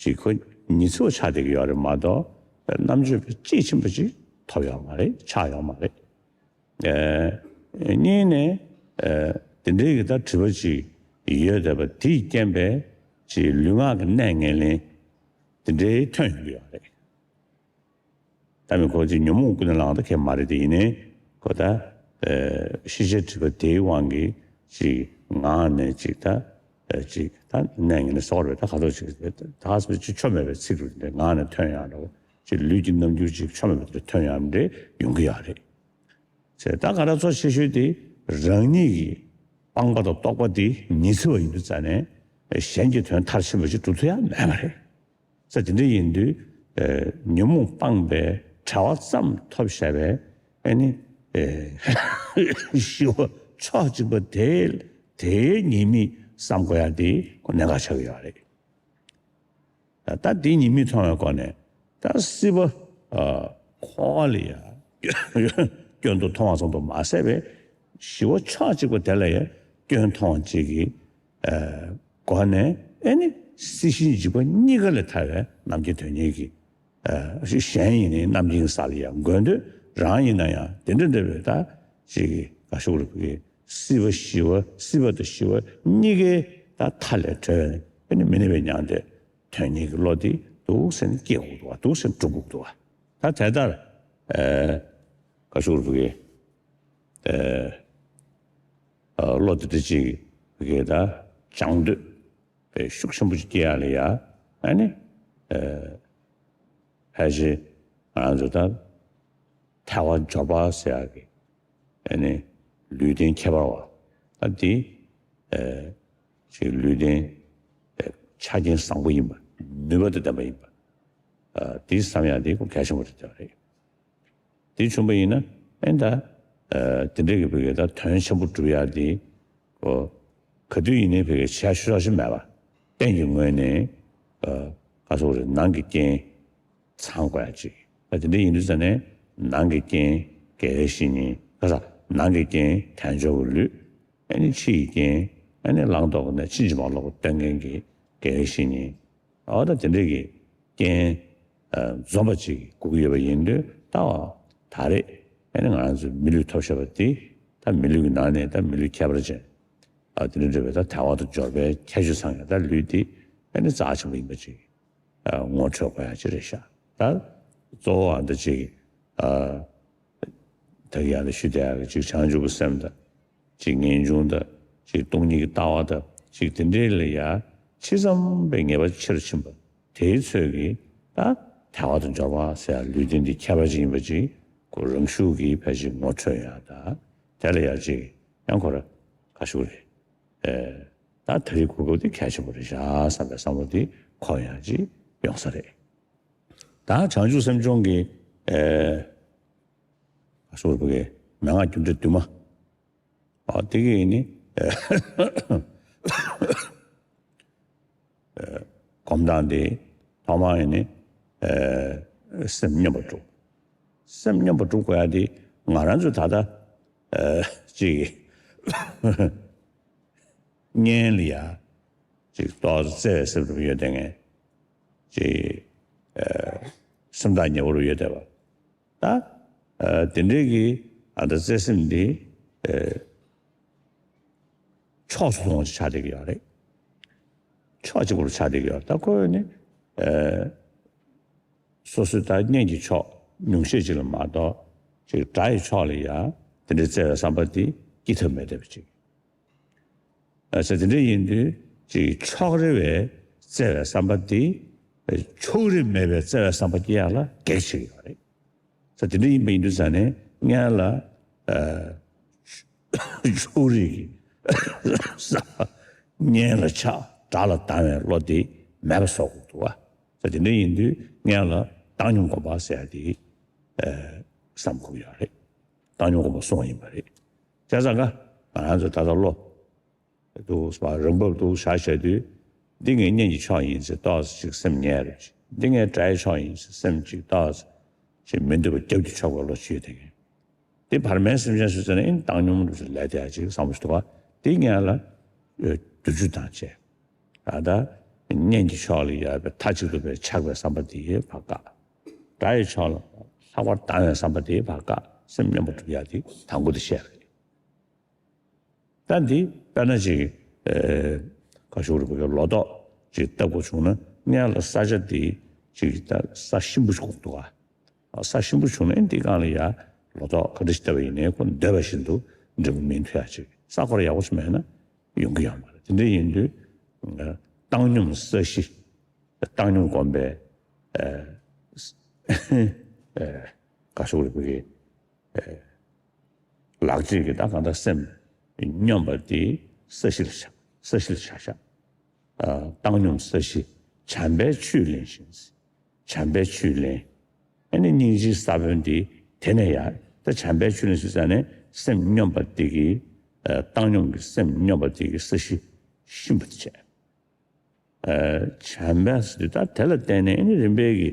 ཅིག་ཁོ་ཉི་ཚེ་བ་ཆགས་བསྡད་ཀྱི་ཡོད་རེད་མ་གཏོགས། རྣམ་དཔྱོད་པའི་དཔྱིས་ཕྱིན་པ་ཅིག་ཐོབ་ཡོད་མ་རེད། ཆགས་ཡོད་མ་རེད། ཨེ། གཉིས་ནས་ཨེ། དེ་འདྲའི་གི་ད་སྒྲིབ་པ་ཅིག་ཡོད་བསྡད་པ་དེའི་རྐྱེན་པས་ཅིག་ལུས་ངག་གི་གནས་ངན་ལེན་དེ་འདྲའི་ཐོན་ཡོང་གི་ཡོད་རེད། ད་མི་ཁོ་ཅིག་ཉོན་མོངས་ཀུན་ནས་བསླངས་ད་གས་མ་རེད་དེ། ཡིན་ནའི་ཁོ་ད་ཨེ། ཤེས་བྱའི་སྒྲིབ་པ་དེའི་དབང་གིས་ཅིག་ངག་ནས་ཅིག་ད་ཨེ། ཅིག་ད་གནས་ངན་ལེན་ཟེར་བ་རེད། ད་ག་ཚོད་ཅིག་རེད། ད་ག་ཚོད་ཅིག་ཆོ་མེད་པའི་ཚིག་རུ་དེ་ངག་ནས་ཐོན་ཡག་འདྲ་བོ། ཅིག་ལུས་ཀྱི་རྣམ་འགྱུར་ཅིག་ཆོ་མེད་པ་དེ་ཐོན་ཡག་འདྲ་ཡོང་གི་ཡོད་རེད། ཟེར་ད་ག་ར་གཙོ་ཆེ་ཤོས་དེ་རང་ཉིད་ཀྱི་སྤངས་པ་དང་རྟོགས་པ་དེ་ཉི་ཚེ་བ་ཡིན་དུས་ཙང་ནས་གཞན་གྱི་དོན་མཐར་ཕྱིན་པ་ཞིག་སྒྲུབ་ཐུབ་ཡག་མེད་པ་རེད། ས་དེ་འདྲ་ཡིན་དུས་ཨེ། ཉོན་མོངས་སྤངས་པའི་བྲལ་བ་ཙམ་ཐོབ་བཞག་པའི་ཨ་ནི་ཨེ། ཞི་བ་ཕྱོགས་གཅིག་པ་དེ་དེའི་ཉེས་དམིགས་བསམ་དགོས་ཡག་དེ་ཁོ་གནད་འགག་ཆགས་ཀྱི་ཡོད་རེད། ད་ལྟ་འདི་ཉིད་མི་མཐོང་བའི་སྒོ་ནས་ད་སྲིད་པ་ཨ། འཁོར་བ་ལ་ཡང་སྐྱོན་དུ་མཐོང་བ་ཙམ་དུ་མ་ཟད་པའི་ཞི་བ་ཕྱོགས་གཅིག་པ་དེ་ལ་ཡང་སྐྱོན་མཐོང་བ་གཅིག་གི་ཨ། སྒོ་ནས་ཨེ་ནི་སྲིད་ཞིའི་འཇིགས་པ་གཉིས་ཀ་ལས་ཐར་བའི་རྣམ་མཁྱེན་དོན་གཉེར་གྱི་ཨ། གཞན་ཡིན་ནའི་རྣམ་མཁྱེན་ས་ལ་ཡང་འགོད་འདོད། རང་ཡིན་ན་ཡང་དེ་འདྲ་འདྲ་བའི་ད་ཅིག་ག་ཤོག་རེད། བུ་གའི་སྲིད་པ་ཞི་བ། སྲིད་པ་དང་ཞི་བ་གཉིས་ཀའི་ད་མཐའ་ལས་གྲོལ་བའི་ཨ་ནི་མི་གནས་པའི་མྱང་འདས་དོན་གཉེར་གྱི་བློ་དེ་འདུག་སེ་སྐྱེ་དགོས་འདུག་བ། འདུག་སེ་འགྲུབ་དགོས་འདུག་བ། ད་དེ་ལྟར་ཨེ། ག་ཤོག་རེད། བུ་གའི་ཨེ། བློ་དེ་འདྲ་ཅིག་བུ་གའི་ད་སྦྱང་འདོད་པའི་ཤུགས་ཆེན་པོ་ཅིག་སྐྱེ་ཡག་ལ་ཡ་ཨ་ནི་ཨེ། ཕལ་ཆེར་ང་རང་ཚོ་ད་ཐལ་བ་འབྱོར་པ་ཟེར་ཡག་གི་ཨ་ནི་ལུས་རྟེན་ཁྱད་པར་བ་ད་འདི་ཨེ། ཅིག་ལུས་རྟེན་ཨེ། ཆ་རྐྱེན་བཟང་པོ་ཡིན་པ། ནུས་པ་དང་ལྡན་པ་ཡིན་པ། ཨ། འདི་བསམ་ཡག་འདི་ཁོ་གལ་ཆེན་པོ་རེད་བསྡད་པ་རེད། འདི་བྱུང་པ་ཡིན་ན་ཨེ་ད་ཨ། དེ་འདྲའི་གི་བུ་གའི་ད་དོན་ཆེན་པོ་སྒྲུབ་ཡག་འདི་ཁོ་ག་དུས་ཡིན་ནའི་བུ་གའི་བྱས་ཤོར་ཡག་ཞིག་མེད་པ། གཏན་གྱི་ངོས་ནས་ཨ། ག་ཟེར་དགོས་རེད། ནང་གི་རྐྱེན་ཚང་དགོས་ཡག་ཅིག་ད་དེ་འདྲ་ཡིན་དུས་ཙང་ནས་ནང་གི་རྐྱེན་དགེ་བའི་བཤེས་གཉེན། ག་ས། ནང་གི་རྐྱེན་དལ་འབྱོར་གྱི་ལུས། ཨ་ནི་ཕྱི་ཡི་རྐྱེན་ཨ་ནི་བླང་དོར་གྱི་གནས་ཕྱིན་ཅི་མ་ལོག་པ་སྟོན་མཁན་གྱི་དགེ་བའི་བཤེས་གཉེན། འོ་ད་དེ་འདྲའི་གི་རྐྱེན་ཨ། འཛོམས་པ་ཅིག་དགོས་ཀྱི་ཡོད་པ་ཡིན་དུས་ད་བ་ད་རེས་ཨ་ནི་ང་རང་ཚོས་མི་ལུས་ཐོབ་བཞག་པ་དེ་ད་མི་ལུས་ཀྱི་ནང་ནས་ད་མི་ལུས་ཁྱད་པར་ཅན་ཨ། དེ་འདྲ་འདྲ་བའི་ད་དལ་བ་དང་འབྱོར་པའི་ཁྱད་ཆོས་ཚང་ཡག་ད་ལུས་དེ་ཨ་ནི་རྩ་ཆེན་པོ་ཡིན་པ་ཅིག་ཨ། ངོ་འཕྲོད་དགོས་ཡག་ཅིག་རེད་ཤག་ད་གཙོ་བོ་ཨ་འདི་ཅིག་ཨ། ད་གི་ཡང་ད་ཞུ་བསྡད་ཡག་གི་ཅིག་བྱང་ཆུབ་ཀྱི་སེམས་དང་། ཅིག་ངེས་འབྱུང་དང་། ཅིག་སྟོང་ཉིད་ཀྱི་ལྟ་བ་དང་། ཅིག་དེ་འདྲའི་ལ་ཡ་ཇི་ཙམ་པའི་ངེས་པ་ཆེ་རུ་ཕྱིན་པ་དེའི་ཚོད་ཀྱིས་ད་དལ་བ་དང་འབྱོར་པ་ཟེར་ཡག་ལུས་རྟེན་འདི་ཁྱད་པར་ཅན་ཡིན་པ་ཅིག་ཁོ་རང་ཤུགས་ཀྱིས་ཕལ་ཆེར་ངོ་འཕྲོད་ཡག་དང་། དེ་ལ་ཡ་ཅིག་ཡང་ཁོ་ར་ ག་ཞུ་རེད། ཨེ། ད་ད་རེས་གོ་སྐབས་དེ་གལ་ཆེན་པོ་རེད་ཤག་བསམ་པའི་བསམ་བློ་དེ་འཁོར་ཡག་ཅིག་ཡོང་ས་རེད། ད་བྱང་ཆུབ་སེམས་སྦྱོང་གི་ཨེ། ག་ཞུ་རེད། བོད་སྐད་མན་ངག་རྒྱུ་འབྲས་བདུན་མ། ཨ། དེ་གི་ནི་ཨེ། སྒོམ་སྟངས་དེ་ཐོག་མར་ཡིན་ནི། ཨེ། སེམས་སྙོམས་པར་སྒྲུབ། སེམས་སྙོམས་པར་སྒྲུབ་དགོས་ཡ་དེ་ང་རང་ཚོ་ད་ལྟ། ཨེ། ཅིག་གཉེན་ལ་ཡ་ཅིག་ཏོག་ཙམ་བརྩེ་བའི་སེམས་སྒྲུབ་ཡོད་དེ་ངས་ཅིག་ཨེ། སེམས་ཐག་ཉེ་བོ་རུ་ཡོད་དེ་བ། ད། ཨེ། དེ་འདྲའི་གི་ཨ་ད་བརྩེ་སེམས་འདི། ཨེ། ཕྱོགས་སུ་ལྷུང་བ་ཆགས་བསྡད་ཀྱི་ཡོད་རེད། ཕྱོགས་གཅིག་པུར་ཆགས་བསྡད་ཀྱི་ཡོད་རེད། ད་ཁོས་ནི། ཨེ། སོ་སོའི་ད་གཉེན་གྱི་ཕྱོགས་ཉུང་ཤས་ཅིག་ལ་མ་གཏོགས་ཅིག་དགྲ་ཡི་ཕྱོགས་ལ་ཡ་དེ་འདྲའི་བརྩེ་བའི་བསམ་པ་འདི་སྐྱེ་ཐབས་མེད་བསྡད་པ་ཅིག་ཨ། ཟེར། དེ་འདྲ་ཡིན་དུས་ཅིག་ཕྱོགས་རེ་བའི་བརྩེ་བའི་བསམ་པ་འདི་ཕྱོགས་རིས་མེད་པའི་བརྩེ་བའི་བསམ་པ་སྐྱེ་ཡག་ལ་གེགས་བྱེད་ཀྱི་ཡོད་རེད། ཟེར། དེ་འདྲ་ཡིན་པ་ཡིན་དུས་ཙང་ནས་སྔོན་ལ། ཨ། ཕྱོགས་རིས་ཀྱི་བསམ་པ། གཉེན་ལ་ཆགས་དགྲ་ལ་སྡང་བའི་བློ་དེ་མེད་པ་བཟོ་དགོས་འདུག་བ། ཟེར། དེ་འདྲ་ཡིན་དུས་སྔོན་ལ་བཏང་སྙོམས་སྒོམ་པ་ཟེར་ཡག་དེ། ཨ། བསམ་དགོས་ཀྱི་ཡོད་རེད། བཏང་སྙོམས་སྒོམ་པ་གསུངས་པ་ཡིན་པ་རེད། བྱས་ཙང་ཀ་ང་རང་ཚོ་ད་ལྟ་བློ་འདུག་བ། རང་བབས་འདུག་བཞག་བྱས་དུས། འདི་ངའི་གཉེན་གྱི་ཕྱོགས་ཡིན་ཟེར་ཏོག་ཙམ་ཅིག་སེམས་ཉལ་རེད། འདི་ངའི་དགྲ་ཡི་ཕྱོགས་ཡིན་ཟེར་སེམས་ཅིག་ཏོག་ཙམ་ཅིག་མི་འདོད་པ་རྒྱབ་ཀྱི་ཆོག་པའི་བློ་ཅིག་ཡོད་དེ། འདི་བར་མའི་སེམས་ཅན་སུ་ཟེར་ན་ཨིན་བཏང་སྙོམས་རུ་ལས་དེ་ཡ་ཅིག་བསམ་བློ་ཞིག་འདུག་ག་འདི་ངས་ལ་བསྒྱུར་བཅོས་བཏང་བྱས། ད་ལྟ་གཉེན་གྱི་ཕྱོགས་ལ་ཡོད་པའི་མཐའ་གཅིག་ཏུ་བའི་ཆགས་པའི་བསམ་པ་དེ་ཡི་བར་བཀག་དགྲ་ཡི་ཕྱོགས་ལ་ལྷག་པར་སྡང་བའི་བསམ་པ་དེ་ཡི་བར་བཀག་སེམས་སྙོམས་པར་སྒྲུབ་ཡ་དེ་དང་པོ་དེ་བཤད་རེད། ད་འདི་དཔེར་ན་ཅིག་ཨེ། ག་ཞུ་རེད། བོད་སྐད་ལོ་ཏོག་ཅིག་བཏབ་དགོས་བྱུང་ན་སྔོན་ལ་ས་ཆ་དེ་ཅིག་ད་ས་གཤིན་པོ་ཞིག་དགོས་འདུག་ག་ས་གཤིན་པོ་བྱུང་ན་འདི་སྒང་ལ་ཡ་ལོ་ཏོག་ག་འདྲ་ཞིག་བཏབ་པ་ཡིན་ནའི་ཁོ་འདོད་པ་བཞིན་དུ་འབྲས་བུ་སྨིན་ཐུབ་ཡ་ཅིག་ས་ཁོར་ཡག་པོ་ཞིག་མེད་ན་ཡོང་གི་ཡོད་མ་རེད། དེ་འདྲ་ཡིན་དུས་བཏང་སྙོམས་ས་གཞི། བཏང་སྙོམས་སྒོམ་པའི་ཨེ། ཨེ། ག་ཞུ་རེད། བོད་སྐད། ཨེ། ལག་རྗེས་ཀྱི་ད་གང་ལྟར་སེམས་སྙོམས་པ་དེ་ས་གཞི་ལ་བཞག་ས་གཞི་ལ་བཞག་བཞག་ཨ། བཏང་སྙོམས་ས་གཞི། བྱམས་པའི་ཆུས་བརླན་ཞིང་། བྱམས་པའི་ཆུས་བརླན། ཨ་ནི་སྙིང་རྗེའི་ས་བོན་དེ་དེ་ནས་ཡར་ད་བྱམས་པའི་ཆུས་བརླན་ཞིང་ཟེར་ནས་སེམས་སྙོམས་པ་དེ་གི་ཨ། བཏང་སྙོམས་ཀྱི་སེམས་སྙོམས་པ་དེ་གི་ས་གཞི་གཤིན་པོ་དེ་བྱས། ཨ། བྱམས་པ་ཟེར་དུས་ད་དེ་ལ་བརྟེན་ནས་ཨ་ནི་རིམ་པས་ཀྱི་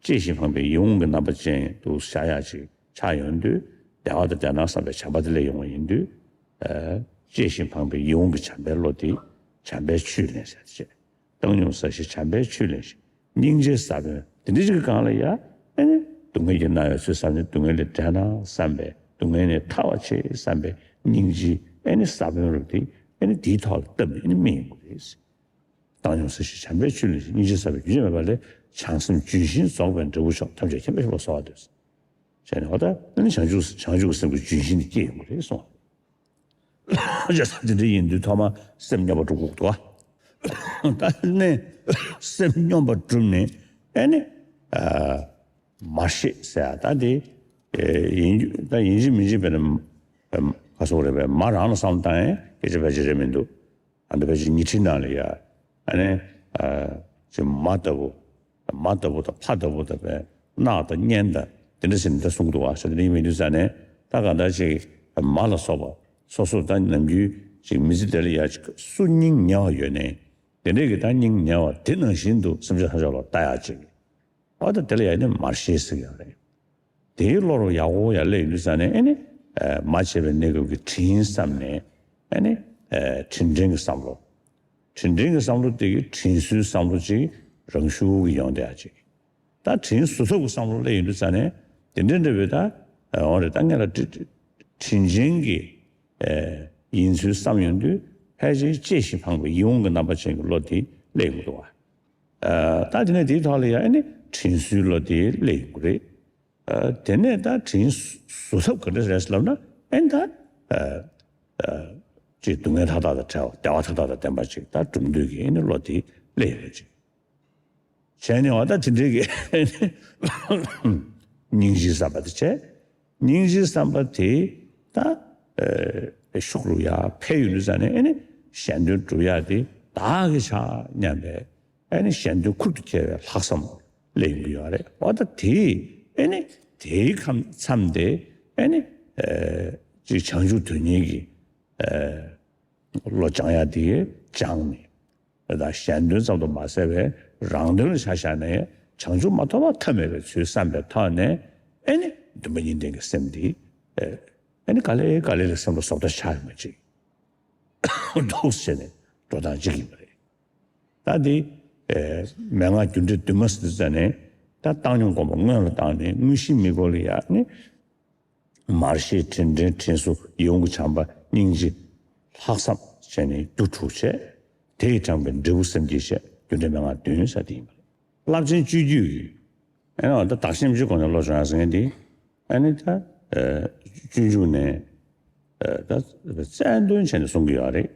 གཅེས་ཤིང་ཕངས་པའི་ཡིད་འོང་གི་རྣམ་པ་ཅན་དུ་ཤར་ཡག་ཅིག་ཆགས་ཡོང་དུས་བདེ་བ་དང་བདེ་སྣང་བསམ་པའི་བྱམས་པ་དེ་སླེབས་ཡོང་བ་ཡིན་དུས། ཨ། གཅེས་ཤིང་ཕངས་པའི་ཡིད་འོང་གི་བྱམས་པའི་བློ་དེ་བྱམས་པའི་ཆུས་བརླན་ཟེར་ཏེ་བྱས། བཏང་སྙོམས་ས་གཞི་བྱམས་པའི་ཆུས་བརླན་ཞིང་། སྙིང་རྗེའི་ས་བོན། དེ་འདྲ་ཅིག་གི་སྒང་ལ་ཡ། ཨ་ནི་སྡུག་བསྔལ་གྱིས་མནར་བའི་ཚུལ་བསམ་ནས་སྡུག་བསྔལ་ལས་བྲལ་ན་བསམ་པའི་སྡུག་བསྔལ་ནས་ཐར་བར་བྱེད་བསམ་པའི་སྙིང་རྗེའི་ཨ་ནི་ས་བོན་རུ་དེ་ཨ་ནི་དེའི་ཐོག་ལ་བཏབ་ནས་ཨ་ནི་སྨིན་ཡོང་གི་རེད། བཏང་སྙོམས་ས་གཞི་བྱམས་པའི་ཆུས་བརླན་ཞིང་། སྙིང་རྗེའི་ས་བོན་རྒྱུན་ཆད་མེད་པ་ལས། བྱང་སེམས་ལྗོན་ཤིང་རྫོགས་པའི་འབྲས་བུ་མཆོག་ཐམས་ཅད་མཁྱེན་པའི་ཤེས་རབ་གསོལ་བ་འདེབས། བྱས་ནས་འོ་ད་ཨ་ནི་བྱང་ཆུབ་བྱང་ཆུབ་ཀྱི་སེམས་ཀྱི་ལྗོན་ཤིང་དེ་སྐྱེས་ཡོང་གི་རེད་གསུངས། བྱས་ཙང་དེ་འདྲ་ཡིན་དུས་ཐོག་མར་སེམས་སྙོམས་པར་སྒྲུབ་དགོས་འདུག་ག་ད་ནི་སེམས་སྙོམས་པར་བསྒྲུབས་ནས་ཨ་ནི་ཨ། མར་ཤེས་ཟེར་ཡ་ད་དེ་ཡིན་རྒྱུ་ད་ཡིན་གཅིག་མིན་གཅིག་བྱས་ནས་ག་སོག་རེད་པས། མ་རང་ལ་བསམ་བློ་བཏང་ཡས་སྐད་ཆ་ཕལ་ཆེར་རེད་མི་འདུག་ཨ་འདི་ཕལ་ཆེར་ཉི་ཁྲིའི་ནང་ལ་ཡ། ཨ་ནི་ཨ། ཅིག་མ་ལྟ་བུ། མ་ལྟ་བུ་དང་ཕ་ལྟ་བུ་དང་བས་རྣག་དང་གཉན་དང་དེ་འདྲ་ཟེར་ནས་ད་གསུང་གི་འདུག་བ། ཟེར་དེ་འདྲ་ཡིན་མི་འདུག་ཟེར་ནས་ད་གང་ལྟར་ཅིག་མ་ལ་སོགས་པ་སོ་སོ་ད་ནམ་རྒྱུན་ཅིག་མི་ཚེ་འདི་ལ་ཡ་ཅིག་སུ་སྙིང་ཉེ་བ་ཡོད་ནའི་དེ་འདྲས་ཀྱི་ད་སྙིང་ཉེ་བ་དེ་ནང་བཞིན་དུ་སེམས་ཅན་ཐམས་ཅད་ལ་ལྟ་ཡག་ཅིག་འོ་ད་དེ་ལ་ཡ་ནི་མར་ཤེས་ཟེར་གྱི་ཡོད་རེད། དེའི་བློ་རུ་ཡག་པོ་ཡར་སླེབས་ཡོང་དུས་ཙ་ནས་ཨེ་ནི་མ་བྱས་པའི་གནས་སྐབས་ཀྱི་དྲིན་བསམ་ནས་ཨེ་ནི་དྲིན་དྲན་གྱི་བསམ་བློ། དྲིན་དྲན་གྱི་བསམ་བློ་དེ་གིས་དྲིན་གཟོའི་བསམ་བློ་ཅིག་རང་ཤུགས་ཀྱིས་ཡོང་བསྡད་ཡ་ཅིག་ད་དྲིན་གཟོ་ཐབས་ཀྱི་བསམ་བློ་སླེབས་ཡོང་དུས་ཙ་ནས་དེ་འདྲ་འདྲ་བའི་ད་འོ་རེད། ད་ངས་ལ་དྲིན་དྲིན་ཅན་གྱི་ཡིན་ཚུལ་བསམ་ཡོང་དུས་ཕལ་ཆེར་གཅེས་ཤིང་ཕངས་པའི་ཡིད་འོང་གི་རྣམ་པ་ཅན་གྱི་བློ་དེ་སླེབས་ཡོང་གི་འདུག་བ། ད་དེ་ནས་དེའི་ཐོག་ལ་ཡང་ཨེ་ནི་དྲིན་གཟོའི་བློ་དེ་སླེབས་ཡོང་གི་རེད། དེ་ནས་ད་དྲིན་གཟོ་ཐབས་ག་འདྲ་རེད་ལབ་ན་ཨེ་ནི་ད་ཅིག་སྡུག་བསྔལ་མཐའ་དག་དང་བྲལ་བ་བདེ་བ་མཐའ་དག་དང་ལྡན་པ་ཅིག་ད་སྒྲུབ་འདོད་ཀྱི་ཨེ་ནི་བློ་དེ་སླེབས་ཡོང་གི་རེད་ཅིག་བྱས་ནས་འོ་ད་དེ་འདྲའི་གི་སྙིང་རྗེའི་བསམ་པ་དེ་བྱས། སྙིང་རྗེའི་བསམ་པ་དེ་ད་ ཤུགས་རུ་ཡར་འཕེལ་ཡོང་དུས་ཙ་ནས་ཨེ་ནི་གཞན་དོན་སྒྲུབ་ཡག་དེ་བདག་གིས་བྱ་སྙམ་པའི་ཨེ་ནི་གཞན་དོན་ཁུར་དུ་འཁྱེར་བའི་ལྷག་བསམ་སླེབས་ཡོང་གི་ཡོད་རེད། འོ་ད་དེ་ཨེ་ནི་དེའི་ཁམས་མཚམས་དེ་ཨེ་ནི་ཅིག་བྱང་ཆུབ་དོན་གཉེར་གྱི་བློ་སྦྱང་ཡག་དེ་སྦྱངས་ནས། ད་གཞན་དོན་ཙམ་དུ་མ་ཟད་པའི་རང་དོན་ལ་ཆ་བཞག་ནས་བྱང་ཆུབ་མ་ཐོབ་པ་ཐབས་མེད་པའི་ཚུལ་བསམ་པའི་ཐོག་ནས་ཨེ་ནི་འདུན་པ་གཉིས་ལྡན་གྱི་སེམས་འདི་ཨེ་ནི་ག་ལེ་ག་ལེ་ལ་སེམས་ལ་བཟོ་ལྟ་ཆགས་ཡོང་བ་ཅིག་འདུག་ཟེར་ནས་འགྲོ་སྟངས་གཅིག་ཡིན་པ་རེད། ད་འདི་མན་ངག་རྒྱུ་འབྲས་བདུན་མ་ཟེར་ཙ་ནས་ད་བཏང་སྙོམས་སྒོམ་པ་སྔོན་ལ་བཏང་ནས་དངོས་གཞི་དམིགས་སྐོར་ལ་ཡང་ནི། མར་ཤེས་དྲིན་དྲན་དྲིན་གཟོ་ཡིད་འོང་གི་བྱམས་པ་སྙིང་རྗེ་ལྷག་བསམ་བྱས་ནས་རྒྱུ་དྲུག་བྱས། དེ་ཡིས་དྲངས་པའི་འབྲས་བུ་སེམས་བསྐྱེད་བྱས་རྒྱུ་འབྲས་མན་ངག་བདུན་ཟེར་དེ་ཡིན་པ་རེད། རླབས་ཆེན་སྤྱོད་བརྒྱུད་ཀྱི་ཨ་ནི་ད་བདག་གཞན་སྤྱོད་སྒོམ་ནས་བློ་སྦྱོང་ཡག་ཟེར་མཁན་དེ་ཨ་ནི་ད་སྤྱོད་འཇུག་ནས་ད་རྩལ་འདོན་བྱས་ནས་གསུང་གི་ཡོད་རེད།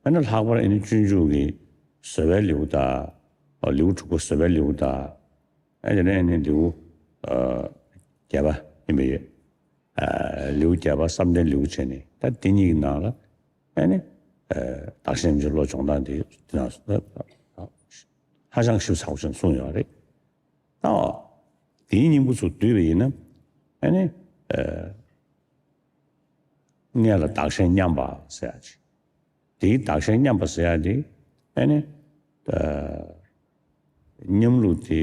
ཨ་ནི་ལྷག་པར་ཨ་ནི་སྤྱོད་འཇུག་གི་བཟོད་པའི་ལེའུ་དང་། ལེའུ་དྲུག་པ་བཟོད་པའི་ལེའུ་དང་། ཨ་དེ་ནས་ཨ་ནི་ལེའུ་བརྒྱད་པ་ཡིན་པ་ཡོད། ལེའུ་བརྒྱད་པ་བསམ་གཏན་ལེའུ་བྱས་ནས་ད་དེ་གཉིས་ཀྱི་ནང་ལ་ཨ་ནི་བདག་གཞན་གྱི་བློ་སྦྱོང་སྟངས་དེ་དེ་ནང་ཧ་ཅང་ཞིབ་ཚགས་པོ་ཞིག་གསུངས་ཡོད་རེད། ད་དེའི་སྙིང་པོ་ཚུར་བསྡུས་པ་ཡིན་ན་ཨ་ནི། སྔོན་ལ་བདག་གཞན་མཉམ་པ་ཟེར་ཡག་ཅིག་དེའི་བདག་གཞན་མཉམ་པ་ཟེར་ཡག་དེ་ཨ་ནི། མཉམ་ལུགས་དེ་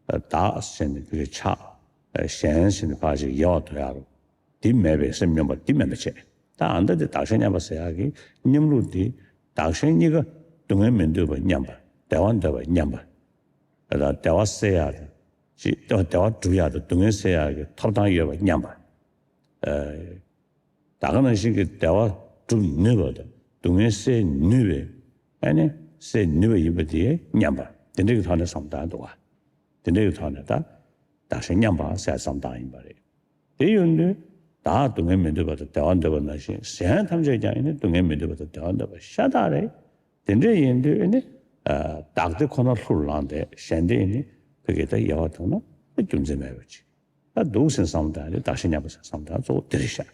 བདག་ཟེར་ནས་དེ་ཆགས། གཞན་ཟེར་ནས་ཕར་ཅིག་ཡལ་བ་དོར་ཡག་རུ། དེ་མེད་པའི་སེམས་སྙོམས་པ་དེ་མེད་པ་བྱས། ད་ཨ་ནི་དེ་བདག་གཞན་མཉམ་པ་ཟེར་ཡག་གི་མཉམ་ལུགས་དེ་བདག་གཞན་གཉིས་ཀ་སྡུག་བསྔལ་མི་འདོད་པ་མཉམ་པ། བདེ་བ་འདོད་པ་མཉམ་པ། ད་བདེ་བ་སེལ་ཡག་དང་། ཅིག་བདེ་བ་སྒྲུབ་ཡག་དང་སྡུག་བསྔལ་སེལ་ཡག་གི་ཐོབ་ཐང་ཡོད་པ་མཉམ་པ། ད་ག་ནང་བཞིན་གྱི་བདེ་བ་སྒྲུབ་ནུས་པ་དང་སྡུག་བསྔལ་སེལ་ནུས་པའི་ཨ་ནི་སེལ་ནུས་པ་ཡིན་པ་དེ་མཉམ་པ། དེ་འདྲ་གི་ཐོག་ནས་བསམ་བཏང་འདུག་ག་དེ་འདྲ་གི་ཐོག་ནས་ད་བདག་གཞན་མཉམ་པ་ཟེར་བསམ་བཏང་ཡིན་པ་རེད། དེ་ཡོང་དུས་བདག་སྡུག་བསྔལ་མི་འདོད་པ་དང་བདེ་བ་འདོད་པ་ནང་བཞིན་གཞན་ཐམས་ཅད་ཀྱང་ཨ་ནི་སྡུག་བསྔལ་མི་འདོད་པ་དང་བདེ་བ་འདོད་པ་ཤ་སྟག་རེད། དེ་འདྲ་ཡིན་དུས་ཨ་ནི། བདག་དེ་ཁོ་ན་ལྷུར་བླངས་ཏེ་གཞན་དེ་ཨ་ནི་ཕ་གི་ད་ཡལ་བ་ཐུག་ན་རྒྱུ་མཚན་མེད་པ་ཅིག་ད་འདུག་སེ་བསམ་བཏང་ནས་བདག་གཞན་མཉམ་པ་ཟེར་བསམ་བཏང་གཙོ་བོ་དེ་རེད་ཤག་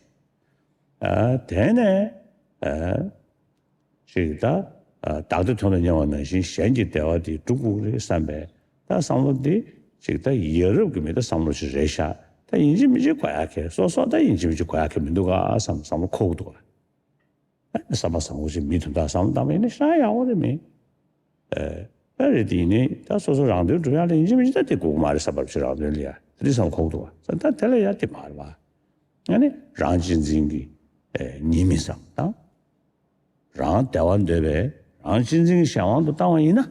ཨ་དེ་ནས་ཨ་ཅིག་ད་ཨ་བདག་དེ་དོན་དུ་གཉེར་བ་ནང་བཞིན་གཞན་གྱི་བདེ་བ་དེ་སྒྲུབ་དགོས་རེད་བསམ་པའི་ད་བསམ་བློ་དེ་ཅིག་ད་ཡ་རབས་ཀྱི་མི་ད་བསམ་བློ་ཞིག་རེད་ཤག་ད་ཡིན་གཅིག་མིན་གཅིག་གོ་ཡག་གི་སོ་སོ་ད་ཡིན་གཅིག་མིན་གཅིག་གོ་ཡག་གི་མི་འདུག་ག་བསམ་བསམ་བློ་འཁོར་གི་འདུག་ག་བསམ་པ་བཟང་པོ་ཞིག་མི་དོན་དག་བསམ་བློ་བཏང་བ་ཡིན་ན་ཤ་ཡག་པོ་རེད་མི། ཨ་རེད་དེ་ཡིན་ནའི་ད་སོ་སོ་རང་དོན་སྒྲུབ་ཡག་ལ་ཡིན་གཅིག་མིན་གཅིག་ད་དེ་དགོས་ཀྱི་མ་རེད་བསམ་པ་ཞིག་རང་དོན་ལ་ཡ་དེ་འདྲ་བསམ་འཁོར་གི་འདུག་བ། ད་དེ་ལ་ཡ་དེ་མ་རེད་བ། ཨ་ནི་རང་གཅེས་འཛིན་གྱི་ཨེ་ཉེས་དམིགས་བསམ་བཏང་། རང་བདེ་བ་འདོད་པས་རང་གཅེས་འཛིན་གྱི་གཞན་དབང་དུ་བཏང་བ་ཡིན་ན།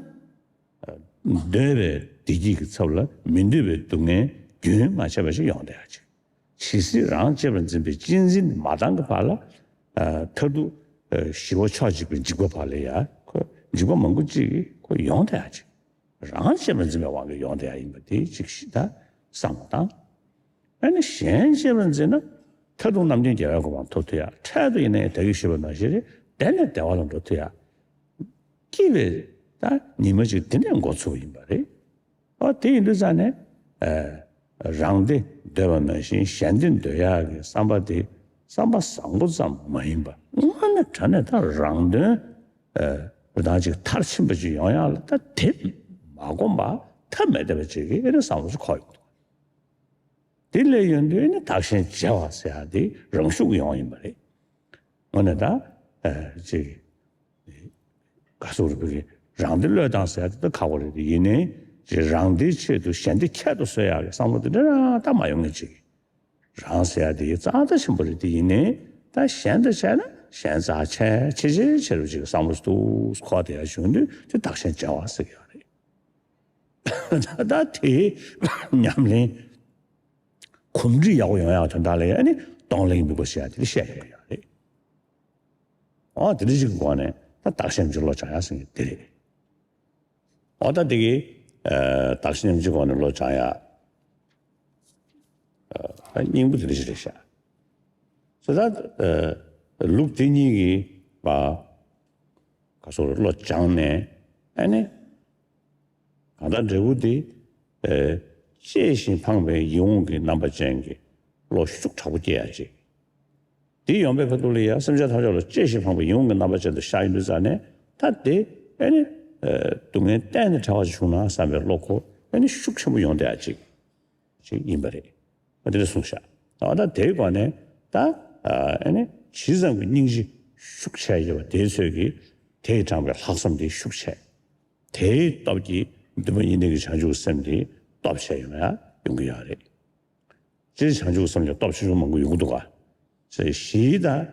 འདོད་པའི་བདེ་སྐྱིད་ཀྱི་ཚབ་ལ་མི་འདོད་པའི་སྡུག་བསྔལ་རྒྱུན་མ་ཆད་པ་ཞིག་ཡོང་བསྡད་ཡག་ཅིག་ཇི་སྲིད་རང་གཅེས་པར་འཛིན་པའི་གཅེས་འཛིན་མ་བཏང་གི་བར་ལ། ཨ་མཐར་ཐུག་ཨ་ཞི་བ་ཕྱོགས་གཅིག་པའི་འཇིགས་པ་བར་ལ་ཡ་ཁོ་འཇིགས་པ་མང་པོ་ཅིག་ཁོ་ཡོང་བསྡད་ཡག་ཅིག་རང་གཅེས་པར་འཛིན་པའི་དབང་གིས་ཡོང་བསྡད་ཡག་ཡིན་པ་དེ་ཅིག་ཞིག་ད་བསམ་བློ་བཏང་། ཨ་ནི་གཞན་གཅེས་པར་འཛིན་ན་མཐར་ཐུག་རྣམ་མཁྱེན་རྒྱལ་བའི་གོ་འཕང་ཐོབ་ཐུབ་ཡག་འཕྲལ་དུ་ཡིན་ན་ཡང་ད་གིན་ཞུས་པ་ནང་བཞིན་རེད། དེ་ནས་བདེ་བ་ལ་འགྲོ་ཐུབ་ཡག་སྐྱིད་པའི་ད་ཉི་མ་ཅིག་དེ་ནས་འགོ་ཚུགས་པ་ཡིན་པ་རེད། ཨོ་དེ་ཡིན་དུས་ཙང་ནས་ཨ་རང་བདེ་འདོད་པ་ནང་བཞིན་གཞན་བདེ་འདོད་ཡག་གི་བསམ་པ་དེ་བསམ་པ་བཟང་པོ་ཙམ་མ་ཡིན་པ་དངོས་གནས་དྲང་གནས་ད་རང་དོན་ཨ་རང་ཅིག་མཐར་ཕྱིན་པ་ཅིག་ཡོང་ཡག་ལ་ད་དེ་མ་བསྒོམས་པ་ཐབས་མེད་བསྡད་པ་ཅིག་གི་ཨེ་ནི་བསམ་བློ་ཅིག་འཁོར་ཡོང་འདུག་དེ་ལས་ཡོང་དུས་ཨེ་ནི་བདག་གཞན་བརྗེ་བ་ཟེར་ཡག་དེ་རང་ཤུགས་ཡོང་ཡིན་པ་རེད། དངོས་གནས་ད་ཨ་ཅིག་ག་སོགས་རུ་བོད་ཀྱི་རང་བདེ་བློས་བཏང་ཟེར་ཡག་དེ་ད་ཁག་པོ་རེད་དེ་ཡིན་ནའི་ཅིག་རང་བདེའི་ཆེད་དུ་གཞན་བདེ་ཁྱད་དུ་གསོད་ཡག་གི་བསམ་བློ་དེ་འདྲ་རང་ད་མ་ཡོང་ངེས་ཅིག་རང་ཟེར་ཡག་དེ་རྩ་ད་ཆེན་པོ་རེད་དེ་ཡིན་ནའི་ད་གཞན་དང་བྱས་ན་གཞན་རྩ་ཆེ་ཆེ་ཆེ་ཆེ་རུ་ཅིག་བསམ་བློ་སྟུག་འཁོར་བསྡད་ཡག་བྱུང་དུས་དེ་བདག་གཞན་བརྗེ་བ་ཟེར་གྱི་ཡོད་རེད། ད་ད་དེ་ཉམས་ལེན་གོམས་འདྲིས་ཡག་པོ་ཡོང་ཡག་དོན་དག་ལ་ཡང་ནི་གདོང་ལེན་དམིགས་པ་ཟེར་ཡག་དེ་བཤད་ཡོང་གི་ཡོད་རེད། འོ་དེ་འདྲ་ཞིག་གི་སྒོ་ནས་ད་བདག་གཞན་གྱི་བློ་སྦྱང་ཡག་ཟེར་མཁན་དེ་རེད། འོ་ད་དེ་གི་ཨ་བདག་གཞན་གྱི་སྒོ་ནས་བློ་སྦྱང་ཡག་ཨ་སྙིང་པོ་དེ་འདྲ་ཞིག་རེད་ཤག་སོ་ད་ཨ་ལུགས་དེ་གཉིས་ཀྱི་བ་ག་སོགས་བློ་སྦྱངས་ནས་ཨ་ནི། གང་ལྟར་འབྲས་བུ་དེ། ཨེ། གཅེས་ཤིང་ཕངས་པའི་ཡིད་འོང་གི་རྣམ་པ་ཅན་གྱི་བློ་ཤུགས་དྲག་པོ་སྐྱེ་ཡག་ཅིག་དེ་ཡོང་པའི་ཁ་ཐུག་ལ་ཡ་སེམས་ཅན་ཐམས་ཅད་ལ་གཅེས་ཤིང་ཕངས་པའི་ཡིད་འོང་གི་རྣམ་པ་ཅན་དུ་ཤར་ཡོང་དུས་ཙ་ནས། ད་དེ་ཨེ་ནི་སྡུག་བསྔལ་གཏན་ནས་བྲལ་བ་ཞིག་བྱུང་ན་བསམ་པའི་བློ་ཁོ་ཨེ་ནི་ཤུགས་ཆེན་པོ་ཡོང་བསྡད་ཡ་ཅིག་ཅིག་ཡིན་པ་རེད། ཨ་དེ་འདྲ་གསུངས་ཤག་ཨ་ད་དེའི་སྒོ་ནས་ད་ཨ་ནི་ཇི་ཙམ་གྱི་སྙིང་རྗེ་ཤུགས་ཆེ་ཡོད་པ་དེའི་ཚོད་ཀྱིས་དེས་དྲངས་པའི་ལྷག་བསམ་དེ་ཤུགས་ཆེ། དེའི་སྟོབས་ཀྱིས་འདུན་པ་གཉིས་ལྡན་གྱི་བྱང་ཆུབ་སེམས་དེ་སྟོབས་ཆེ་ཡོང་ཡ་ཡོང་གི་ཡོད་རེད། སྤྱིར་བྱང་ཆུབ་སེམས་ལ་སྟོབས་ཆུང་ཆུང་མང་པོ་ཡོང་གི་འདུག་ག་ཞེས་གཞི་དང་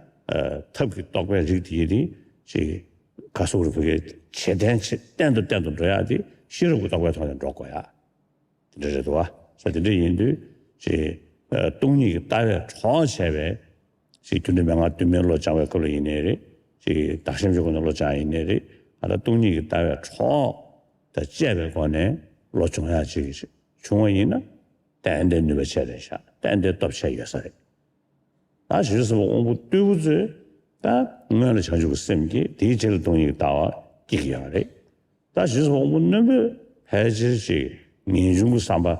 ཐབས་ཀྱི་རྟོགས་པའི་རིགས་དེ་ཡིན་ཏེ། ཅེས་ག་སོགས་རུ་བོད་ཀྱི་ཆེས་བརྟན་ཆེས་བརྟན་དུ་བརྟན་དུ་འགྲོ་ཡག་དེ་ཤེས་རབ་ཀྱི་རྟོགས་པའི་ཐོག་ནས་འགྲོ་དགོས་ཡག་དེ་འདྲ་རེད་འདུག་བ། ས་དེ་འདྲ་ཡིན་དུས་ཅེས་སྟོང་ཉིད་ཀྱི་ལྟ་བས་གྲོགས་བྱས་པའི་ཅེས་རྒྱུ་འབྲས་མན་ངག་དུ་མའི་བློ་སྦྱང་བའི་སྐབས་ལ་ཡིན་ནའི་རེད། ཅེས་བདག་གཞན་མཆོག་ཀུན་ནས་བློ་སྦྱང་ཡིན་ནའི་རེད། ཨ་ད་སྟོང་ཉིད་ཀྱི་ལྟ་བས་གྲོགས་དང་བཅས་པའི་སྒོ་ནས་བློ་སྦྱོང་ཡག་ཅིག་བྱུང་བ་ཡིན་ན། ཏན་ཏན་ནུས་པ་ཆེ་རེད་ཤག་ཏན་ཏན་སྟོབས་ཆེ་ཡོད་ས་རེད། ད་བྱང་ཆུབ་སེམས་དཔའ་དབང་པོ་རྟུལ་པོ་ཚོས་ད་སྔོན་ལ་བྱང་ཆུབ་ཀྱི་སེམས་བསྐྱེད། དེའི་རྗེས་ལ་སྟོང་ཉིད་ཀྱི་ལྟ་བ་སྐྱེ་གི་ཡོད་རེད། ད་བྱང་ཆུབ་སེམས་དཔའ་དབང་པོ་རྣོན་པོས་ཕལ་ཆེར་ཅིག་ངེས་འབྱུང་གི་བསམ་པ་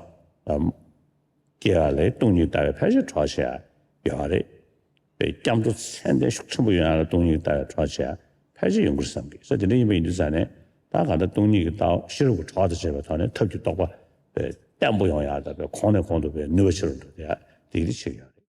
སྐྱེ་བ་ལས་སྟོང་ཉིད་ལྟ་བའི་ཕལ་ཆེར་གྲོགས་བྱེད་ཡ་ཡོད་རེད། པའི་སྐྱབས་འགྲོ་ཚད་ལྡན་ཤུགས་ཆེན་པོ་ཡོང་ཡ་ལ་སྟོང་ཉིད་ལྟ་བའི་གྲོགས་བྱེད་ཡ་ཕལ་ཆེར་ཡོང་གི་རེད་བསམ་གི། ས་དེ་འདྲ་ཡིན་པ་ཡིན་དུས་ཙ་ནས་ད་ག་ད་སྟོང་ཉིད་ཀྱི་ལྟ་བ་ཤེས་རབ་ཀྱི་གྲོགས་དང་བཅས་པའི་ཐོག་ནས་ཐབས་ཀྱི་རྟོགས་པ་བརྟན་པོ་ཡོང་ཡ་དང་། པའི་གོང་ནས་གོང་དུ་པའི་ནུས་པ་ཆེ་རུ་འགྲོ་ཡ་དེ་གི་ཆེ་གི།